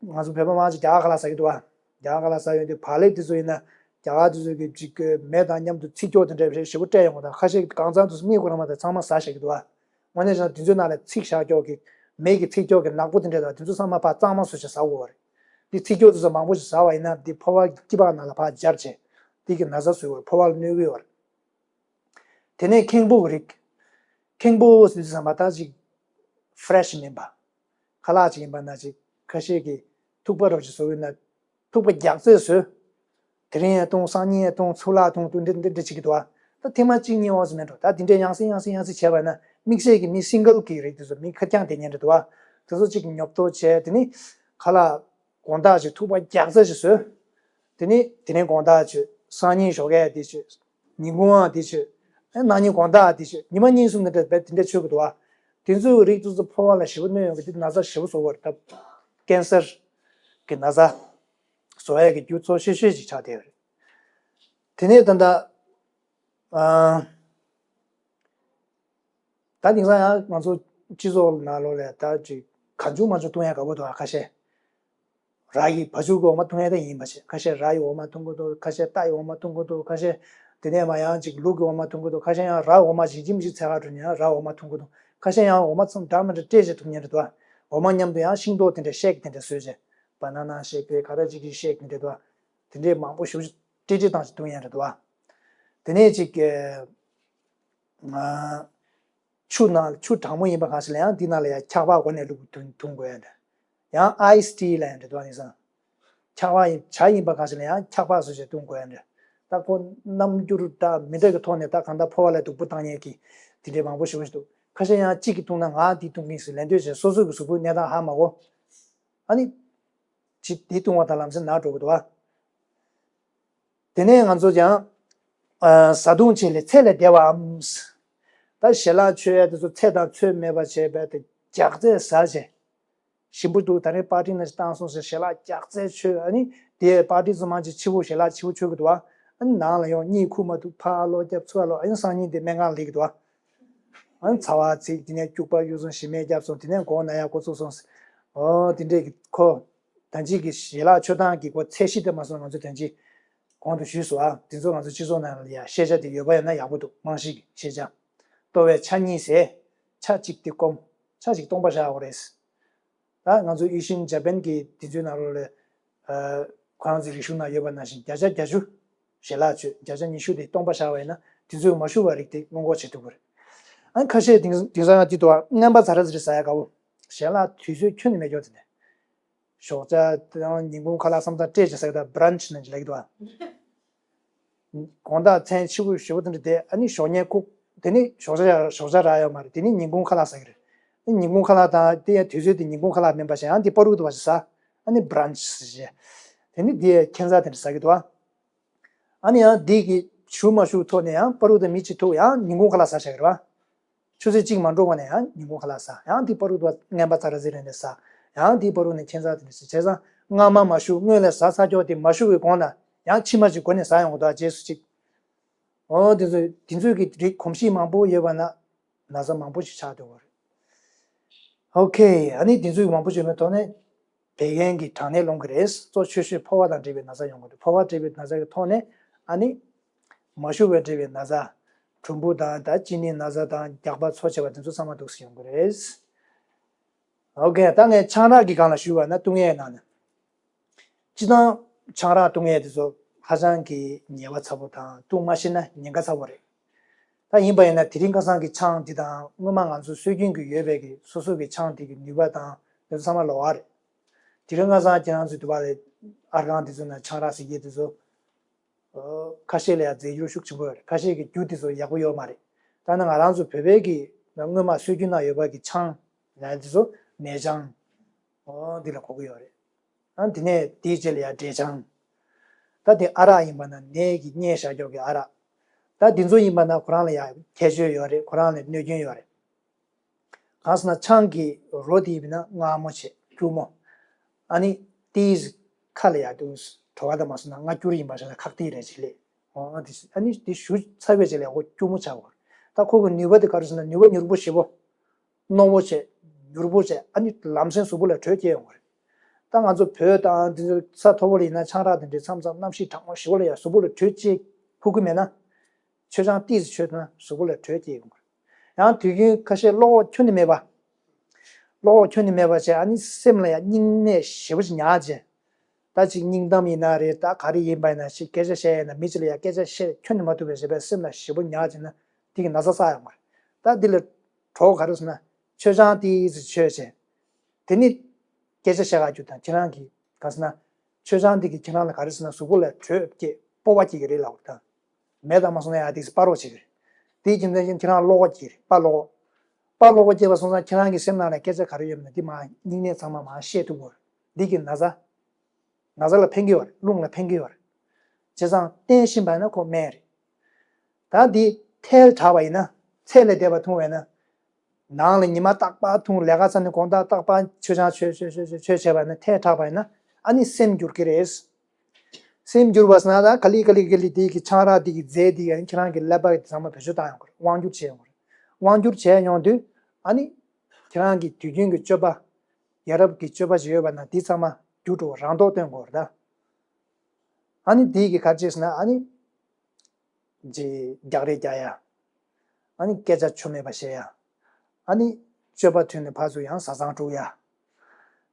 ང་ཚོ་བོད་པ་མང་ཆེ་རྒྱ་གར་ཁ་ལག་ཟ་གི་འདུག་བ། རྒྱ་གར་ཁ་ལག་ཟ་ཡོང་དུས་བག་ལེབ་དེ་ཚོ་ཡིན་ན་རྒྱ་གར་དེ་ཚོ་གི་ཅིག་མེ་དང་མཉམ་དུ་ཚིག་སྐྱོག་དེ་འདྲ་ཞེ་པོ་སྤྲད་ཡོང་གི་འདུག་ཁ་ཤས་ཀྱིས་གང་ཚང་དུ་སྨན་ཁོ་རང་མ་དང་ཚང་མ་ཟ་བཞག་གི་འདུག་བ། དངོས་གནས་བྱས་ན་དེ་ཚོའི་ནང་ལ་ཚིག་བཞག་སྐྱོག་གི་མེ་གི་ཚིག་སྐྱོག་གི་ནག་པོ་དེ་འདྲ་དང་དེ་ཚོ་ཚང་མ་ཕར་གཙང་མ་བཟོས་བྱས་ཟ་དགོས་པ་རེད། འདི་ཚིག་སྐྱོག་དེ་ཚོ་མང་པོ་ཞིག་ཟ་བ་ཡིན་ན་འདི་ཕོ་བ་གི་སྐྱི་པགས་ནང་ལ་ཕར་འབྱར་བྱས་འདི་གི་ན་ཚ་བཟོས་པ་རེད། ཕོ་བ་ལ་གནོད་ཀྱི་ཡོད་རེད། དེ་ནས་ཁེངས་པོ་གི་རིགས། ཁེངས་པོ་ཟེར་དུས་ཙམ་པ་ད་ཅིག་ཕི་རེ་ཤི་མིན་པ། ཁ་ལག་ཅིག་ཡིན་པ་ན་ཅིག་ཁ་ཤས་ཀྱིས་ཐུག་པ་རོ་ཅིག་བཟོ་གི་ན་ཐུག་པ་རྒྱགས་ཚད་བཟོས། དེ་རིང་ཡང་བཏུང་སང་ཉིན་ཡང་བཏུང་ཚུར་ལ་བཏུང་བཏུང་འདི་འདི་འདི་བྱེད་ཀྱི་འདུག་བ། ད་ཐེངས་མ་གཅིག་གཉིས་འོང་ཟེར་མེད་འགྲོ། ད་དེ་འདྲའི་ཡང་སེ་ཡང་སེ་ཡང་སེ་བྱས་པ་ན་དམིགས་བསལ་གྱི་མི་སིང་གལ་གྱི་རིགས་དེ་ཚོ་མི་ཁེར་རྐྱང་དེ་ཉན་འདྲ་འདུག་བ། དེ་ཚོ་གཅིག་ཉོབ་ཏོ་བྱས་དེ་ནི་ཁ་ལག་དགོང་དག་ཅིག་ཐུག་པ་རྒྱགས་ཚད་ཅིག་བཟོས། དེ་ནི་དེ་རིང་དགོང་དག་ཅིག་སང་ཉིན་ཞོགས་ཀས་དེ་ཅིག་ཉིན་གུང་ཨ་དེ་ཅིག་ཨེ་གནངས་ཉིན་དགོང་དག་དེ་ཅིག་ཉི་མ་གཉིས་གསུམ་དེ་འདྲ་དེ་འདྲ་མཆོད་ཀྱི་འདུག་བ། དེ་ཚོའི་རིགས་དེ་ཚོ་ཕོ་བ་ལ་ཞེ་པོ་གནོད་ཡོང་གི་དེ་ན་ཚ་ཞེ་པོ་བཟོ་བ་རེད། ད་ཀན་སར་གི་ན་ཚ་བཟོ་ཡ་གི་རྒྱུ་གཙོ་ཤོས་ཤོས་ཅིག་ཆགས་བསྡད་ཡོད་རེད། དེ་ནས་ད་ལྟ་ཨ། ད་དེང་སང་ཡང་ང་ཚོ་སྤྱི་ཚོགས་ནང་ལོགས་ལ་ད་ཅིག་གང་བྱུང་མང་བྱུང་བཏུང་ཡ་དགའ་པོ་འདུག་ཨ། ཁ་ཤས་ ར་ཡི་བ་ཕྱུགས་ཀྱི་འོ་མ་འཐུང་ཡ་ད་ཡིན་པ་བྱས། ཁ་ཤས་ར་ཡི་འོ་མ་འཐུང་གི་འདུག་ཁ་ཤས་རྟ་ཡི་འོ་མ་འཐུང་གི་འདུག་ཁ་ཤས་དེ་ནས་མ་ཡང་ཅིག་ལུག་གི་འོ་མ་འཐུང་གི་འདུག་ཁ་ཤས་ཡང་ར་འོ་མ་ཞིམ་ཞིམ་ཞིག་འཚོལ་ག་འགྲོ་ནས་ཡང་ར་འོ་མ་འཐུང་གི་འདུག་ཁ་ཤས་ཡང་འོ་མ་ཚང་འདྲ་མི་འདྲ་སྤྲད་བྱས་འཐུང་མཁན་རེད་འདུག་འོ་མ་མཉམ་དུ་ཡང་ཤིང་ཏོག་དེ་འདྲ་ཤེག་དེ་འདྲ་བཟོས་བྱས། བ་ན་ན་ཤེག་རེད། ག་རེ་ཅིག་གི་ཤེག་དེ་འདྲ་འདུག་དེ་འདྲའི་མང་པོ་ཞེ་པོ་ཅིག་སྤྲད་སྤྲད་བཏང་བྱས་འཐུང་མཁན་རེད་འདུག་དེ་ནས་ཅིག་གི་ང་ཆུ་ནང་ཆུ་གྲང་མོ་ཡིན་པ་གང་ཞིག་ལ་ཡང་འདི་ནང་ལ་ཡང་འཁྱག་པ་སྒོ་ནས་བླུགས་འཐུང་འཐུང་དགོས་ཡ་འདྲ། ཡང་ཨའི་སི་ཊི་ལ་ཡང་འདྲ་འདུག་ཨ་ནི་སང་། འཁྱག་པ་ཡིན་ཇ་ཡིན་པ་གང་ཞིག་ལ་ཡང་འཁྱག་པ་བཟོས་བྱས་འཐུང་དགོས་ཡ་འདྲ། ད་ཁོ་རྣམ་འགྱུར་འདྲ་མི་འདྲ་གི་ཐོག་ནས་ད་གང་ལྟར་ཕོ་བ་ལ་སྡུག་པོ་བཏང་མཁན་གྱི་དེ་འདྲའི་མང་པོ་ཞེ་པོ་ཞིག་འདུག་ཁ་ཤས་ཡང་གཅིག་གིས་འཐུང་ན་ང་འདི་འཐུང་གི་ཡིན་ཟེར་ལད་ཟློས་བྱས་སོ་སོ་གི་གཟུགས་པོའི་གནས་སྟངས་ཧ་མ་གོ་ཨ་ནི། ཅིག་འདི་འཐུང་བ་དང་ལམ་སེང་ན་འགྲོ་གི་འདུག་ཨ། དེ་ནས་ང་ཚོ་ཀྱང་། ཨ། བཟའ་བཏུང་ཆེད་ལས་ཚད་ལས་འདས་པའམ། ད་ཞལ་ལག་མཆོད་ཡ་དེ་ཚོ་ཚད་དང་ཚོད་མེད་པ་བྱས་པས་དེ་ལྗགས་རྩལ་ཟ་བྱས། ཞིམ་པོ་འདུག་ད་རེས་པར་ཊི་ནང་བཏང་སོང་ཟེར་ཞལ་ལག་ལྗགས་རྩལ་མཆོད། ཨ་ནི་དེ་པར་ཊི་ཚོ་མང་ཆེ་ཕྱི་པོ་ཞལ་ལག་ཕྱི་པོ་མཆོད་གི་འདུག་ཨ། ཨ་ནི་ནང་ལ་ཡོང་གཉིད་ཁུག་མ་ཐུབ་ཕར་ལོག་རྒྱབ་ཚུར་ལོག་ཨ་ནི་སང་ཉིན་དེ་སྨན་ཁང་ལ་སླེབས་གི་འདུག་ཨ། ཨ་ནི་ཚ་བ་ཚིག་དེ་ནས་སྐྱུག་པ་གཡུག་སོང་ཞི་མེད་བརྒྱབ་སོང་དེ་ནས་མགོ་ན་ཡ་འགོ་ཚུགས་སོང་། ཨོ་དེ་འདྲས་ཀྱི་ཁོ། ད་ཅིག་གི་ཞལ་ལག་མཆོད་སྟངས་ཀྱི་སྒོ་ཚད་གཞི་དེ་མ་སོང་ང་ཚོས་ད་ཅིག་གོང་དུ་ཞུས་སོང་ཨ། དེ་ཚོ་ང་ཚོ་སྤྱི་ཚོགས་ནང་ལ་ཡ་ཤེས་བྱ་དེ་ཡོད་པ་ཡིན་ན་ཡག་པོ་འདུག་རྨང་གཞི་གི་ཤེས་བྱ། ལྟོ་བའི་ཆ་གཉིས་ཟས། ཆ་གཅིག་དེ་སྐོམ། ཆ་གཅིག་སྟོང་པ་བཞག་དགོས་རེད། ད་ང་ཚོ་ཡིད་བཞིན་ཇ་པན་གྱི་དེ་ཚོའི་ནང་ལོགས་ལ། ཨ། ཁོ་རང་ཚོའི་རིག་གཞུང་ནང་ཡོད་པ་ནང་བཞིན་བརྒྱ་ཆ་བརྒྱད་ཅུ་ཞལ་ལག་མཆོད། བརྒྱ་ཆ་ཉི་ཤུ་དེ་སྟོང་པ་བཞག་པ་ཡིན་ན་དེ་ཚོས་མ་ཞུ་བ་རིགས་དེ་སྔོན་འགོག་བྱེད་ཐུབ་ཀྱི་རེད། ཨ་ནི་ཁ་ཤས་དེང་དེང་སང་ཡང་དེ་འདུག་ཨ། རྔན་པ་ཚ་ར་ཚ་རེ་ཟ་ཡ་དགའ་བོ། ཞལ་ལག་དུས་ཚོད་ཁྱོན་ནས་མེད་ཀྱོག་དེ་ནས། ཞོགས་ཇ་དང་ཉིན་གུང་ཁ་ལག་བསམ་ཚང་སྤྲད་བྱས་ཟ་གི་ད་བྷི་རན་ཆི་ནང་བཞིན་ལབ་ཀྱི་འདུག་ཨ། དགོང་དག་མཚན་ཕྱི་པོ་ཞེ་པོ་དེ་འདྲ་བསྡད་ཨ་ནི་ཞོགས་ཉལ་ཁུག་དེ་ནི་ཞོགས་ཇ་ཞོགས་ཇ་རག་ཡོད་མ་རེད། དེ་ནི་ཉིན་གུང་ཁ་ལག་ཟ་གི་རེད། ཨ་ནི་ཉིན་གུང་ཁ་ལག་དང་དེ་ཡང་དུས་ཚོད་དེ་ཉིན་གུང་ཁ་ལག་མིན་པ་བྱས་ཡང་དེ་བར་དུ་བ་ཞིག་ཟ། ཨ་ནི་བྷི་རན་ཆི་ཟེར་བྱས། དེ་ནི་དེ་ཁྱད་མཚར་དེ་འདྲ་ཟ་གི་འདུག་ཨ། ཨ་ནི་ཡང་འདི་གི་ཞུ་མ་ཞུ་ཐོག་ནས་ཡང་པ་རུ་དང་མི་གཅིག་ཐུག་ཡང་ཉིན་གུང་ཁ་ལག་ཟ་བྱ་གི་རེད་བ། ཆུ་ཚོད་གཅིག་མ་འགྲོ་བ་ནས་ཡང་ཉིན་གུང་ཁ་ལག་ཟ། ཡང་འདི་པ་རུ་དང་རྔན་པ་ཚ་ར་ཚིག་རེ་ནས་ཟ། ཡང་འདི་པ་རུ་ནས་ཁྱད་མཚར་དེ་འདྲ་ཟ། བྱས་ཙང་སྔ་མ་མ་ཞུ་སྔོན་ལ་ཟ་ཚར་ཀྱོག་དེ་མ་ཞུ་བའི་གོང་ལ་ཡང་ཕྱི་མ་ཅིག་སྒོ་ནས་ཟ་ཡོང་གི་འདུག་ཨ། རྗེས་སུ་ཅིག་ཨོ་དེ་ཚོ་དེ་ཚོའི་གི་རིགས་གོམས་གཤིས་མང་པོ་ཡོད་པ་ན་ན་ཚ་མང་པོ་ཞིག་ཆགས་འགྲོ་གི་རེད། ཨོ་ཁེ། ཨ་ནི་དེ་ཚོའི་མང་པོ་བྱུང་བའི་ཐོག་ནས་བད་ཀན་གྱི་གྲང་ནད་སློང་གི་རེད། གཙོ་ཆེ་ཤོས་ཕོ་བ་དང་འབྲེལ་བའི་ན་ཚ་ཡོང་གི་རེད། ཕོ་བ་འབྲེལ་བའི་ན་ཚ་གི་ཐོག་ནས་ཨ་ནི་མ་ཞུ་བས་འབྲེལ་བའི་ན་ཚ། གྲུམ་བུ་དང་ད་གཅིན་སྙི་ན་ཚ་དང་རྒྱགས་པ་འཚོ་བྱས་པ་དེ་ཚོ་ཚང་མ་འདུག་སེ་ཡོང་གི་རེད། ཨོ་ཁེ། ད་ངས་ཆང་རག་གི་སྒང་ལ་ཞུས་པ་ན་བཏུང་ཡས་ནང་ནས། སྤྱིར་བཏང་ཆང་རག་བཏུང་ཡས་དེ་ཚོ་ཧ་ཅང་གི་ཉེས་པ་ཚ་པོ་དང་བཏུང་མ་ཤེས་ན་ཉེན་ཁ་ཚ་པོ་རེད། ད་ཡིན་པ་ཡིན་ན་དེ་རིང་ཁ་སང་གི་ཆང་འདི་དང་སྔོན་མ་ང་ཚོ་སྲོལ་རྒྱུན་གྱི་ཡོད་པའི་གི་སོ་སོ་གི་ཆང་དེ་གི་ནུས་པ་དང་དེ་ཚོ་ཚང་མ་ལོགས་ཀ་རེད། དེ་རིང་ཁ་སང་ཁྱེད་རང་ཚོའི་དུ་བ་ལ་ཨར་ཁང་དེ་ཚོ་ན་ཆང་རག་ཟེར་གྱི་དེ་ཚོ། ཁ་ཤས་ལ་ཡང་རྫས་འགྱུར་ཤུགས་ཆེན་པོ་ཡོད་རེད། ཁ་ཤས་ཀྱི་རྒྱུ་དེ་ཚོ་ཡག་པོ་ཡོད་མ་རེད། ད་ནི་ང་རང་ཚོ་བོད་པའི་གི་སྔོན་མ་སྲོལ་རྒྱུན་ནང་ཡོད་པ་གི་ཆང་ལ་དེ་ཚོ་ནས་ཆང་། ཨོ་འདི་ལ་གོ་གི་ཡོད་རེད། ཨ་འདི་ནས་དེའི་རྗེས་ལ་ཡང་འབྲས་ཆང་། ད་དེ་ཨ་རག་ཡིན་པ་ན་ནས་ཀྱི་བརྙས་བཞག་ཀྱོག་གི་ཨ་རག་ད་འདི་ཚོ་ཡིན་པ་ན་ཁོ་རང་ལ་ཡང་ཁྱད་ཆོས་ཡོད་རེད། ཁོ་རང་ལ་གནོད་སྐྱོན་ཡོད་རེད། གང་ཟེར་ན་ཆང་གི་རོ་དེ་ཡིན་ན་མངར་མོ་བྱས་སྐྱུར་མོ། ཨ་ནི་ཏིས་ཁ་ལ་ཡ་དུས་བྲོ་བ་དང་མ་སོང་ན་མངར་སྐྱུར་ཡིན་པ་ཞིག་ན་ཁག་ཏིས་རེད་ཅིག་ལས། ཨོ་ཨ་དེ་ཨ་ནི་དེ་ཞུ་ཚར་བའི་རྗེས་ལ་ཡ་ཁོ་སྐྱུར་མོ་ཆགས་པ་རེད། ད་ཁོ་གི་ནུས་པ་དེ་ག་རེ་ཟེར་ན་ནུས་པ་མྱུར་པོ་ཞེ་པོ། རྣོ་བོ་བྱས། མྱུར་པོ་བྱས་ཨ་ནི་ལམ་སེང་གཟུགས་པོ་ལ་དྲོད་སྐྱེ་ཡོང་བ་རེད། ད་ང་ཚོ་བོད་དང་དེ་ཚོ་ས་མཐོ་པོ་ལ་ཡིན་ན་ཆང་རག་དེ་འདྲའི་མཚམས་མཚམས་གནམ་གཤིས་གྲང་མོ་ཞེ་པོ་ལ་ཡ་གཟུགས་པོ་ལ་དྲོད་སྐྱེ་ཕོག་གི་མེད་ན། མཆོད་ཆང་ཏིས་མཆོད་ན་གཟུགས་པོ་ལ་དྲོད་སྐྱེ་ཡོང་གི་རེད། ཡང་དུས་རྒྱུན་ཁ་ཤས་བློ་ཁོག་ཁྱོན་ནས་མེད་པ། བློ་ཁོག་ཁྱོན་ནས་མེད་པ་བྱས་ཨ་ནི་སེམས་ལ་ཡང་སྙིང་ནད་ཞེ་པོ་ཅིག་ཉར་བྱས། ད་ཅིག་སྙིང་གཏམ་ཡིན་ན་རེད། ད་ག་རེ་ཡིན་པ་ཡིན་ན་ཞིག་སྐད་ཆ་བཤད་ཡིན་ན་མི་གཅིག་ལ་ཡང་སྐད་ཆ་བཤད་ཁྱོན་ནས་མ་ཐུབ་པའི་བྱས་པས་སེམས་ལ་ཞེ་པོ་ཉར་བྱས་ན་དེ་གི་ན་ཚ་བསགས་ཡོང་གི་རེད། ད་འདི་ལ་གྲོགས་ག་རེ་ཟེར་ན་མཆོད་ཆང་ཏིས་མཆོད་བྱས། དེ་ནི་སྐད་ཆ་བཤད་ག་རྒྱུ་དང་ཁྱེད་རང་གིས་ག་ཟེར་ན། མཆོད་ཆང་འདི་གིས་ཁྱེད་རང་ལ་ག་རེ་ཟེར་ན་གཟུགས་པོ་ལ་དྲོད་སྐྱེ་སྤོབས་པ་སྐྱེ་གི་རེད་ལབ་དང་། མེད་དང་མ་སོང་ན་ཡང་དེ་སྤ་རོ་བྱེད་གི་རེད། དེའི་རྒྱུ་མཚན་གྱིས་ཁྱེད་རང་བློ་ཁོག་སྐྱེ་གི་རེད། དཔའ་བློ་ཁོག་དཔའ་བློ་ཁོག་སྐྱེས་པ་སོང་ཙང་ཁྱེད་རང་གི་སེམས་ནང་ལ་སྐད་ཆ་ག་རེ་ཡོད་མེད་འདི་མ་སྙིང་ནད་ཚང་མ་མ་བཤད་ཐུབ་དགོས་རེད། འདི་གི་ན་ཚ། ན་ཚ་ལ་ཕན་གི་ཡོད་རེད། རླུང་ལ་ཕན་གི་ཡོད་རེད། བྱས་ཙང་བསྟེན་བཞིན་པ་ཡིན་ན་ཁོ་སྨན་རེད། ད་འདི་ཐལ་དྲགས་པ་ཡིན་ན་ཚད་ལས་འདས་པ་འཐུང་བས་ན། ནང་ལ་ཉི་མ་རྟག་པར་འཐུང་ལས་ཀ་ཚར་ནས་དགོང་དག་རྟག་པར་མཆོད་ཆང་མཆོད་མཆོད་མཆོད་མཆོད་མཆོད་བྱས་པ་ཡིན་ན་ཐལ་དྲགས་པ་ཡིན་ན་ཨ་ནི་སེམས་འགྱུར་གི་རེད། སེམས་འགྱུར་བ་ཟེར་ན་ད་ག་ལེ་ག་ལེ་ག་ལེ་དེ་གི་ཆང་རག་དེ་གི་རྫས་དེ་གི་ཨ་ནི་ཁྱེད་རང་གི་ཀླད་པ་གི་ཚང་མ་བེད་སྤྱོད་བཏང་ཡོང་གི་རེད། དབང་སྒྱུར་བྱས་ཡོང་གི་རེད། དབང་སྒྱུར་བྱས་ཡོང་དུས་ཨ་ནི་ཁྱེད་རང་གི་དུས་རྒྱུན་གྱི་སྤྱོད་པ། ཡ་རབས་ཀྱི་སྤྱོད་པ་ཅིག་ཡོད་པ་ན་དེ་ཚང་མ། འགྱུར་འགྲོ་བ་རང་མདོག་སྟོན་དགོས་རེད་ད། ཨ་ནི་དེའི་གི་ག་རེ་བྱས་ཟེར་ན་ཨ་ནི། ཅིག་རྒྱག་རེས་རྒྱག་ཡ། ཨ་ནི་སྐད་ཆ་ཆོ་མེད་པ་བཤད་ཡ། ཨ་ནི་སྤྱོད་པ་མཐུན་ནས་ཕར་ཚུར་ཡང་བཟའ་ཚང་དཀྲུག་ཡ།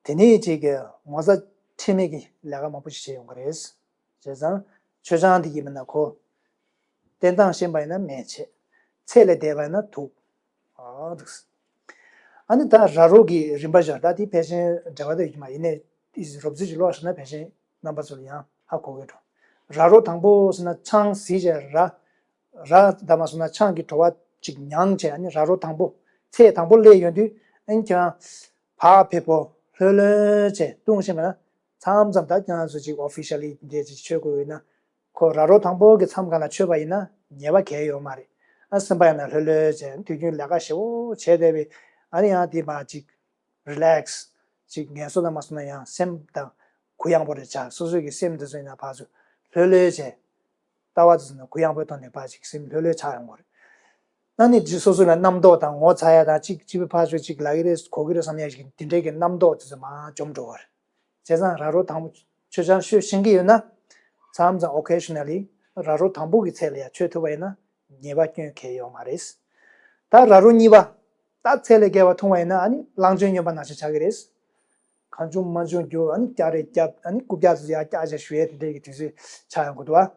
དེ་ནས་ཅིག་གི་ངོ་ཚ་ཁྲེལ་མེད་ཀྱི་ལས་ཀ་མང་པོ་ཞིག་བྱེད་ཡོང་གི་རེད། བྱས་ཙང་མཆོད་ཆང་འདི་ཡིན་མིན་ན་ཁོ། བསྟེན་སྟངས་ཤེས་པ་ཡིན་ན་མེད་བྱས། ཚད་ལས་འདས་པ་ཡིན་ན་དུག་ཨ་འདུག་ཨ་ནི་ད་ར་རོ་གི་རིམ་པ་བཞག་ད་དེ་ཕལ་ཆེར་འབྲེལ་བ་ད་ཡོད་ཀྱི་མ་ཡིན་ནས་ཨིས་རོབ་ཙི་ཅིག་ཀློག་བཞག་ན་ཕལ་ཆེར་རྣམ་པ་ཚོ་ལ་ཡང་ཧ་གོ་གི་འགྲོ། ར་རོ་དང་པོ་ཟེར་ན་ཆང་བཟི་བྱས་ར། ར་ད་མ་སོང་ན་ཆང་གི་བྲོ་བ་ཅིག་མྱངས་བྱས་ཨ་ནི་ར་རོ་དང་པོ། ཚད་དང་པོ་སླེབས་ཡོང་དུས་ཨ་ནི་ཁྱེད་རང་བག་ཕེབས་པོ་ལྷོད་ལྷོད་བྱས་བཏུང་ཤེས་པ་ན་མཚམས་མཚམས་ད་ཁྱེད་རང་ཚོ་ཅིག་ཨོ་ཕི་ཤལ་ལི་འདྲ་ཅིག་མཆོད་དགོས་ཡོད་ན། ཁོ་ར་རོ་དང་པོ་གི་མཚམས་སྒང་ལ་མཆོད་པ་ཡིན་ན་ཉེས་པ་གང་ཡང་ཡོད་མ་རེད། ཨ་སེམས་པ་ཡང་ན་ལྷོད་ལྷོད་བྱས་དུས་རྒྱུན་ལས་ཀ་ཞེ་པོ་བྱས་བསྡད་པའི་ཨ་ནི་ཡང་དེ་མ་ཅིག་རི་ལེག་སི་ཅིག་ངལ་གསོ་དང་མ་སོང་ན་ཡང་སེམས་དང་གུ་ཡངས་པོ་རེ་བྱ། སོ་སོ་གི་སེམས་དེ་ཚོ་ཡིན་ན་ཕར་ཚུར་ལྷོད་ལྷོད་བྱས། ལྟ་བ་དེ་ཚོ་ན་གུ་ཡངས་པོའི་ཐོག་ནས་ཕར་ཅིག་སེམས་ལྷོད་ལྷོད་ཆགས་ཡོང་གི་རེད། ཨ་ནི་ཅིག་སོ་སོ་ལ་རྣམ་རྟོག་དང་ངོ་ཚ་ཡ་དང་ཅིག་ཅིག་ཕར་ཚུར་ཅིག་ལབ་ཀྱི་རེད་གོ་གི་རེད་བསམ་ཡ་ཞིག་དེ་འདྲའི་གི་རྣམ་རྟོག་དེ་ཚོ་མར་འཇོམས་འགྲོ་གི་རེད། བྱས་ཙང་ར་རོ་དང་པོ་མཆོད་ཆང་ཤོད་ཤེས་ཀྱི་ཡོད་ན། མཚམས་མཚམས་ཨོ་ཀེ་ཤ་ན་ལི་ར་རོ་དང་པོ་གི་ཚད་ལ་ཡང་མཆོད་ཐུབ་པ་ཡིན་ན་ཉེས་པ་སྐྱོན་གང་ཡང་ཡོད་མ་རེད། ད་ར་རོ་གཉིས་པ། ད་ཚད་ལས་བརྒལ་བ་འཐུང་བ་ཡིན་ན་ཨ་ནི་གླང་ཆེན་སྨྱོན་པ་ནང་བཞིན་ཆགས་ཀྱི་རེད། གང་བྱུང་མང་བྱུང་རྒྱུ་ཨ་ནི་བསྐྱར་རེ་བརྒྱབ་ཨ་ནི་རྐུབ་བཀྱག་ཚོ་ཡར་བཀྱག་བྱས་ཞུ་ཡས་དེ་འདྲས་ཀྱི་དུས་ཚོད་ཆགས་ཡོང་གི་འདུག་ཨ།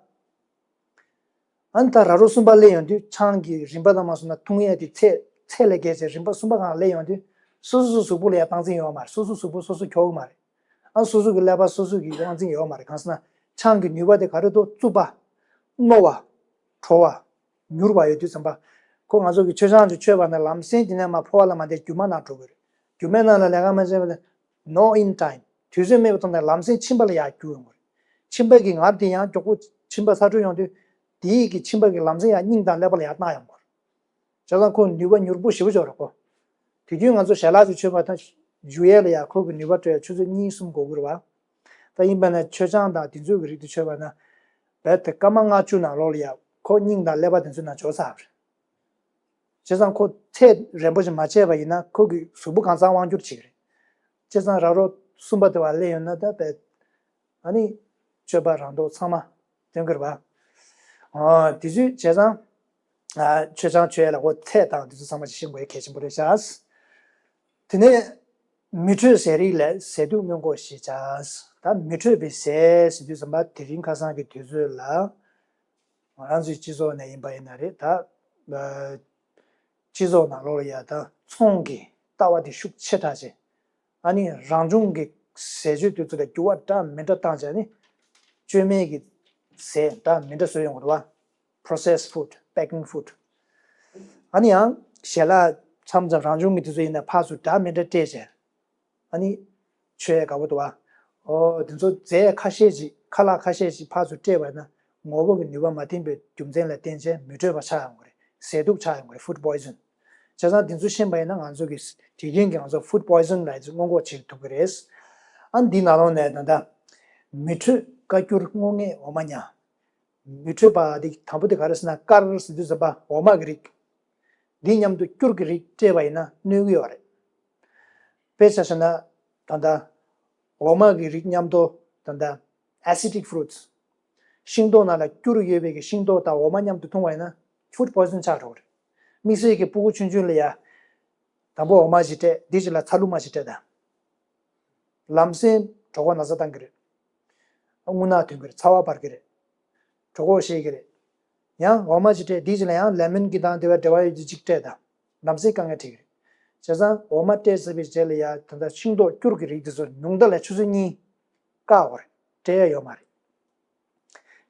ཨ་ནི་ད་ར་རོ་གསུམ་པ་སླེབས་ཡོང་དུས་ཆང་གི་རིམ་པ་དང་མ་སོང་ན་འཐུང་ཡས་དེ་ཚད་ཚད་ལས་བརྒལ་བྱས་རིམ་པ་གསུམ་པ་སྒང་སླེབས་ཡོང་དུས་སོ་སོ་སོ་གཟུགས་པོ་ལ་ཡང་སྟངས་འཛིན་ཡོད་མ་རེད། སོ་སོ་གཟུགས་པོ་སོ་སོ་འཁྱོག་གི་མ་རེད། ཨ་སོ་སོ་གི་ཀླད་པ་སོ་སོ་གི་སྟངས་འཛིན་ཡོད་མ་རེད། གང་ཟེར་ན་ཆང་གི་ནུས་པ་དེ་ག་རེ་འདུག་རྩུབ་པ། རྣོ་བ། དྲོ་བ། མྱུར་བ་ཡོད་དུས་ཙམ་པ། ཁོ་ང་ཚོ་གི་མཆོད་ཆང་ཅིག་མཆོད་པ་ན་ལམ་སེང་དེ་ནས་མར་ཕོ་བ་ལ་མ་བསྡད་རྒྱུ་མ་ནང་འགྲོ་གི་རེད། རྒྱུ་མའི་ནང་ལ་ལས་ཀ་མ་བྱས་པ་ན། no in time དུས་ཚོད་མེད་པ་ཐོག་ནས་ལམ་སེང་མཆིན་པ་ལ་ཡར་རྒྱུ་ཡོང་གི་རེད། མཆིན་པ་གི་ངར་དེ་ཡང་མགྱོགས་པོ་མཆིན་པ་ཚ་དྲོད་ཡོང་དུས། དེའི་གི་མཆིན་པ་གི་ལམ་སེང་ཡང་སྙིང་དང་ཀླད་པ་ལ་ཡར་བཏང་ཡོང་གི་རེད། བྱས་ཙང་ཁོ་ནུས་པ་མྱུར་པོ་ཞེ་པོ་ཅིག་རེད་ཁོ། དུས་རྒྱུན་ང་ཚོ་ཞལ་ལག་ཅིག་མཆོད་པ་དང་། བཞུ་ཡས་ལ་ཡང་ཁོ་གི་ནུས་པ་སྤྲོད་ཡས་ཆུ་ཚོད་གཉིས་གསུམ་འགོར་གི་རེད་བ། ད་ཡིན་པ་ན་མཆོད་ཆང་དང་དེ་ཚོའི་གི་རིགས་དེ་མཆོད་པ་ན། རྦད་དེ་སྐར་མ་ལྔ་བཅུ་ནང་ལོགས་ལ་ཡང་ཁོ་སྙིང་དང་ཀླད་པ་དེ་ཚོའི་ནང་འབྱོར་ཚར་བ་རེད། བྱས་ཙང་ཁོ་ཚད་རན་པོ་ཞིག་མ་བྱས་པ་ཡིན་ན་ཁོ་གི་གཟུགས་པོ་གང་ཚང་དབང་སྒྱུར་བྱེད་ཀྱི་རེད། བྱས་ཙང་ར་རོ་གསུམ་པ་དེ་བ་སླེབས་ཡོང་ན་ད་རྦད། ཨ་ནི། སྤྱོད་པ་རང་མདོག་ཚང་མ་སྟོན་གྱི་རེད་པ། ཨ་དེ་ཚོའི་བྱས་ཙང་། ཨ་མཆོད་ཆང་མཆོད་ཡས་ལ་ཁོ་ཚད་དང་དེ་ཚོ་ཚང་མ་ཅིག་ཤེས་དགོས་ཡ་གལ་ཆེན་པོ་རེད་ཤག་དེ་ནས། མི་འཕྲོད་ཟས་རིགས་ལས་ཟས་དུག་སྔོན་འགོག་ཞིབ་བྱ། ད་མི་འཕྲོད་པའི་ཟས་ཟེར་དུས་ཙམ་པ་དེ་རིང་ཁ་སང་གི་དུས་ཚོད་ལ། ང་རང་ཚོའི་སྤྱི་ཚོགས་ནས་ཡིན་པ་ཡིན་ན་རེད་ད། ཨ་སྤྱི་ཚོགས་ནང་ལོགས་ལ་ཡ་ད་ཚོང་གི་ལྟ་བ་དེ་ཤུགས་ཆེ་དྲགས་བྱས། ཨ་ནི་རང་བྱུང་གི་ཟས་བཅུད་དེ་ཚོ་ལ་འགྱུར་བ་འདྲ་མི་འདྲ་བཏང་བྱས་ནི། བཅོས་མའི་གི་ཟས་འདྲ་མི་འདྲ་བཟོས་ཡོང་གི་འདུག་བ། processed food, packing food. ཨ་ནི་ཡང་ཞལ་ལག་མཚམས་མཚམས་རང་བྱུང་གི་དེ་ཚོ་ཡིན་ན་ཕར་ཚུར་འདྲ་མི་འདྲ་སྤྲད་བྱས། ཨ་ནི། མཆོད་ཡས་དགའ་པོ་འདུག་བ། ཨོ་དེ་ཚོ་རྫས་ཁ་ཤས་ཅིག་ཁ་ལག་ཁ་ཤས་ཅིག་ཕར་ཚུར་སྤྲད་པ་ཡིན་ན་ངོ་བོ་གི་ནུས་པ་མ་ལྡན་པའི་རྒྱུ་མཚན་ལ་བརྟེན་བྱས་མི་འཕྲོད་པ་ཆགས་ཡོང་གི་རེད། ཟས་དུག་ཆགས་ཡོང་གི་རེད། food poison. བྱས་ཙང་དེ་ཚོ་ཤེས་པ་ཡིན་ན་ང་ཚོ་གི་དུས་རྒྱུན་གྱི་ང་ཚོ་food poison ལ་ཡི་ཚོ་སྔོན་འགོག་བྱེད་ཐུབ་ཀྱི་རེད། ཨ་འདི་ནང་ལོགས་ནས་ད་ལྟ། མི་འཕྲོད་བཀའ་འགྱུར་སྔོ་ངད་འོ་མ་ཉ། མི་འཕྲོད་པ་འདི་དང་པོ་དེ་ག་རེ་ཟེར་ན་དཀར་ཟེར་དུས་ཙམ་པ་འོ་མ་གི་རིགས། འདི་མཉམ་དུ་སྐྱུར་གྱི་རིགས་སྤྲད་པ་ཡིན་ན་གནོད་ཀྱི་ཡོད་རེད། དཔེ་ཆ་བཞག་ན། ད་ལྟ། འོ་མ་གི་རིགས་མཉམ་དུ། ད་ལྟ། acidic fruits. ཤིང་ཏོག་ནང་ལ་སྐྱུར་ཡོད་པའི་གི་ཤིང་ཏོག་དང་འོ་མ་མཉམ་དུ་འཐུང་བ་ཡིན་ན་food poison ཆགས་འགྲོ་གི་རེད། དམིགས་བསལ་གྱི་སྤུ་གུ་ཆུང་ཆུང་ལ་ཡ། དང་པོ་འོ་མ་ཞིག་སྤྲད་དེའི་རྗེས་ལ་ཚ་ལུ་མ་ཞིག་སྤྲད་དང་། ལམ་སེང་གྲོད་ཁོག་ན་ཚ་བཏང་གི་རེད། རྔུལ་ནག་ཐོན་གི་རེད། ཚ་བ་འབར་གི་རེད། གྲོད་ཁོག་བཤལ་གི་རེད། ཡང་འོ་མ་ཅིག་སྤྲད་དེའི་རྗེས་ལ་ཡང་ལེ་མོན་གྱི་དང་དེ་བ་འབྲེལ་བ་ཡོད་རྒྱུ་ཅིག་སྤྲད་དང་། ལམ་སེང་དཀའ་ངལ་འཕྲད་གི་རེད། བྱས་ཙང་འོ་མ་སྤྲད་ཚར་བའི་རྗེས་ལ་ཡང་ད་ལྟ་ཤིང་ཏོག་སྐྱུར་གི་རིགས་དེ་ཚོ་ཉུང་མཐའ་ལ་ཆུ་ཚོད་གཉིས། བཀག་དགོས་རེད། སྤྲད་ཡ་ཡོད་མ་རེད།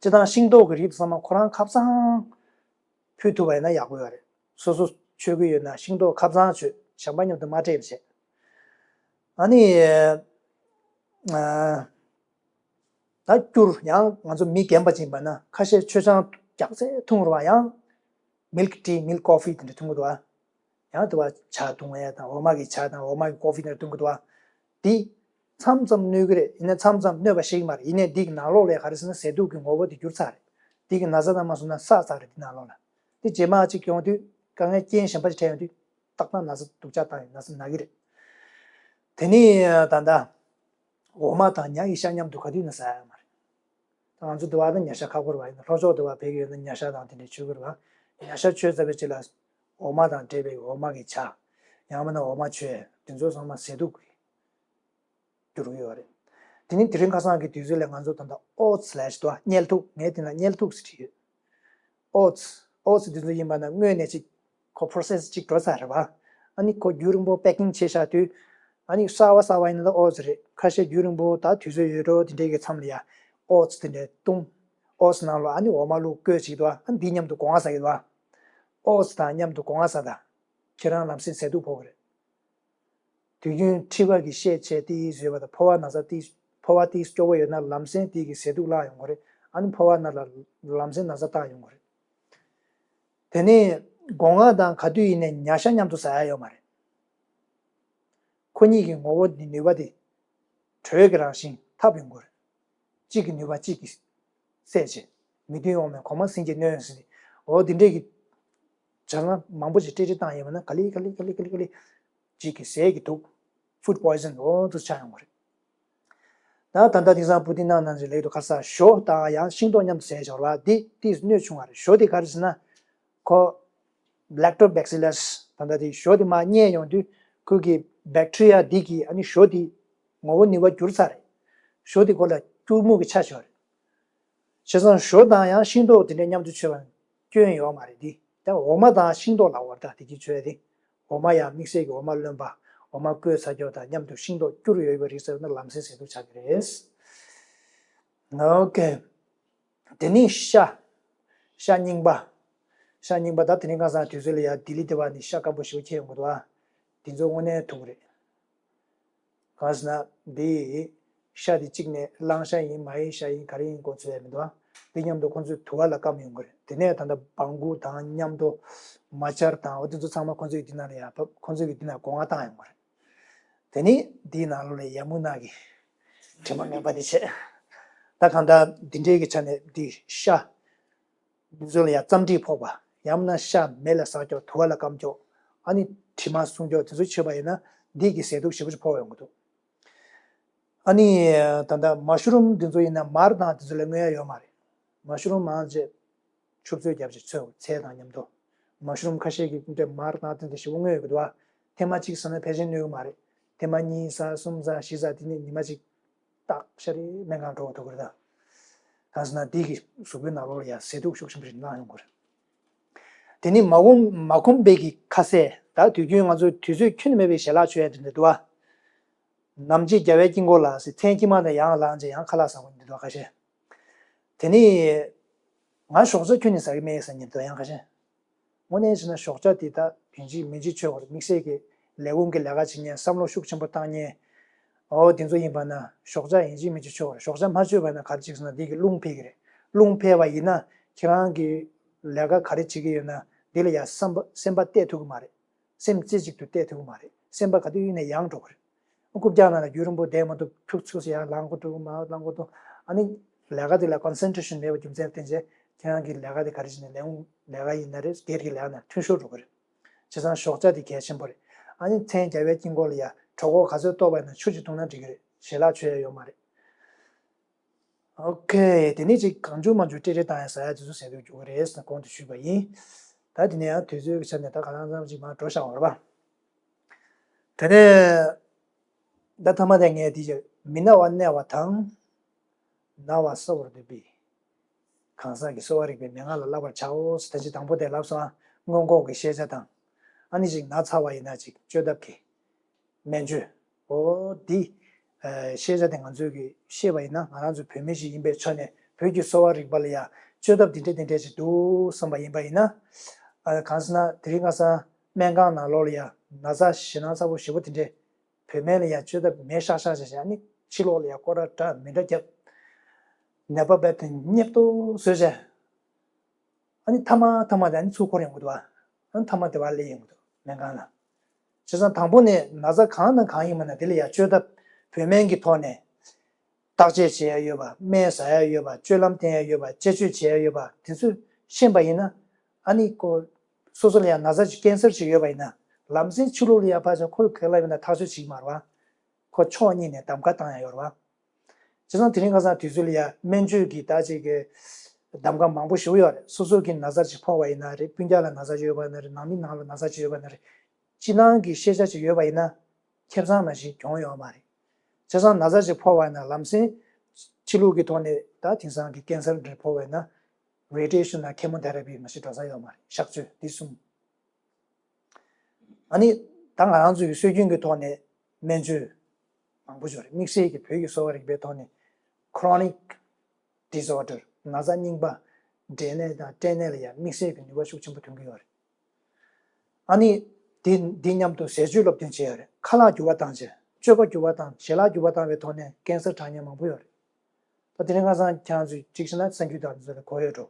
སྤྱིར་བཏང་ཤིང་ཏོག་གི་རིགས་དེ་ཚང་མ་ཁོ་རང་ཁ་སང་ཕུལ་ཐུབ་པ་ཡིན་ན་ཡག་པོ་ཡོད་རེད། སོ་སོ་མཆོད་ཀྱི་ཡོད་ན་ཤིང་ཏོག་ཁ་སང་མཆོད། གཞན་པ་མཉམ་དུ་མ་སྤྲད་པ་བྱས། ཨ་ནི། ཨ། ད་སྐྱུར་ཡང་ང་ཚོ་མི་རྒན་པ་ཅིག་ཡིན་པ་ན་ཁ་ཤས་མཆོད་ཆང་རྒྱགས་ཚད་འཐུང་རུང་བ་ཡང་། milk tea, milk coffee དེ་འདྲ་འཐུང་གི་འདུག་ཨ། ཡང་དུ་བ་ཇ་འཐུང་ཡ་དང་འོ་མ་གི་ཇ་དང་འོ་མ་གི་ཀོ་ཧྥི་དེ་འདྲ་འཐུང་གི་འདུག་ཨ། འདི། མཚམས་མཚམས་གནོད་ཀྱི་རེད། ཡིན་ནའི་མཚམས་མཚམས་གནོད་པ་ཤེས་ཀྱི་མ་རེད། ཡིན་ནའི་འདི་གི་ནང་ལོགས་ལ་ག་རེ་ཟེར་ན་ཟས་དུག་གི་ངོ་བོ་དེ་འགྱུར་ཚར་རེད། འདི་གི་ན་ཚ་དང་མ་སོང་ན་བསགས་ཚར་རེད་འདི་ནང་ལོགས་ལ། འདི་རྗེས་མ་གཅིག་ཡོང་དུས་དཀའ་ངལ་རྐྱེན་གཞན་པ་ཞིག་འཕྲད་ཡོང་དུས་ཏག་ཏག་ན་ཚ་སྡུག་ཅག་བཏང་ཡོང་ན་ཚ་ན་གི་རེད། དེ་ནི་ད་ལྟ། འོ་མ་དང་ཉ་ཡི་ཤ་མཉམ་དུ་ག་དུས་ན་ཟ་ཡ་མ་རེད། ད་ང་ཚོ་འདི་བ་ད་ཉ་ཤ་ཁག་པོ་རེད་བ། ཡིན་ན་ལྷོ་ཕྱོགས་འདི་བ་བོད་ཀྱི་ཡོད་ན་ཉ་ཤ་དང་དེ་འདྲའི་ཆོས་གོས་རེད་བ། ཉ་ཤ་མཆོད་ཚར་བའི་རྗེས་ལ་འོ་མ་དང་འདྲེས་པའི་འོ་མ་གི་ཇ། ཡང་མིན་ན་འོ་མ་མཆོད། དེ་ཚོ་ཚང་མ་ཟས་དུག་གི་འགྱུར་གྱི་ཡོད་རེད། དེ་ནི་དེ་རིང་ཁ་སང་གི་དུས་ཚོད་ལ་ང་ཚོ་ད་ལྟ་ཨོ་ཚི་ལབ་ཞིག་འདུག་བ། བསྙལ་ཐུག་ངས་དེ་ན་བསྙལ་ཐུག་ཟེར་བྲིས་ཡོད། ཨོ་ཚི། ཨོ་ཚི་དེ་ཚོ་ཡིན་པ་ན་སྔོན་ནས་ཅིག་ཁོ་པོ་རོ་སེ་སི་ཅིག་འགྲོ་ཚར་རེད་བ། ཨ་ནི་ཁོ་རྒྱུན་རིང་པོ་པེ་ཀིང་བྱས་བཞག་དུས། ཨ་ནི་གསར་བ་གསར་བ་ཡིན་ན་ད་ཨོ་ཚི་རེད། ཁ་ཤས་རྒྱུན་རིང་པོ་ད་དུས་ཚོད་ཡོད་འགྲོ་དེ་འདྲའི་གི་མཚམས་ལ་ཡ། ཨོ་ཚི་དེ་འདྲའི་བཏུང་། ཨོ་ཚི་ནང་ལ་ཨ་ནི་འོ་མ་བླུགས་བསྐོལ་བྱེད་ཀྱི་འདུག་བ། ཨ་ནི་འདི་མཉམ་དུ་སྒོ་ང་ཟ་གི་འདུག་བ། ཨོ་ཚི་དང་མཉམ་དུ་སྒོ་ང་ཟ་དང་། ཁྱེད་རང་ལམ་སེང་ཟས་དུག་ཕོག་གི་རེད། དུས་རྒྱུན་མཁྲིས་པ་གི་ཤས་ཆེ་ཏིས་ཡོད་པ་དང་ཕོ་བ་ན་ཚ་ཏིས་ཕོ་བ་ཏིས་སྐྱོ་བོ་ཡོད་ན་ལམ་སེང་ཏིས་གི་ཟས་དུག་བརླག་ཡོང་གི་རེད། ཨ་ནི་ཕོ་བ་ན་ལ་ལམ་སེང་ན་ཚ་བཏང་ཡོང་གི་རེད། དེ་ནས་སྒོ་ང་དང་ག་དུས་ཡིན་ནའི་ཉ་ཤ་མཉམ་དུ་ཟ་ཡ་ཡོད་མ་རེད། ཁོ་གཉིས་ཀྱི་ངོ་བོ་ནི་ནུས་པ་དེ་དྲོད་ཀྱི་རང་བཞིན་ཐབས་ཡོང་གི་རེད། གཅིག་གི་ནུས་པ་གཅིག་གིས་བསད་བྱས། མི་མཐུན་འོག་མའི་གོང་མ་སེང་གེ་གནོན་ཟེར་ཏེ། འོ་འདི་འདྲས་ཀྱི་བྱ་ལྔ་མང་པོ་ཞིག་སྤྲེལ་སྤྲེལ་བཏང་ཡོད་པ་ན་ག་ལེ་ག་ལེ་ག་ལེ་གཅིག་གི་ཟས་ཀྱི་དུག food poison འོ་འདུག་ཆགས་ཡོང་གི་རེད། ད་ད་ལྟ་དེང་སང་བུ་ཏི་ནང་ནང་ཞིག་ལེགས་འདུག་ཁ་ས་ཞོ་དང་ཡང་ཤིང་ཏོག་མཉམ་དུ་ཟས་ཆོག་ར། འདི་ཏིས་གནོད་ཆུང་བ་རེད། ཞོ་དེ་ག་རེ་ཟེར་ན། ཁོ་Lactobacillus ད་ལྟ་དེ་ཞོ་དེ་མར་བསྙལ་ཡོང་དུས་ཁོ་གི་bacteria འདི་གིས་ཨ་ནི་ཞོ་དེ་ངོ་བོ་ནུས་པ་བསྒྱུར་ཚར་རེད། ཞོ་དེ་ཁོ་ལ་སྐྱུར་མོ་གི་ཆ་ཆོད་རེད། བྱས་ཙང་ཞོ་དང་ཡང་ཤིང་ཏོག་དེ་འདྲ་མཉམ་དུ་མཆོད་པ་སྐྱོན་ཡོད་མ་རེད་དེ། ད་འོ་མ་དང་ཤིང་ཏོག་ལ་བར་ཐག་དེ་གི་ཆོད་དེ། འོ་མ་ཡང་དམིགས་བསལ་གྱི་འོ་མ་རློན་པ། འོ་མ་བསྐོལ་ཚར་ཀྱོག་དང་མཉམ་དུ་ཤིང་ཏོག་སྐྱུར་ཡོད་པའི་རིགས་ཟེར་ན་ལམ་སེང་ཟས་དུག་ཆགས་ཀྱི་རེད། ཨོ་ཀེ། དེ་ནས་ཤ། ཤ་རྙིང་པ། ཤ་རྙིང་པ་ད་དེ་རིང་ཁ་སང་དུས་ཚོད་ལ་ཡ་ལྡི་ལི་དེ་བ་ནི་ཤ་སྐམ་པོ་ཞེ་པོ་ཁྱེར་ཡོང་གི་འདུག་ཨ། དེ་ཚོ་དངོས་གནས་ཐུག་རེད། གང་ཟེར་ན་འདི་ཤ་དེ་གཅིག་ནས་གླང་ཤ་ཡིན་མ་ཡིན་ཤ་ཡིན་ག་རེ་ཡིན་གོ་ཚོད་ཡ་མི་འདུག་ཨ། འདི་མཉམ་དུ་ཁོང་ཚོས་དུ་བ་ལ་སྐམ་ཡོང་གི་རེད། དེ་ནས་ད་ལྟ་སྦང་གུ་དང་མཉམ་དུ་མ་ཆར་དང་འོ་དེ་ཚོ་ཚང་མ་ཁོང་ཚོས་འདི་ནང་ལ་ཡ་ཁོང་ཚོས་འདི་ནང་སྒོ་ང་བཏང་ཡོང་གི་རེད། དེ་ནི་འདིའི་ནང་ལོགས་ལ་ཡ་མུ་ན་གི་དྲི་མ་ངན་པ་དེ་བྱས། ད་གང་ལྟར་འདི་འདྲའི་གི་ཆ་ནས་འདི་ཤ་འདི་ཚོ་ལ་ཡ་རྩམ་དྲི་ཕོག་པ། ཡང་ན་ཤ་མེ་ལ་ཟག་ཀྱོག་དུ་བ་ལ་སྐམ་ཀྱོག་ཨ་ནི་དྲི་མ་སྲུང་ཀྱོག་དེ་ཚོ་མཆོད་པ་ཡིན་ན་འདི་གི་ཟས་དུག་ཞེ་པོ་ཅིག་ཕོག་ཡོང་གི་འདུག་ཨ་ནི་ད་ལྟ་མ་ཤུ་རུམ་འདི་ཚོ་ཡིན་ན་མར་དང་དེ་ཚོ་ལ་མངོན་ཡ་ཡོད་མ་རེད། མ་ཤུ་རུམ་མང་ཆེ་ཆུ་བཙོས་རྒྱབ་ཅིག་ཚོས་ཚལ་དང་མཉམ་དུ། མ་ཤུ་རུམ་ཁ་ཤས་ཀྱི་འདྲ་མར་དང་དེ་འདྲ་ཞེ་པོ་མངོན་ཡོད་ཀྱི་འདུག་ཨ། ཐེངས་མ་གཅིག་ཟ་ན་ཕལ་ཆེར་གནོད་ཀྱི་མ་རེད། ཐེངས་མ་གཉིས་ཟ་གསུམ་ཟ་བཞི་ཟ་དེ་ནས་ཉི་མ་གཅིག་ཏག་ཤ་རེ་སྨན་ཁང་འགྲོ་དགོས་ཐུག་གི་རེད་ད། གང་ཟེར་ན་འདི་གི་གཟུགས་པོའི་ནང་ལོགས་ལ་ཡ་ཟས་དུག་ཤུགས་ཆེན་པོ་ཞིག་བླངས་ཡོང་གི་རེད། དེ་ནི་མ་གོམས་མ་གོམས་པའི་གི་ཁ་ཟས་ད་དུས་རྒྱུན་ང་ཚོ་དུས་ཚོད་ཁྱོན་ནས་མེད་པའི་ཞལ་ལག་མཆོད་ཡ་དེ་འདྲ་འདུག་ཨ། ནམ་ཕྱེད་རྒྱལ་བའི་དཀྱིལ་འཁོར་ལ་ཟེར་མཚན་དཀྱིལ་མ་དང་ཡང་ལངས་རྗེས་ཡང་ཁ་ལག་ཟ་དགོས་འདི་འདུག་ཁ་ཤས། དེ་ནི་ང་ཞོགས་ཇ་ཁྱོན་ནས་ཟ་གི་མེད་ཟེར་མཁན་འདུག་ཡང་ཁ་ཤས། དངོས་གནས་བྱས་ན་ཞོགས་ཇ་དེ་ད་ཡིན་གཅིག་མིན་གཅིག་མཆོད་དགོས་རེད། དམིགས་བསལ་གྱི་ལས་ཁུངས་ཀྱི་ལས་ཀ་བྱེད་མཁན་བསམ་བློ་ཤུགས་ཆེན་པོ་བཏང་མཁན། འོ་དེ་ཚོ་ཡིན་པ་ན་ཞོགས་ཇ་ཡིན་གཅིག་མིན་གཅིག་མཆོད་དགོས་རེད། ཞོགས་ཇ་མ་མཆོད་པ་ན་ག་རེ་བྱེད་ཟེར་ན་དེ་གི་རླུང་འཕེལ་གི་རེད། རླུང་འཕེལ་བ་ཡིན་ན་ཁྱེད་རང་གི་ལས་ཀ་ག་རེ་བྱེད་ཀྱི་ཡོད་ན་དེ་ལ་ཡ་བསམ་པ་སེམས་པ་གཏད་ཐུབ་ཀྱི་མ་རེད། སེམས་རྩེ་གཅིག་ཏུ་གཏད་ཐུབ་ཀྱི་མ་རེད། སེམས་པ་ག་དུས་ཡིན་ནའི་ཡང་འགྲོ་གི་རེད། རྐུབ་བཀྱག་ནང་ལ་རྒྱུན་རིང་པོ་བསྡད་མ་ཐུབ། ཁྱུག་ཚུགས་སུ་ཡར་ལངས་དགོས་འདུག་མར་ལངས་དགོས་འདུག་ཨ་ནི་ལས་ཀ་དེ་ལ་ཀོན་སེན་ཊྲེ་ཤན་མེད་པ་རྒྱུ་མཚན་བརྟེན་བྱས་ཁྱེད་རང་གི་ལས་ཀ་དེ་ག་རེ་བྱས་ནས་ལས་ལས་ཀ་ཡིན་ན་རེད། སྒེར་གྱི་ལས་ཀ་ན་འཐུས་ཤོར་འགྲོ་གི་རེད། བྱས་ཙང་ཞོགས་ཇ་དེ་གལ་ཆེན་པོ་རེད། ཨ་ནི་མཚན་རྒྱལ་བའི་དཀྱིལ་འཁོར་ལ་ཡ་གྲོད་ཁོག་ག་ཚོད་ལྟོགས་པ་ཡིན་ན་ཆུ་ཅིག་འཐུང་ན་འགྲིག་གི་རེད། ཞལ་ལག་མཆོད་ཡ་ཡོད་མ་རེད། ཨོ་ཁེ། དེ་ནས་ཅིག་གང་བྱུང་མང་བྱུང་སྤྲེལ་སྤྲེལ་བཏང་ཡ་ཟ་ཡ་དེ་ཚོ་ཟ་དུ་འཇུག་གི་རེད་ཟེར་ནས་གོང་དུ་ཞུས་པ་ཡིན། ད་དེ་ནས་ཡང་དུས་ཚོད་ཀྱི་ཆ་ནས་ད་ག་ལང་ཙམ་ཅིག་མར་འགྲོ་བཞག་པ་རེད་པ། དེ་ནས་ད་ཐ་མ་དེ་ངས་དེ་ཅིག་མི་ན་བ་མནལ་བ་དང་། ན་བ་གསོ་བར་འདོད་པའི། གང་ཟག་གིས་གསོ་བ་རིག་པའི་མན་ངག་ལ་བསླབ་པར་བྱའོ་ཟེར་ད་ཅིག་དང་པོ་དེ་ལབ་སོང་ཨ། སྔོན་འགོག་གི་ཤེས་བྱ་དང་། ཨ་ནི་ཅིག་ན་ཚ་བ་ཡིན་ན་ཅིག་བཅོས་ཐབས་ཀྱི། སྨན་བཅོས། འོ་འདི། ཨ་ཤེས་བྱ་དེ་ང་ཚོས་ཀྱི་ཤེས་པ་ཡིན་ན་ང་རང་ཚོ་བོད་མི་ཞིག་ཡིན་པའི་ཆ་ནས་བོད་ཀྱི་གསོ་བ་རིག་པ་ལ་ཡང་བཅོས་ཐབས་འདི་འདྲས་འདི་འདྲས་ཅིག་འདུག་བསམ་པ་ཡིན་པ་ཡིན་ན། ཨ་གང་ཟེར་ན་དེ་རིང་ཁ་སང་སྨན་ཁང་ནང་ལོགས་ལ་ཡང་ན་ཚ་ཞེད་སྣང་ཚ་པོ་ཞེ་པོ་དེ་འདྲས་བོད་སྨན་ལ་ཡང་བཅོས་ཐབས་མེད་ཤག་ཤག་བྱས་བྱས་ཨ་ནི་ཕྱི་ལོགས་ལ་ཡང་སྐོར་ར་འདྲ་མི་འདྲ་བརྒྱབ། ནད་པ་རྦད་དེ་མཉེས་པོ་བཟོས་བྱས། ཨ་ནི་མཐའ་མ་མཐའ་མ་དེ་ཨ་ནི་ཚུར་འཁོར་ཡོང་གི་འདུག་ཨ། ཨ་ནི་མཐའ་མ་དེ་བར་སླེབས་ཡོང་གི་འདུག་སྨན་ཁང་ལ། བྱས་ཙང་དང་པོ་ནས་ན་ཚ་གང་དང་གང་ཡིན་པ་ན་དེ་ལ་ཡ་བཅོས་ཐབས་བོད་སྨན་གྱི་ཐོག་ནས་བརྟག་དཔྱད་བྱེད་ཡ་ཡོད་པ། སྨན་ཟ་ཡ་ཡོད་པ། སྤྱོད་ལམ་བསྟེན་ཡ་ཡོད་པ། དཔྱད་བཅོས་བྱེད་ཡ་ཡོད་པ་དེ་ཚོ་ཤེས་པ་ཡིན་ན། ཨ་ནི་ཁོ་སོ་སོ་ལ་ཡ་ན་ཚ་ཅིག་ཀེན་སར་ཅིག་ཡོད་པ་ཡིན་ན་ལམ་སེང་ཕྱི་ལོགས་ལ་ཡ་ཕར་ཚུར་ཁོ་ག་ལ་ཡིན་ན་ཐག་གཅོད་བྱེད་ཀྱི་མ་རེད་བ། ཁོ་ཕྱོགས་གཉིས་ནས་གདམ་ག་བཏང་ཡ་ཡོད་རེད་བ། བྱས་ཙང་དེ་རིང་ཁ་སང་དུས་ཚོད་ལ་ཡ་སྨན་བཅོས་ཀྱི་ད་ཅིག་གི་གདམ་ག་མང་པོ་ཞིག་ཡོད་རེད། སོ་སོ་གི་ན་ཚ་ཅིག་ཕོག་པ་ཡིན་ན་རེད། སྤུན་ཀྱག་ལ་ན་ཚ་ཅིག་ཡོད་པ་ཡིན་ན་རེད། ནང་མི་ནང་ལ་ན་ཚ་ཅིག་ཡོད་པ་ཡིན་ན་རེད། ཕྱི་ནང་གི་ཤེས་བྱ་ཅིག་ཡོད་པ་ཡིན་ན་ཁེ་བཟང་མ་ཞིག་གྱོང་ཡོད་མ་རེད། བྱས་ཙང་ན་ཚ་ཅིག་ཕོག་པ་ཡིན་ན་ལམ་སེང་ཕྱི་ལུགས་ཀྱི་ཐོག་ནས་ད་དེང་སང་གི་ཀན་སར་འདྲ་ཕོག་པ་ཡིན་ན་རེ་ཌི་ཡེ་ཤན་དང་ཁེ་མོ་ཐེ་ར་པི་མ་ཞིག་འགྲོ་ས་ཡོད་མ་རེད། གཤག་བཅོས་འདི་གསུམ། ཨ་ནི་ད་ང་རང་ཚོའི་སྲོལ་རྒྱུན་གྱི་ཐོག་ནས་སྨན་བཅོས་མང་པོ་ཡོད་རེད། དམིགས་བསལ་གྱི་བོད་ཀྱི་གསོ་བ་རིག་པའི་ཐོག་ནས་chronic disorder ན་ཚ་རྙིང་པ། འབྲས་ནད་དང་སྐྲན་ནད་ལ་ཡང་དམིགས་བསལ་གྱི་ནུས་པ་ཤུགས་ཆེན་པོ་ཐོན་གྱི་ཡོད་རེད། ཨ་ནི་དེ་འདི་མཉམ་དུ་ཟས་སྤྱོད་སློབ་སྟོན་བྱས་ཡོད་རེད། ཁ་ལག་འགྱུར་བ་བཏང་བྱས། སྤྱོད་པ་འགྱུར་བ་བཏང་། ཞལ་ལག་འགྱུར་བ་བཏང་བའི་ཐོག་ནས་ཀན་སར་དྲག་ཉེན་མང་པོ་ཡོད་རེད། ད་དེ་རིང་ཁ་སང་ཁྱེད་རང་ཚོས་གཅིག་བྱས་ན་གསར་འགྱུར་དང་དེ་ཚོ་ལ་གོ་ཡོད་འགྲོ།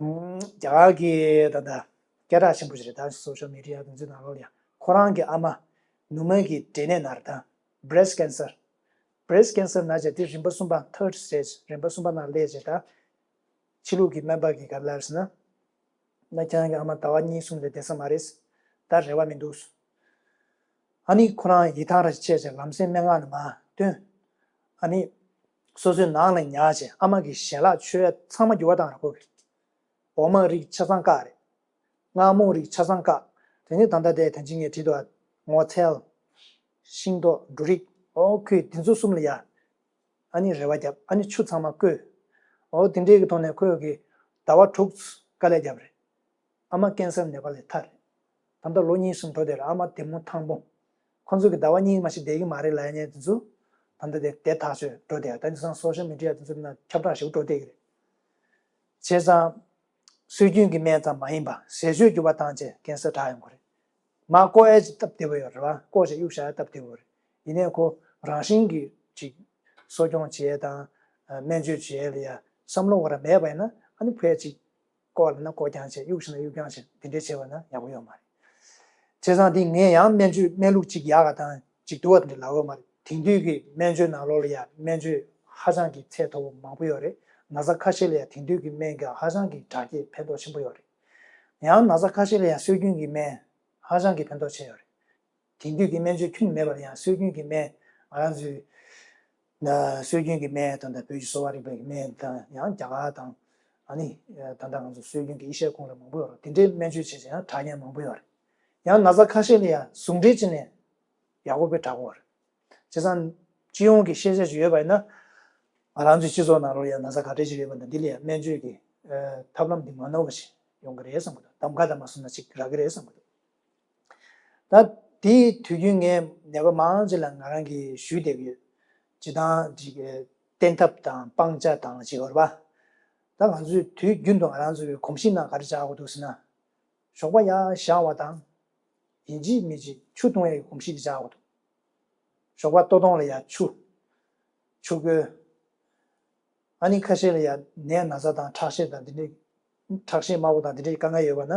ཨུམ། རྒྱ་གར་གྱི་ད་ལྟ་སྐད་གྲགས་ཆེན་པོ་ཞིག་རེད། ད་སོ་ཤལ་མི་ཌི་ཡ་དེ་ཚོའི་ནང་ལོགས་ལ་ཡང་ཁོ་རང་གི་ཨ་མ་ནུ་མ་གི་འབྲས་ནད་ན་རེད། ད་breast cancer breast cancer ན་བྱས་དེ་རིམ་པ་གསུམ་པ་third stage རིམ་པ་གསུམ་པ་ནང་སླེབས་བྱས། ད་ཕྱི་ལུགས་ཀྱི་སྨན་པ་གིས་ག་རེ་ལབ་ཟེར་ན། ན་ཁྱེད་རང་གི་ཨ་མ་ཟླ་བ་གཉིས་གསུམ་ལས་བསྡད་ས་མ་རེད། ད་རེ་བ་མི་འདུག་ཨ་ནི་ཁོ་རང་ཡིད་ཐང་ར་ཆད་བྱས་ལམ་སེང་སྨན་ཁང་ནང་མར་ཐོན། ཨ་ནི་སོ་སོའི་ནང་ལ་ཉར་བྱས་ཨ་མ་གི་ཞལ་ལག་མཆོད་ཡ་ཚང་མ་འགྱུར་བ་བཏང་ར། ཁོ་གི་འོ་མ་རིགས་ཆ་ཚང་བཀག་རེད། མངར་མོ་རིགས་ཆ་ཚང་བཀག་དེ་ནས་ད་ལྟ་དེ་ད་ཅི་ངས་བྲིས་འདུག་ཨ། ངོ་ཚལ། ཤིང་ཏོག། འབྲུ་རིགས། ཨོ་ཁོས་དེ་ཚོ་གསུམ་ལ་ཡ། ཨ་ནི་རེ་བ་བརྒྱབ། ཨ་ནི་ཆུ་ཚང་མ་བསྐོལ། ཨོ་དེ་འདྲའི་གི་ཐོག་ནས་ཁོས་གི་ཟླ་བ་དྲུག་དཀའ་ལས་བརྒྱབ་རེད། ཨ་མ་ཀན་སར་ནད་པ་ལས་ཐར་རེད། ད་ལྟ་ལོ་གཉིས་གསུམ་འགྲོ་བསྡད་རེད། ཨ་མ་བདེ་མོ་ཐང་པོ། ཁོང་ཚོ་གི་ཟླ་བ་གཉིས་མ་ཞིག་བསྡད་ཀྱི་མ་རེད་ལབ་ཡ་དེ་ཚོ་ད་ལྟ་དེ་དེ་ཐག་ཆོད་འགྲོ་བསྡད་ཡ། ད་དེང་སང་སོ་ཤལ་མི་ཌི་ཡ་དེ་ཚོ་ནང་ཁྱབ་བསྒྲགས་ཞེ་པོ་འགྲོ་བསྡད་ཀྱི་རེད། བྱས་ཙང་སྲོལ་རྒྱུན་གྱི་སྨན་ཙམ་མ་ཡིན་པ་ཟས་སྤྱོད་འགྱུར་བ་བཏང་བྱས་ཀན་སར་དྲག་ཡོང་གི་རེད། མར་བཀོག་ཡ་ཅིག་སྟབས་བདེ་པོ་ཡོད་རེད་བ། བཀོག་བྱས་གཡུག་བཞག་ཡ་སྟབས་བདེ་པོ་རེད། ཡིན་ནའི་ཁོ་རང་བཞིན་གྱིས་ཅིག་གསོ་སྐྱོང་བྱེད་ཡ་དང་སྨན་བཅོས་བྱེད་ཡ་ལ་ཡ་བསམ་བློ་བ་ར་མེད་པ་ཡིན་ན། ཨ་ནི་ཕར་ཅིག་བཀོག་ལབ་ན་བཀོག་རྐྱང་བྱས། གཡུག་བཞག་ན་གཡུག་རྐྱང་བྱས། དེ་འདྲས་བྱས་པ་ན་ཡག་པོ་ཡོད་མ་རེད། བྱས་ཙང་དེ་ངས་ཡང་སྨན་བཅོས་སྨན་ལུགས་གཅིག་ཡག་ག་དང་གཅིག་སྡུག་ག་དེ་འདྲ་ལབ་ཡོད་མ་རེད། དེང་དུས་ཀྱི་སྨན་བཅོས་ནང་ལོགས་ལ་ཡ་སྨན་བཅོས་ཧ་ཅང་གི་ཚད་མཐོ་པོ་མང་པོ་ཡོད་རེད། ན་ཚ་ཁ་ཤས་ལ་ཡ་དེང་དུས་ཀྱི་སྨན་གྱིས་ཧ་ཅང་གི་དྲག་སྐྱེད་ཕན་ཐོགས་ཆེན་པོ་ཡོད་རེད། ཡང་ན་ཚ་ཁ་ཤས་ལ་ཡ་སྲོལ་རྒྱུན་གྱི་སྨན་ཧ་ཅང་གི་ཕན་ཐོགས་ཆེ་ཡོད་རེད། དེང་དུས་ཀྱི་སྨན་བཅོས་ཁྱོན་མེད་པར་ཡང་སྲོལ་རྒྱུན་གྱི་སྨན། ང་རང་ཚོའི་ན་སྲོལ་རྒྱུན་གྱི་སྨན་དང་། ད་བོད་ཀྱི་གསོ་བ་རིག་པའི་སྨན་དང་། ཡང་རྒྱ་གར་དང་། ཨ་ནི་ད་ལྟ་ང་ཚོ་སྲོལ་རྒྱུན་གྱི་ཨེ་ཤ་ཡའི་ཁོངས་ལ་མང་པོ་ཡོད་རེད། དེ་འདྲའི་སྨན་བཅོས་བྱས་ཙང་ཡང་དྲག་ཉེན་མང་པོ་ཡོད་རེད། ཡང་ན་ཚ་ཁ་ཤས་ལ་ཡང་ཟུང་འབྲེལ་བྱས་ནས་ཡག་པོ་དཔེ་དྲག་པོ་རེད། བྱས་ཙང་སྤྱི་ཡོངས་ཀྱི་ཤེས་བྱ་ཞིག་ཡོད་པ་ཡིན་ན། ང་རང་ཚོའི་སྤྱི་ཚོགས་ནང་ལོགས་ཡང་ན་ཚ་ག་འདྲ་ཞིག་ཡོད་པ་དང་། འདི་ལ་ཡང་སྨན་བཅོས་ཀྱི་ཐབས་ལམ་འདི་མ་ནོར་བ་ཞིག་ཡོང་གི་རེད་བསམ་གྱི་འདུག་གདམ་ག་དང་མ་སོང་ན་ཅིག་རག་གི་རེད་བསམ་གྱི་འདུག་ད་དེའི་དུས་རྒྱུན་ངས་ནད་པ་མང་ཅིག་ལ་ང་རང་གིས་ཞུས་བསྡད་ཀྱི་ཡོད། སྤྱིར་བཏང་ཅིག་བསྟེན་ཐབས་དང་སྤང་བྱ་དང་ཅིག་ཡོད་རེད་པ། ད་ང་ཚོས་དུས་རྒྱུན་དུ་ང་རང་ཚོའི་གོམས་གཤིས་ནང་ག་རེ་ཆགས་ཀྱི་འདུག་ཟེར་ན། ཞོགས་པ་ཡར་བཞེངས་པ་དང་། ཡིན་གཅིག་མིན་གཅིག་ཆུ་འཐུང་ཡའི་གོམས་གཤིས་དེ་ཆགས་ཀྱི་འདུག་ཞོགས་པ་ལྟོ་ཐུང་ལ་ཡ་ཆུ། ཆུ་ཁོལ། ཨ་ནི་ཁ་ཤས་ལ་ཡ་ནད་ན་ཚ་དང་ཁྲག་ཤེད་དང་འདི་འདྲའི། ཁྲག་ཤེད་དམའ་པོ་དང་འདི་འདྲའི་དཀའ་ངལ་ཡོད་པ་ན།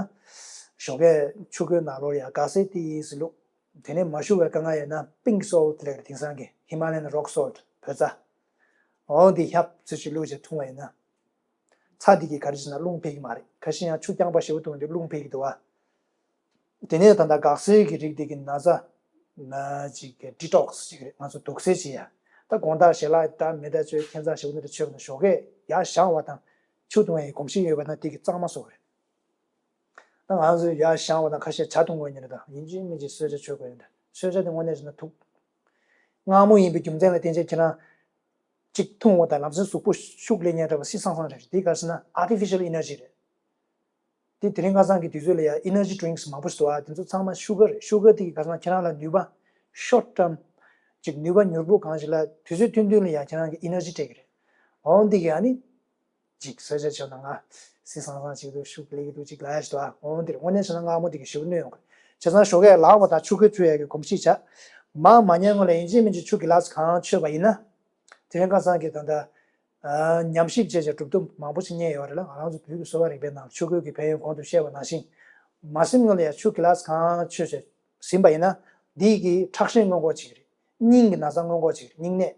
ཞོགས་ཀས་ཆུ་ཁོལ་ནང་ལོགས་ལ་ཡ་འགག་སེ་ཏིས་བླུགས། དེ་ནས་མ་ཞུ་བའི་དཀའ་ངལ་ཡོད་ན་pink salt ལབ་ཀྱི་རེད། དེང་སང་གི་Himalayan rock salt བོད་ཚྭ། འོ་འདི་ཧབ་ཙམ་ཞིག་བླུགས་བྱས་འཐུང་བ་ཡིན་ན། ཚྭ་འདི་གིས་ག་རེ་བྱེད་ན་རླུང་འཕེལ་གྱི་མ་རེད། ཁ་ཤས་ཡང་ཆུ་རྐྱང་པ་ཞེ་པོ་འཐུང་དུས་རླུང་འཕེལ་གྱི་འདུག་བ། དེ་ནས་ད་ལྟ་འགག་སེལ་གྱི་རིགས་དེ་གི་ན་ཚ་ན་ཅིག་གི་detox ཅིག་རེད། ང་ཚོ་དུག་སེལ་བྱེད་ཡ། ད་དགོང་དག་ཞལ་ལག་ད་མེ་ཏོག་མཆོད། ཁྱད་མཚར་ཞེ་པོ་འདི་འདྲ་མཆོད་པ་ན་ཞོགས་ཀས་ཡར་བཞེངས་པ་དང་ཆུ་འཐུང་བའི་གོམས་གཤིས་ཡོད་པ་ན་དེ་གི་གཙང་མ་བཟོ་གི་རེད། ད་ང་ཚོ་ཡར་བཞེངས་པ་དང་ཁ་ཤས་ཇ་འཐུང་དགོས་ཉེན་རེད། ད་ཡིན་གཅིག་མིན་གཅིག་གསོལ་ཇ་མཆོད་དགོས་ཡོད། ད་གསོལ་ཇ་དེ་དངོས་གནས་བྱས་ན་དུག་མངར་མོ་ཡིན་པའི་རྒྱུ་མཚན་ལ་བརྟེན་བྱས་ཁྱེད་རང་གཅིག་འཐུང་བ་དང་ལམ་སེང་གཟུགས་པོ་ཤུགས་ལེན་ཉེན་རེད་པ། བསིལ་སང་སང་རེད། དེ་ག་རེ་ཟེར་ན་artificial energy རེད། དེ་དེ་རིང་ཁ་སང་གི་དུས་ཚོད་ལ་ཡ་energy drinks མང་པོ་ཞིག་འདུག་ཨ། དེ་ཚོ་ཚང་མ་sugar རེད། sugar དེ་གི་ག་རེ་ཟེར་ན་ཁྱེད་རང་ལ་ནུས་པ་short term ཅིག་ནུས་པ་མྱུར་པོ་གང་ཞིག་ལ་དུས་ཚོད་ཐུང་ཐུང་ལ་ཡ་ཁྱེད་རང་གི་energy སྤྲད་ཀྱི་རེད། འོ་འདི་གི་ཨ་ནི་ཅིག་གསོལ་ཇ་མཆོད་ན་ང་བསིལ་སང་སང་ཅིག་འདུག་ཤུགས་ལེགས་འདུག་ཅིག་ལབ་ཡ་ཞིག་འདུག་ཨ། འོ་འདིར་དངོས་གནས་བྱས་ན་མངར་མོ་དེ་གི་ཞེ་པོ་གནོད་ཡོང་གི་རེད། བྱས་ཙང་ཞོགས་ཀས་ལངས་པ་དང་ཆུ་ཁོལ་མཆོད་ཡ་གི་གོམས་གཤིས་བྱ། མར་མ་ཉལ་སྔོན་ལ་ཡིན་གཅིག་མིན་གཅིག་ཆུ་གི་ལཱ་ཙམ་གང་མཆོད་པ་ཡིན་ན། དེ་རིང་ཁ་སང་གི་ད་ལྟ་ཨ་ཉམས་ཞིབ་བྱས་བྱས་གྲུབ་དོན་མང་པོ་ཞིག་རྙེད་ཡོད་རེད་ལ། ང་རང་ཚོ་བོད་ཀྱི་གསོ་བ་རིག་པའི་ནང་ཆུ་ཁོལ་གྱི་ཕན་ཡོན་གོང་དུ་བཤད་པ་ནང་བཞིན། མ་ཟིན་སྔོན་ལ་ཡང་ཆུ་གི་ལཱ་ཙམ་གང་མཆོད་བྱས་ཟིན་པ་ཡིན་ན། འདི་གིས་ཁྲག་ཤེད་སྔོན་འགོག་བྱེད་ཀྱི་རེད། སྙིང་གི་ན་ཚ་སྔོན་འགོག་བྱེད་ཀྱི་རེད། སྙིང་ནད།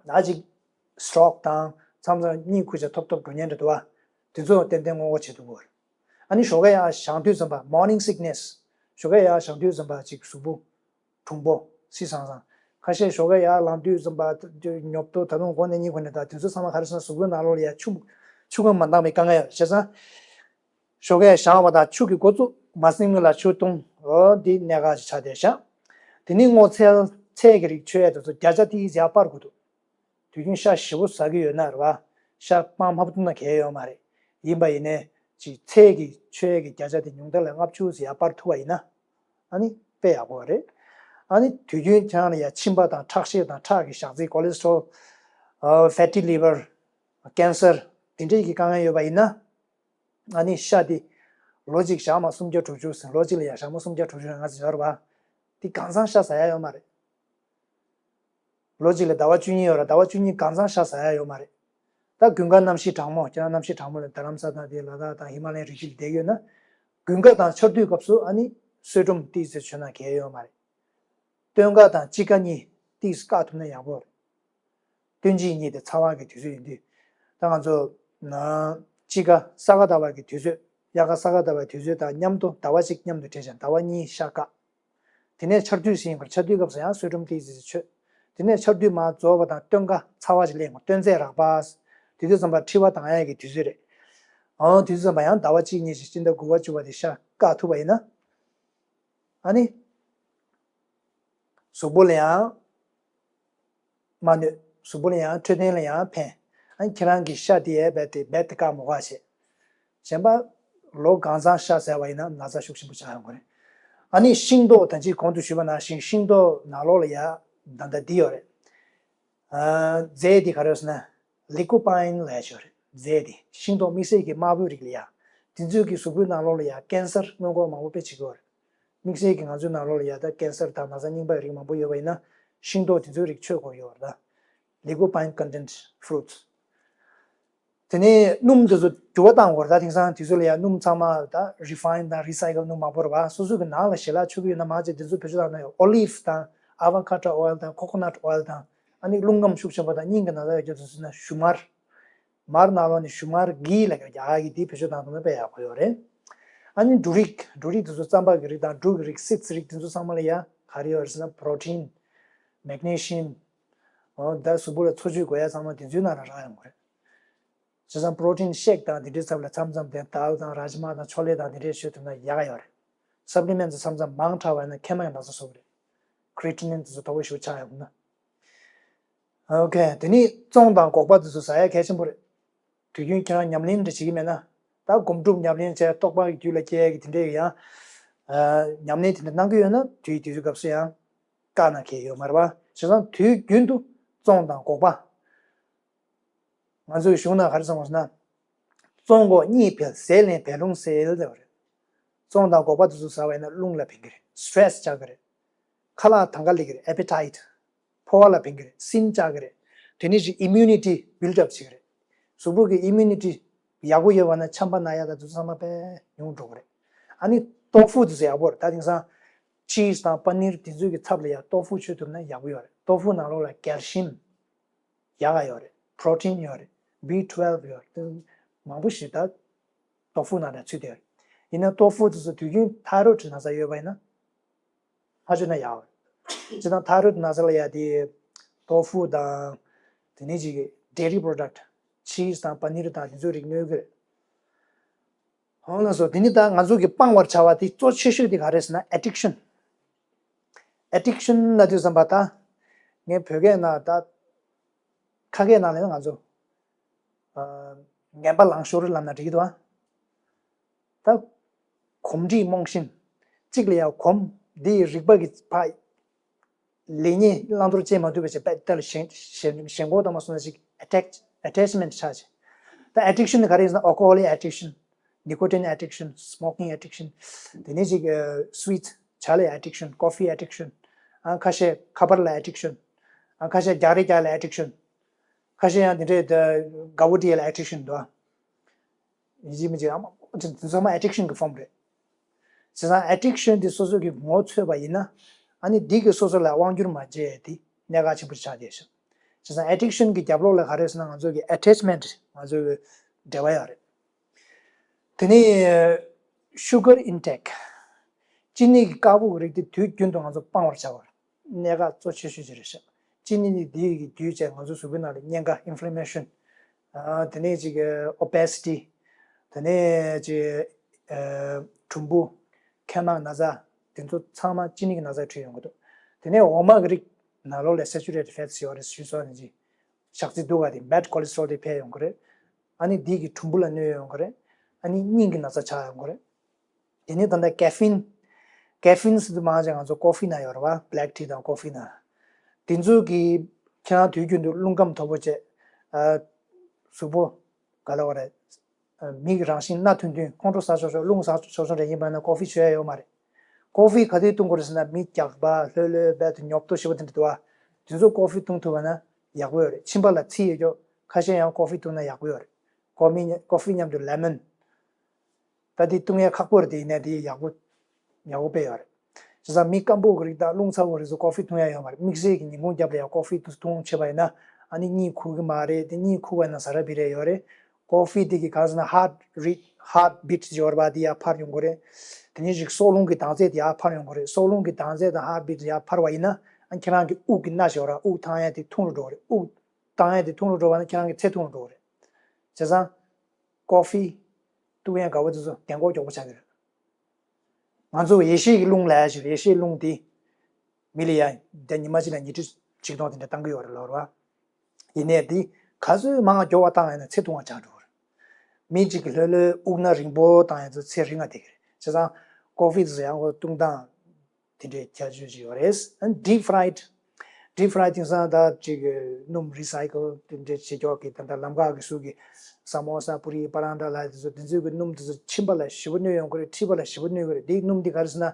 ད་ཅིག་stroke དང་མཚམས་མཚམས་གཉིད་ཁུག་བྱས་ཐོབ་ཐོབ་འགྲོ་ཉེན་འདྲ་འདུག་བ། དེ་ཚོ་ཏན་ཏན་སྔོན་འགོག་བྱེད་ཐུབ་ཀྱི་རེད། ཨ་ནི་ཞོགས་ཀས་ཡར་བཞེངས་དུས་ཙམ་པ་morning sickness ཞོགས་ཀས་ཡར་བཞེངས་དུས་ཙམ་པ་ཅིག་གཟུགས་པོ་གྲུང་པོ་བསིལ་སང་སང་ ཁ་ཤས་ཞོགས་ཀས་ཡར་ལངས་དུས་ཙམ་པ་ཉོབ་ཏོ་ད་དུང་མགོ་ནས་གཉིད་ཁུག་ནས་ད་དེ་ཚོ་ཚང་མ་ག་རེ་ཟེར་ན་གཟུགས་པོའི་ནང་ལོགས་ལ་ཡ་ཆུ་ཆུ་ཁམས་མ་འདང་བའི་དཀའ་ངལ་ཡོད་རེད། བྱས་ཙང་ཞོགས་ཀས་བཞེངས་པ་དང་ཆུ་གི་འགོ་བཙུགས་མ་ཟིན་མི་ལ་ཆུ་བཏུང་འོ་འདི་གནད་འགག་ཅིག་ཆགས་བསྡད་ཤག་དེ་ནས་སྔོ་ཚལ་ཚལ་གྱི་རིགས་མཆོད་ཡས་དེ་ཚོ་བརྒྱ་ཆ་ཏིས་ཡར་སྤར་དགོས་འདུག་དུས་རྒྱུན་ཤ་ཞེ་པོ་ཟ་གི་ཡོད་ན་རེད་བ། ཤ་སྤང་མ་བཏུང་ན་གལ་ཡོད་མ་རེད། ཡིན་པ་ཡིན་ནའི་ཅིག་ཚལ་གྱི་མཆོད་ཡས་ཀྱི་བརྒྱ་ཆ་དེ་ཉུང་མཐའ་ལ་ལྔ་བཅུ་ཙམ་ཡར་སྤར་ཐུབ་པ་ཡིན་ན། ཨ་ནི་དཔེ་ཡག་པོ་རེད། ཨ་ནི་དུས་རྒྱུན་ཁྱེད་རང་ལ་ཡ་མཆིན་པ་དང་ཁྲག་ཤེད་དང་ཁྲག་གི་ཞག་ཚིལ་cholesterol, fatty liver, cancer དེ་འདྲས་ཀྱི་དཀའ་ངལ་ཡོད་པ་ཡིན་ན། ཨ་ནི་ཤ་དེ་ལོ་གཅིག་ཞག་མ་སུམ་བརྒྱ་དྲུག་ཅུ་ཟིན་ལོ་གཅིག་ལ་ཡ་ཞག་མ་སུམ་བརྒྱ་དྲུག་ཅུ་ལྔ་ཙམ་ཡོད་རེད་བ། དེ་གང་ཚང་ཤ་ཟ་ཡ་ཡོད་མ་རེད། ལོ་གཅིག་ལ་ཟླ་བ་བཅུ་གཉིས་ཡོད་ར་ཟླ་བ་བཅུ་གཉིས་གང་ཚང་ཤ་ཟ་ཡ་ཡོད་མ་རེད། ད་དགུན་ཁ་གནམ་གཤིས་གྲང་མོ་ཁྱེད་རང་གནམ་གཤིས་གྲང་མོ་ལ་རྡ་རམ་ས་དང་དེ་ལ་དྭགས་དང་ཧི་མ་ལ་ཡའི་རི་རྒྱུད་ལ་བསྡད་ཡོད་ན། དགུན་ཁ་དང་ཆར་དུས་སྐབས་སུ་ཨ་ནི་སོལ་ཁྲོམ་ཏིས་ཙེ་མཆོད་ན་གལ་ཡོད་མ་རེད། སྟོན་ཁ་དང་དཔྱིད་ཀ་གཉིས་ཏིས་བཀག་ཐུབ་ན་ཡག་པོ་རེད། སྟོན་དཔྱིད་གཉིས་དེ་ཚ་བ་གི་དུས་ཚོད་ཡིན་དུས། ད་ང་ཚོ་དཔྱིད་ཀ་ས་ག་ཟླ་བ་གི་དུས་ཚོད་དབྱར་ཁ་ས་ག་ཟླ་བའི་དུས་ཚོད་དང་མཉམ་དུ་ཟླ་བ་གཅིག་མཉམ་དུ་སྦྲེལ་ཞིང་ཟླ་བ་གཉིས་ཤ་བཀག་དེ་ནས་ཆར་དུས་ཟིན་པར་ཆར་དུས་སྐབས་སུ་ཡང་སོལ་ཁྲོམ་ཏིས་ཙི་མཆོད། དེ་ནས་ཆར་དུས་མར་རྫོགས་པ་དང་སྟོན་ཁ་ཚ་བ་ཞིག་སླེབས་འོང་སྟོན་ཚད་རགས་པ། དེ་དུས་ཙམ་པ་མཁྲིས་པ་དྭངས་ཡས་ཀྱི་དུས་ཚོད་རེད། ཨང་དེ་དུས་ཙམ་པ་ཡང་ཟླ་བ་གཅིག་གཉིས་ཤིག་སྤྱི་ཟླ་དགུ་པ་བཅུ་པ་དེ་ཤ་བཀག་ཐུབ་པ་ཡིན་ན། ཨ་ནི། གཟུགས་པོ་ལ་ཡང་མ་གནོད། གཟུགས་པོ་ལ་ཡང་འཕྲོད་བསྟེན་ལ་ཡང་ཕན། ཨ་ནི་ཁྱེད་རང་གི་ཤ་དེ་ཡས་རྦད་དེ་རྦད་དེ་བཀག་མ་བཀག་བྱས། གཞན་པ། ལོ་གང་ཚང་ཤ་ཟ་བ་ཡིན་ན་ན་ཚ་ཤུགས་ཆེན་པོ་ཆགས་ཡོང་གི་རེད། ཨ་ནི་ཤིང་ཏོག་ད་ཅི་གོང་དུ་ཞུས་པ་ནང་བཞིན་ཤིང་ཏོག་ནང་ལོགས་ལ་ཡ་ད་ལྟ་འདི་ཡོད་རེད། རྫས་འདི་ག་རེ་ཟེར་ན། ལི་ཀོ་པའིན་ལབ་ཡ་ཅིག་ཡོད་རེད། རྫས་འདི་ཤིང་ཏོག་དམིགས་བསལ་གྱི་དམར་པོའི་རིགས་ལ་ཡ། དེ་ཚོས་ཀྱི་གཟུགས་པོའི་ནང་ལོགས་ལ་ཡ་ཀན་སར་སྔོན་འགོག་མང་པོ་དཔེ་བྱེད་ཀྱི་ཡོད་རེད། དམིགས་བསལ་གྱི་ང་ཚོའི་ནང་ལོགས་ལ་ཡ་ད་ཀན་སར་དང་ན་ཚ་རྙིང་པའི་རིགས་མང་པོ་ཡོད་པ་ཡིན་ན། ཤིང་ཏོག་དེ་ཚོའི་རིགས་མཆོད་དགོས་ཡོད་རེད་ད། ལི་ཀོ་པའིན་ཀོན་ཊེན་ཊི་ཕུ་རུ་ཊི། དེ་ནས་སྣུམ་དེ་ཚོ་འགྱུར་བ་གཏང་དགོས་རེད་ད། དེང་སང་དེ་ཚོ་ལ་ཡ་སྣུམ་ཚང་མ་ད་རི་ཕ་ཡིན་དང་རི་སའི་ཀལ་སྣུམ་མང་པོ་རེད་བ། སོ་སོ་གི་ནང་ལ་ཞལ་ལག་མཆོད་ཀྱི་ཡོད་ན་མང་ཆེ་དེ་ཚོ་བེད་སྤྱོད་བཏང་ན་ཡོད། ཨོ་ལིབ་དང་ཨ་ཝ་ཀ་ཌོ་ཨོ་ཡལ་དང་ཀོ་ཀོ་ནཊ་ཨོ་ཡལ་དང་ཨ་ནི་རླུང་ཁམས་ཤུགས་ཆེན་པོ་དང་སྙིང་གི་ན་ཚ་ཡོད་རྒྱུ་དེ་ཚོ་ཟེར་ན་ཞུན་མར། མར་ནང་ལོགས་ནས་ཞུན་མར་གི་ལ་རྒྱ་གི་དེ་བེད་སྤྱོད་བཏང་ཐུབ་ན་དཔེ་ཡག་པོ་ཡོད་རེད། ཨ་ནི་འབྲུ་རིགས་འབྲུ་རིགས་དེ་ཚོ་རྩམ་པ་གི་རིགས་དང་འབྲུ་གི་རིགས་སིཌ་སི་རིགས་དེ་ཚོ་ཚང་མ་ལ་ཡ་ག་རེ་ཡོད་རེད་ཟེར་ན་པྲོ་ཊིན། མེག་ནེ་ཤི་ཡམ། འོ་ད་གཟུགས་པོ་ལ་འཚོ་བཅུད་དགོས་ཡ་ཚང་མ་དེ་ཚོའི་ནང་ལ་རག་ཡོང་གི་རེད། བྱས་ཙང་པྲོ་ཊིན་ཤེག་དང་དེ་འདྲའི་ཚབ་ལ་མཚམས་མཚམས་དེ་དཱལ་དང་རཱཇ་མ་དང་ཆོ་ལེ་དང་དེ་འདྲའི་མཆོད་ཐུབ་ན་ཡག་ག་ཡོད་རེད། སབ་ལི་མེན་ཊི་མཚམས་མཚམས་མང་དྲགས་པ་ཡིན་ན་མཁལ་མ་ཡང་ན་ཚ་བཟོ་གི་རེད། ཁི་རི་ཊི་ནིན་དེ་ཚོ་དོ་པོ་ཞེ་པོ་ཆགས་ཡོང་གི་ན། ཨོ་ཁེ། དེ་ནི་བཙོང་དང་སྒོག་པ་དེ་ཚོ་ཟ་ཡ་གལ་ཆེན་པོ་རེད། དུས་རྒྱུན་ཁྱེད་རང་ཉམས་ལེན་འདྲ་བྱེད་ཀྱི་མེད་ན། ད་སྒོམ་སྒྲུབ་ཉམས་ལེན་བྱས་རྟོགས་པ་རྒྱུད་ལ་སྐྱེ་ཡ་གི་དེ་འདྲའི་ཡང་། ཨ། ཉམས་ལེན་དེ་འདྲ་གནང་གི་ཡོད་ན་དུས་དུས་ཚོད་སྐབས་སུ་ཡང་བཀག་ན་གལ་ཡོད་མ་རེད་པ། བྱས་ཙང་དུས་རྒྱུན་དུ་བཙོང་དང་སྒོག་པ། ང་ཚོའི་གཞུང་ན་ག་རེ་གསུངས་པ་ཟེར་ན། བཙོང་སྒོག་གཉིས་འཕེལ་ཟས་ལེན་བད་རླུང་སེལ་ཟེར་བ་རེད། བཙོང་དང་སྒོག་པ་དེ་ཚོ་ཟ་བས་ན་རླུང་ལ་ཕན་གྱི་རེད། སི་ཊེ་རེ་སི་ཆགས་ཀྱི་རེད། ཁ་ལག་དང་ག་ལེགས་ཀྱི་རེད། ཨེ་པེ་ཊའིཊ། ཕོ་བ་ལ་ཕན་གྱི་རེད། སིམ་ཆགས་ཀྱི་རེད། དེ་ནས་ཅིག་ཨི་མིའུ་ནི་ཊི་བིལ་ཌི་ཨབ་བྱེད་ཀྱི་རེད། གཟུགས་པོ་གི་ཨི་མིའུ་ནི་ཊི་ཡག་པོ་ཡོད་པ་ན་ཆམ་པ་ན་ཡ་དང་དེ་ཚོ་ཚང་མ་དཔེ་ཉུང་འགྲོ་གི་རེད། ཨ་ནི་ཏོ་ཧྥུ་དེ་ཚོ་ཡག་པོ་རེད། ད་དེང་སང་ཅིས་དང་པ་ནིར་དེ་ཚོའི་གི་ཚབ་ལ་ཡ་ཏོ་ཧྥུ་མཆོད་ཐུབ་ན་ཡག་པོ་ཡོད་རེད། ཏོ་ཧྥུ་ནང་ལོགས་ལ་ཀལ་ཤི་ཡམ་ཡག་ག་ཡོད་རེད། པྲོ་ཊིན་ཡོད་རེད། བི་ཊུ་ཝེལ་ཝི་ཡོད་རེད། དེ་མང་པོ་ཞིག་ད་ཏོ་ཧྥུ་ནང་ལ་ཚུད་བསྡད་ཡོད་རེད། ཡིན་ན་ཏོ་ཧྥུ་དེ་ཚོ་དུས་རྒྱུན་ཐའི་རོ་ཌི་ན་ཚ་ཡོད་པ་ཡིན་ན། མ་མཆོད་ན་ཡག་རེད། སྤྱིར་བཏང་ཐའི་རོ་ཌི་ན་ཚ་ལ་ཡ་དེ་ཏོ་ཧྥུ་དང་། དེ་ནས་ཅིག་ཌེ་རི་པྲོ་ཌག་ཊི། ཅིས་དང་པ་ནིར་དང་དེ་ཚོའི་རིགས་གནོད་ཀྱི་རེད། འོ་ལགས་སོ། དེ་ནི་ད་ང་ཚོ་གི་སྤང་བར་བྱ་བ་དེ་གཙོ་ཆེ་ཤོས་དེ་ག་རེ་ཟེར་ན་ཨེ་ཌིག་ཤན། ཨེ་ཌིག་ཤན་ལབ་དུས་ཙམ་པ་ད། ངས་བོད་སྐད་ནང་ད། ཁ་སྐད་ནང་ལ་ང་ཚོ། ཨ། ངན་པ་ལང་ཤོར་ལབ་ན་འགྲིག་གི་འདུག་ཨ། ད། གོམས་འདྲིས་རྨོངས་ཤིང་། གཅིག་ལ་ཡང་གོམས་འདིའི་རིག་པ་གི་ཕ། ལེགས་ཉེས་བླང་དོར་བཅད་མ་ཐུབ་པ་བྱས་པ་ལྟ་ལ་ཞེན་ཞེན་ཞེན་ཁོག་དང་མ་སོང་ན་ཅིག་ཨེ་ཊེཆ་ཨེ་ཊེཆ་མེན་ཊི་ཆགས་བྱས། ད་ཨེ་ཌིག་ཤན་ནི་ག་རེ་ཡིན་ཟེར་ན་ཨལ་ཀོ་ཧོལ་ལི་ཨེ་ཌིག་ཤན། ནི་ཀོ་ཊིན་ཨེ་ཌིག་ཤན། སི་མོ་ཀིང་ཨེ་ཌིག་ཤན། དེ་ནས་ཅིག་སུ་ཝིཊ་ཇ་ལི་ཨེ་ཌིག་ཤན། ཀོ་ཕི་ཨེ་ཌིག་ཤན། ཨ་ཁ་ཤས་ཁ་པར་ལ་ཨེ་ཌིག་ཤན། ཨ་ཁ་ཤས་རྒྱག་རེས་རྒྱག་ལ་ཨེ་ཌིག་ཤན། ཁ་ཤས་ཡང་དེ་འདྲའི་དགའ་བོ་འདྲིས་ལ་ཨེ་ཌིག་ཤན་འདུག་ཨ། ཡིན་གཅིག་མིན་གཅིག་ཨ་མ་དེ་ཚང་མ་ཨེ་ཌིག་ཤན་གྱི་ཕོམ་རེད། བྱས་ཙང་ཨེ་ཌིག་ཤན་དེ་སོ་སོ་གི་ངོ་འཚོས་པ་ཡིན་ན། ཨ་ནི་འདི་གི་སོ་སོ་ལ་དབང་བསྒྱུར་མ་བྱས་དེ་གནད་འགག་ཆེན་པོ་ཆགས་བསྡད་ཤག་བྱས་ཙང་ཨེ་ཌིག་ཤན་གྱི་རྒྱབ་ལོགས་ལ་ག་རེ་ཟེར་ན་ང་ཚོ་གི་ཨེ་ཊེཆ་མེན་ཊི་ང་ཚོ་གི་འབྲེལ་བ་ཡོད་རེད། དེ་ནས་ཤུ་གར་ཨིན་ཊེག་ཅི་ནི་གི་དཀར་པོ་གི་རིགས་དེ་དུས་རྒྱུན་དུ་ང་ཚོ་སྤང་བར་བྱ་བ་རེད། གནད་འགག་གཙོ་ཆེ་ཤོས་ཅིག་རེད་ཤག་གཅིན་སྙི་འདི་གི་བརྒྱུད་བྱས་ང་ཚོ་གཟུགས་པོའི་ནང་ལ་གཉན་ཁ་inflammation། དེ་ནས་ཅིག་obesity། དེ་ནས་ཅིག་གྲུམ་བུ། མཁལ་མ་ན་ཚ། དེ་ཚོ་ཚང་མ་གཅིན་སྙི་གི་ན་ཚ་འཁྲུད་ཡོང་གི་འདུག་དེ་ནས་འོ་མ་གི་རིགས་ནང་ལོགས་ལ་saturated fats ཡོད་རེད་ཞུས་སོང་ནས་ཅིག་ཞག་ཚི་སྡུག་ག་དེ་bad cholesterol དེ་འཕེལ་ཡོང་གི་རེད། ཨ་ནི་འདི་གི་གྲུམ་བུ་ལ་གནོད་ཡོང་གི་རེད། ཨ་ནི་སྙིང་གི་ན་ཚ་ཆགས་ཡོང་གི་རེད། དེ་ནས་ད་ལྟ་caffeine། caffeine ཟེར་དུས་མང་ཆེ་ང་ཚོ་ཀོ་ཧྥི་ན་ཡོད་རེད་བ། black tea དང་ཀོ་ཧྥི་ན། དེ་ཚོ་གིས་ཁྱེད་རང་དུས་རྒྱུན་དུ་རླུང་ཁམས་མཐོ་པོ་བྱས། ཨ། གཟུགས་པོ་ག་ལ་བ་རེད། མིག་རང་བཞིན་སྣ་ཐུང་ཐུང་ཁོང་ཁྲོ་ཟ་ཆོག་ཆོག་རླུང་ཟ་ཆོག་ཆོག་འདྲ་ཡིན་པ་ན་ཀོ་ཧྥི་མཆོད་ཡ་ཡོད་མ་རེད། ཀོ་ཧྥི་ག་དུས་འཐུང་དགོས་རེད་ཟེར་ན་མི་རྒྱགས་པ་ལྷོད་ལྷོད་རྦད་དེ་ཉོབ་ཏོ་ཞེ་པོ་དེ་འདྲ་འདུག་བ། དེ་ཚོ་ཀོ་ཧྥི་འཐུང་ཐུབ་པ་ན་ཡག་པོ་ཡོད་རེད། མཆིན་པ་ལ་ཚིལ་ཡོད་ཀྱོག་ཁ་ཤས་ཡང་ཀོ་ཧྥི་འཐུང་ན་ཡག་པོ་ཡོད་རེད། ཀོ་མི་ཀོ་ཧྥི་མཉམ་དུ་ལེ་མོན། ད་དེ་བཏུང་ཡ་ཁག་པོ་རེད། དེ་ཡིན་ནའི་དེ་ཡག་པོ་ཡག་པོ་དཔེ་ཡོད་རེད། བྱས་ཙང་མི་སྐམ་པོ་གི་རིགས་དང་རླུང་ཚ་བོ་རིགས་ཚོ་ཀོ་ཧྥི་འཐུང་ཡ་ཡོད་མ་རེད། དམིགས་བསལ་གྱི་ཉིན་གུང་རྒྱབ་ལ་ཡང་ཀོ་ཧྥི་འཐུང་བྱས་པ་ཡིན་ན་ཨ་ནི་གཉིད་ཁུག་གི་མ་རེད། དེ་གཉིད་ཁུག་པ་ཡིན་ན་ཟ་ར་འབི་ར་ཡོད་རེད། ཀོ་ཧྥི་དེ་གི་གང་ཟེར་ན་heart rate heart beat ཡོད་རེད་པ། དེ་ཡར་འཕར་ཡོང་གི་རེད། དེ་ནས་ཅིག་སྲོག་རླུང་གི་ལྡང་ཚད་དེ་ཡར་འཕར་ཡོང་གི་རེད། སྲོག་རླུང་གི་ལྡང་ཚད་དང་heart beat ཡར་འཕར་བ་ཡིན་ན་ཨ་ཁྱེད་རང་གི་དབུགས་ཀྱི་སྣ་ཞིག་ཡོད་རེད། དབུགས་བཏང་ཡ་དེ་ཐུང་རུ་འགྲོ་གི་རེད། དབུགས་བཏང་ཡ་དེ་ཐུང་རུ་འགྲོ་བ་ན་ཁྱེད་རང་གི་ཚེ་ཐུང་རུ་འགྲོ་གི་རེད། བྱས་ཙང་། ཀོ་ཧྥི་འཐུང་ཡ་དགའ་བོ་དེ་ཚོ་གདེང་འགོག་མགྱོགས་པོ་ཆགས་ཀྱི་རེད། ང་ཚོ་ཡེ་ཤེས་ཀྱི་རླུང་ལབ་ཡ་ཞིག་རེད། ཡེ་ཤེས་རླུང་དེ་མི་ལ་ཡ་ད་ཉི་མ་གཅིག་ལ་ཉི་ཁྲི་ཆིག་སྟོང་དེ་འདྲ་བཏང་གི་ཡོད་རེད་ལབ་རེད་བ། ཡིན་ནའི་དེ་ག་ཚོད་མང་མགྱོགས་པ་བཏང་ཡ་ན་ཚེ་ཐུང་བ་ཆགས་འགྲོ་གི་རེད། མི་གཅིག་གི་ལྷོད་ལྷོད་དབུགས་སྣ་རིང་པོ་བཏང་ཡ་ཚོ་ཚེ་རིང་བ་བསྡད་ཀྱི་རེད། བྱས་ཙང་ཀོ་ཧྥི་དེ་ཚོ་ཡང་ཁོ་བཏུང་སྟངས། དེ་འདྲའི་ཁྱད་ཆོས་ཅིག་ཡོད་རེད། ཨ་ནི་deep fried deep fried དེང་སང་ད་ཅིག་སྣུམ་recycle དེ་འདྲའི་བྱེད་ཀྱོག་གི་ད་ལྟ་ལམ་ཁ་གི་ཟུར་གི་ས་མོ་ས་པུ་རི་པ་རན་ཏྲ་ལ་དེ་ཚོ་དེ་ཚོའི་གི་སྣུམ་དེ་ཚོ་མཆིན་པ་ལ་ཞེ་པོ་གནོད་ཡོང་གི་རེད། མཁྲིས་པ་ལ་ཞེ་པོ་གནོད་གི་རེད། དེའི་སྣུམ་དེ་ག་རེ་ཟེར་ན་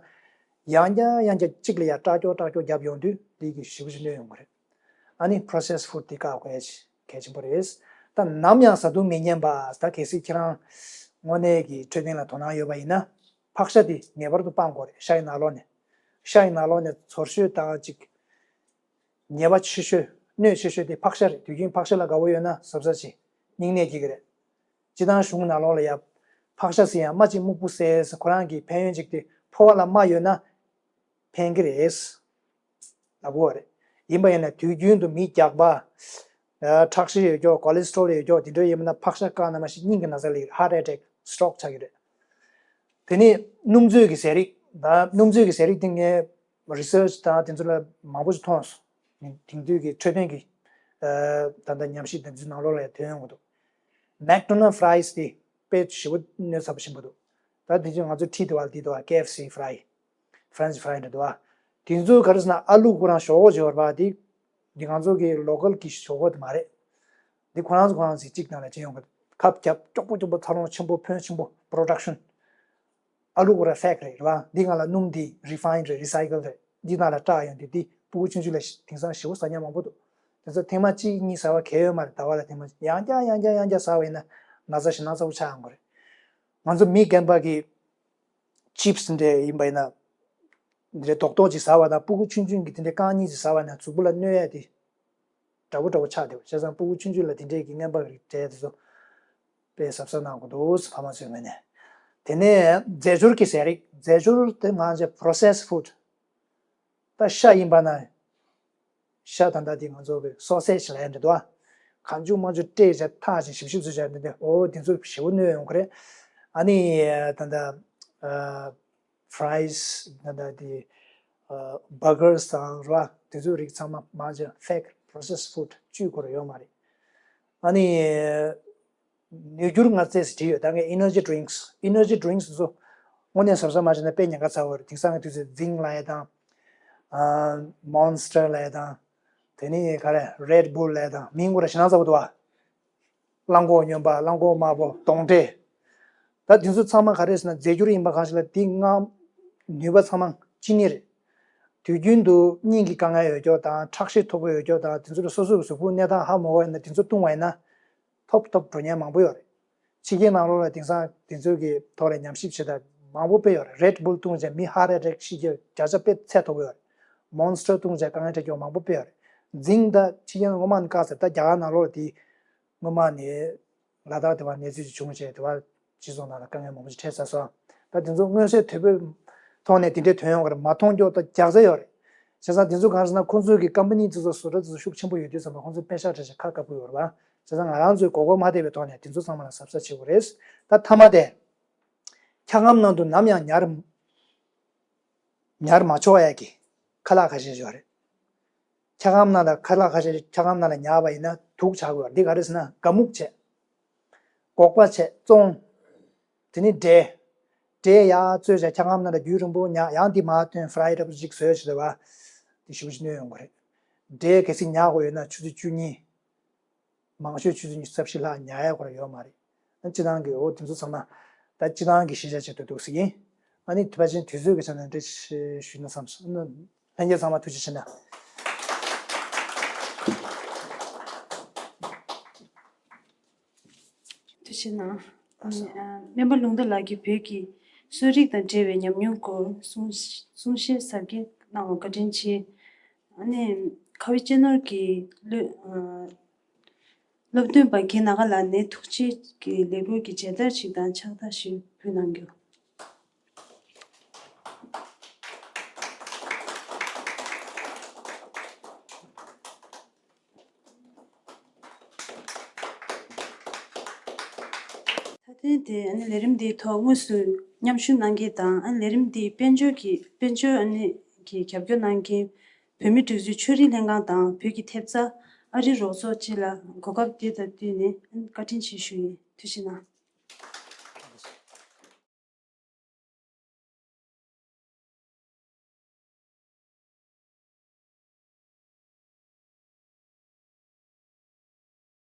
ཡང་བསྐྱར་ཡང་བསྐྱར་གཅིག་ལ་ཡང་སྐྲག་ཀྱོག་སྐྲག་ཀྱོག་བརྒྱབ་ཡོང་དུས་དེ་གི་ཞེ་པོ་ཅིག་གནོད་ཡོང་གི་རེད། ཨ་ནི་processed food དེ་བཀག་དགོས་ཡ་གལ་ཆེན་པོ་རེད། ད་ནམ་ཡང་ཟ་འཐུང་མི་ཉན་པ། ད་གལ་སྲིད་ཁྱེད་རང་དངོས་གནས་ཀྱི་འཕྲོད་བསྟེན་ལ་དོ་སྣང་ཡོད་པ་ཡིན་ན། ཕག་ཤ་དེ་ངེས་པར་དུ་སྤང་དགོས་རེད། ཤ་ཡི་ནང་ལོགས་ནས། ཤ་ཡི་ནང་ལོགས་ནས་ཚོར་ཤོས་དང་ཅིག་ཉེས་པ་ཆེ་ཤོས་གནོད་ཆེ་ཤོས་དེ་ཕག་ཤ་རེད། དུས་རྒྱུན་ཕག་ཤ་ལ་དགའ་བོ་ཡོད་ན་གཟབ་གཟབ་བྱེད། སྙིང་ནད་སྐྱེ་གི་རེད། སྤྱིར་བཏང་གཞུང་ནང་ལོགས་ལ་ཡ། ཕག་ཤ་ཟེར་ཡང་རྨ་གཅིག་སྨུག་པོ་ཟེར་ཟེར་ཁོ་རང་གི་ཕན་ཡོན་ཅིག་དེ་ཕོ་བ་ལ་རྨ་ཡོད་ན་ཕན་གི་རེད། ལབ་དགོས་རེད། ཡིན་པ་ཡིན་ན་དུས་རྒྱུན་དུ་མི་རྒྱགས་པ། ཁྲག་ཤེད་ཡོད་ཀྱོག cholesterol ཡོད་ཀྱོག་དེ་འདྲ་ཡིན་པ་ན་ཕག་ཤ་བཀག་ན་མ་གཞི་སྙིང་གི་ན་ཚ་སླེབས། heart attack stroke ཆགས་ཀྱི་རེད། དེ་ནས་སྣུམ་བཙོས་ཀྱི་ཟས་རིགས། ད་སྣུམ་བཙོས་ཀྱི་ཟས་རིགས་དེ་ངས་research དང་དེ་ཚོ་ལ་མང་པོ་ཞིག་མཐོང་སོང་། དེང་དུས་ཀྱི་འཕྲོད་བསྟེན་གྱི་ད་ལྟ་ཉམས་ཞིབ་དང་དེ་ཚོའི་ནང་ལོགས་ལ་ཡང་ཐོན་ཡོང་གི་འདུག McDonald fries དེ་དཔེ་ཞེ་པོ་གནོད་ཚབས་པོ་ཆེན་པོ་འདུག་ད་དེ་ཚོ་ང་ཚོ་ཁྲིད་དེ་བ་ལ་དེ་དུ་བ་KFC fry French fry འདྲ་འདུག་བ། དེ་ཚོ་ག་རེ་ཟེར་ན་ཨ་ལུ་ཁོ་རང་ཞོག་ཁོག་བྱེད་པ་རེད་པ། དེ་འདི་ང་ཚོ་གི་local གི་ཞོག་ཁོག་དེ་མ་རེད། འདི་ཁོ་རང་ཚོ་ཁོ་རང་ཚོའི་གཅིག་ནང་ལ་བྱེད་ཡོང་གི། ཁབ་རྒྱབ་ཀྱོག་པོ་ཀྱོག་པོ་འཚར་ལོངས་ཆེན་པོ་ཕོན་ཆེན་པོ་production ཨ་ལུ་ཁོ་རང་fake རེད་རེད་བ། འདི་ང་ལ་སྣུམ་འདི་refined རེད། recycle རེད། འདི་ནང་ལ་བཀྲག་ཡོང་དུས་འདི་ཕྲུ་གུ་ཆུང་ཆུང་ལ་དེང་སང་ཞེ་པོ་ཟ་མཁན་མང་པོ་འདུག་དེ་ཚོ་ཐེངས་མ་གཅིག་གཉིས་ཟ་བ་གལ་ཡོད་མ་རེད། ཟླ་བ་ལ་ཐེངས་མ་ཡང་བསྐྱར་ཡང་བསྐྱར་ཡང་བསྐྱར་ཟ་བ་ཡིན་ན་ན་ཚ་ཞེ་ན་ཚ་པོ་ཆགས་ཡོང་གི་རེད། ང་ཚོ་མི་རྒན་པ་གི་chips འདྲ་ཡིན་པ་ཡིན་ན། འདི་འདྲའི་རྡོག་རྡོག་ཅིག་ཟ་བ་དང་ཕྲུ་གུ་ཆུང་ཆུང་གིས་འདི་འདྲའི་རྐང་གཉིས་ཅིག་ཟ་བ་ན་གཟུགས་པོ་ལ་གནོད་ཡ་དེ་འདྲ་པོ་འདྲ་པོ་ཆགས་བསྡད་པ། བྱས་ཙང་ཕྲུ་གུ་ཆུང་ཆུང་ལ་འདི་འདྲའི་གི་རྔན་པ་རིགས་སྤྲད་དེ་ཚོ་དཔེ་གཟབ་གཟབ་གནང་དགོས་འདུག་ཕ་མ་ཚོའི་ངོས་ནས། དེ་ནས་རྫས་སྦྱོར་གྱི་ཟས་རིགས། རྫས་སྦྱོར་དེ་ང་ཚོ་processed food ད་ཤ་ཡིན་པ་ན། ཤ་ད་ལྟ་དེ་ང་ཚོ་གི་sausage ལབ་ཡ་འདྲ་འདུག་ཨ། གང་བྱུང་མང་བྱུང་སྤྲད་བྱས་འཐག་བྱས་ཞིབ་ཞིབ་བཟོས་བྱས་འདི་འདྲ། འོ་དེ་ཚོ་ཞེ་པོ་གནོད་ཡོང་གི་རེད། ཨ་ནི་ད་ལྟ་fries ད་ལྟ་དེ་burgers དང་ར་དེ་ཚོའི་རིགས་ཚང་མ་མང་ཆེ་fake processed food བཅུད་ཁོ་ར་ཡོད་མ་རེད། ཨ་ནི། ནུས་འགྱུར་མངར་རྫས་ཟེར་བྲིས་ཡོད། ད་ངས་energy drinks energy drinks ཚོ་དངོས་གནས་གཟབ་གཟབ་མ་བྱས་ན་དཔེ་ཉེན་ཁ་ཚ་བོ་རེད། དེང་སང་གི་དུས་ཚོད་Zing ལབ་ཡ་དང་། Monster ལབ་ཡ་དང་། དེ་ནས་ག་རེ་Red Bull ལབ་ཡ་དང་མིང་ཁོ་ར་ཞེ་ན་ཚ་བོ་འདུག་བ། གླང་གོག་སྨྱོན་པ། གླང་གོག་དམར་པོ། གདོན་འདྲེ། ད་དེ་ཚོ་ཚང་མ་ག་རེ་ཟེར་ན་རྫས་འགྱུར་ཡིན་པ་གང་ཞིག་ལ་དེ་ལྔ་ནུས་པ་ཚང་མ་གཅིན་སྙི་རེད། དུས་རྒྱུན་དུ་སྙིང་གི་དཀའ་ངལ་ཡོད་ཀྱོག་དང་ཁྲག་ཤེད་མཐོ་པོ་ཡོད་ཀྱོག་དང་དེ་ཚོ་ལ་སོ་སོ་གི་གཟུགས་པོ་གནས་སྟངས་ཧ་མ་གོ་བ་ཡིན་ན་དེ་ཚོ་བཏུང་བ་ཡིན་ན། ཐོབ་ཐོབ་འགྲོ་མཁན་མང་པོ་ཡོད་རེད། ཕྱི་རྒྱལ་ནང་ལོགས་ལ་དེང་སང་དེ་ཚོའི་གི་ཐོག་ལ་ཉམས་ཞིབ་བྱེད་སྟངས་མང་པོ་དཔེ་ཡོད་རེད། Red Bull བཏུང་བྱས་མི་heart attack ཤི་རྒྱུ་བརྒྱ་ཆ་དཔེ་ཚད་མཐོ་པོ་ཡོད་རེད། Monster བཏུང་བྱས་དཀའ་ངལ་འཕྲད་རྒྱུ་མང་པོ་དཔེ་ཡོད་རེད། Zing ད་ཕྱི་རྒྱལ་སྔོན་མ་ནས་བཀག་ཟེར། ད་རྒྱ་གར་ནང་ལོགས་ལ་དེ་སྔོན་མ་ནས་ལ་དྭགས་དེ་བ་གནས་ཚུལ་ཅིག་བྱུང་བྱས་དེ་བ་སྤྱི་ཚོགས་ནང་ལ་དཀའ་ངལ་མང་པོ་ཞིག་འཕྲད་ཚར་སོང་། ད་དེ་ཚོ་མངོན་གསལ་དོད་པོའི་ཐོག་ནས་དེ་འདྲའི་ཐོན་ཡོང་གི་རེད། མ་མཐོང་རྒྱུ་ད་རྒྱགས་ཚད་ཡོད་རེད། བྱས་ཙང་དེ་ཚོ་གང་རེད་ཟེར་ན། ཁོང་ཚོའི་གི་ཀམ་པ་ནི་དེ་ཚོ་བཟོ་གྲྭ་དེ་ཚོ་ཤུགས་ཆེན་པོ་ཡོད་དུས་ཙམ་པ། ཁོང་ཚོས་པེ་ཤག་སྤྲད་བྱས་ཁ་བཀབ་ཀྱི་ཡོད་རེད་པ། བྱས་ཙང་ང་རང་ཚོས་མགོ་སྐོར་མ་བསྡད་པའི་ཐོག་ནས་དེ་ཚོ་ཚང་མ་ལ་གཟབ་གཟབ་བྱེད་དགོས་རེད། ད་མཐའ་མ་དེ། འཁྱག་སྒམ་ནང་དུ་ནམ་ཡང་ཉར་ཉར་མ་ཆོག་ཡ་གི་ཁ་ལག་ཁ་ཤས་ཡོད་རེད། འཁྱག་སྒམ་ནང་ལ་ཁ་ལག་ཁ་ཤས། འཁྱག་སྒམ་ནང་ལ་ཉར་བ་ཡིན་ན་དུག་ཆགས་ཀྱི་ཡོད་རེད། འདི་ག་རེ་ཟེར་ན། དགའ་སྨུག་བྱས། སྒོག་པ་བྱས། བཙོང་། དེ་ནི་འབྲས། འབྲས་ཡར་བཙོས་བྱས་འཁྱག་སྒམ་ནང་ལ་རྒྱུན་རིང་པོ་ཉར། ཡང་འདི་མར་བཏོན། ཕ་རའི་ཌི་འདྲ་པོ་ཅིག་བཟོས་བྱས་རེད་པ། དེ་ཞེ་པོ་ཅིག་གནོད་ཡོང་གི་རེད། འབྲས་གལ་སྲིད་ཉར་དགོས་ཡོད་ན་ཆུ་ཚོད་བཅུ་གཉིས། མང་ཤོས་ཆུ་ཚོད་ཉི་ཤུ་རྩ་བཞི་ལྷག་ཉར་ཡག་ཁོ་རང་ཡོད་མ་རེད། ཨ། སྤྱི་བཏང་གི། འོ། དེ་ཚོ་ཚང་མ་ད་སྤྱི་བཏང་གི་གཞི་རྒྱ་ཆེད་དུ་འདུག་སེ་ཡིན། ཨ་ནི་དེ་ཕལ་ཆེར་དུས་ཚོད་ཀྱི་ཆ་ནས་འདི་འདྲ་ཞུས་ན་བསམ་སོང་། ཨ་ནི་ལྷན་རྒྱས་ཚང་མ་ཐུགས་རྗེ་ཆེ་གནང་། ཐུགས་རྗེ་གནང་། ཨ་ནི། ཨ། སྨན་པ་ལུང་རྟ་ལགས་ཀྱིས་བོད་ཀྱི་གསོ་རིག་དང་འབྲེལ་བའི་ཉམས་མྱོང་སྐོར་གསུང་གསུང་བཤད་གསར་བརྗེ་གནང་བར་བཀའ་དྲིན་ཆེ། ཨ་ནི་ཁ་བའི་གཅེས་ནོར་གྱི་སློབ། ཨ། སློབ་སྟོན་པ་རྒན་ནཱ་ག་ལགས་ནས་ཐུགས་རྗེ་གི་ལེགས་སྐུལ་གྱི་མཇལ་དར་ཞིག་དང་ཕྱག་རྟགས་ཤིག་ཕུལ་གནང་རྒྱུ། མཐའ་དོན་དེ། ཨ་ནི་ལས་རིམ་འདིའི་ཐོག་དངོས་སུ་མཉམ་ཞུགས་གནང་མཁན་དང་། ཨ་ནི་ལས་རིམ་འདིའི་དཔལ་འབྱོར་གྱི། དཔལ་འབྱོར། ཨ་ནི་གི་རྒྱབ་སྐྱོར་གནང་མཁན་བོད་མིའི་སྒྲིག་འཛུགས་ཆོས་རིག་ལྷན་ཁང་དང་བོད་ཀྱི་ཐེབས་རྩ་ཨ་རིའི་རོགས་ཚོགས་བཅས་ལ་གོ་སྐབས་དེ་དང་བསྟུན་ནས་བཀའ་དྲིན་ཆེ་ཞུ་ཡི། ཐུགས་རྗེ་གནང་།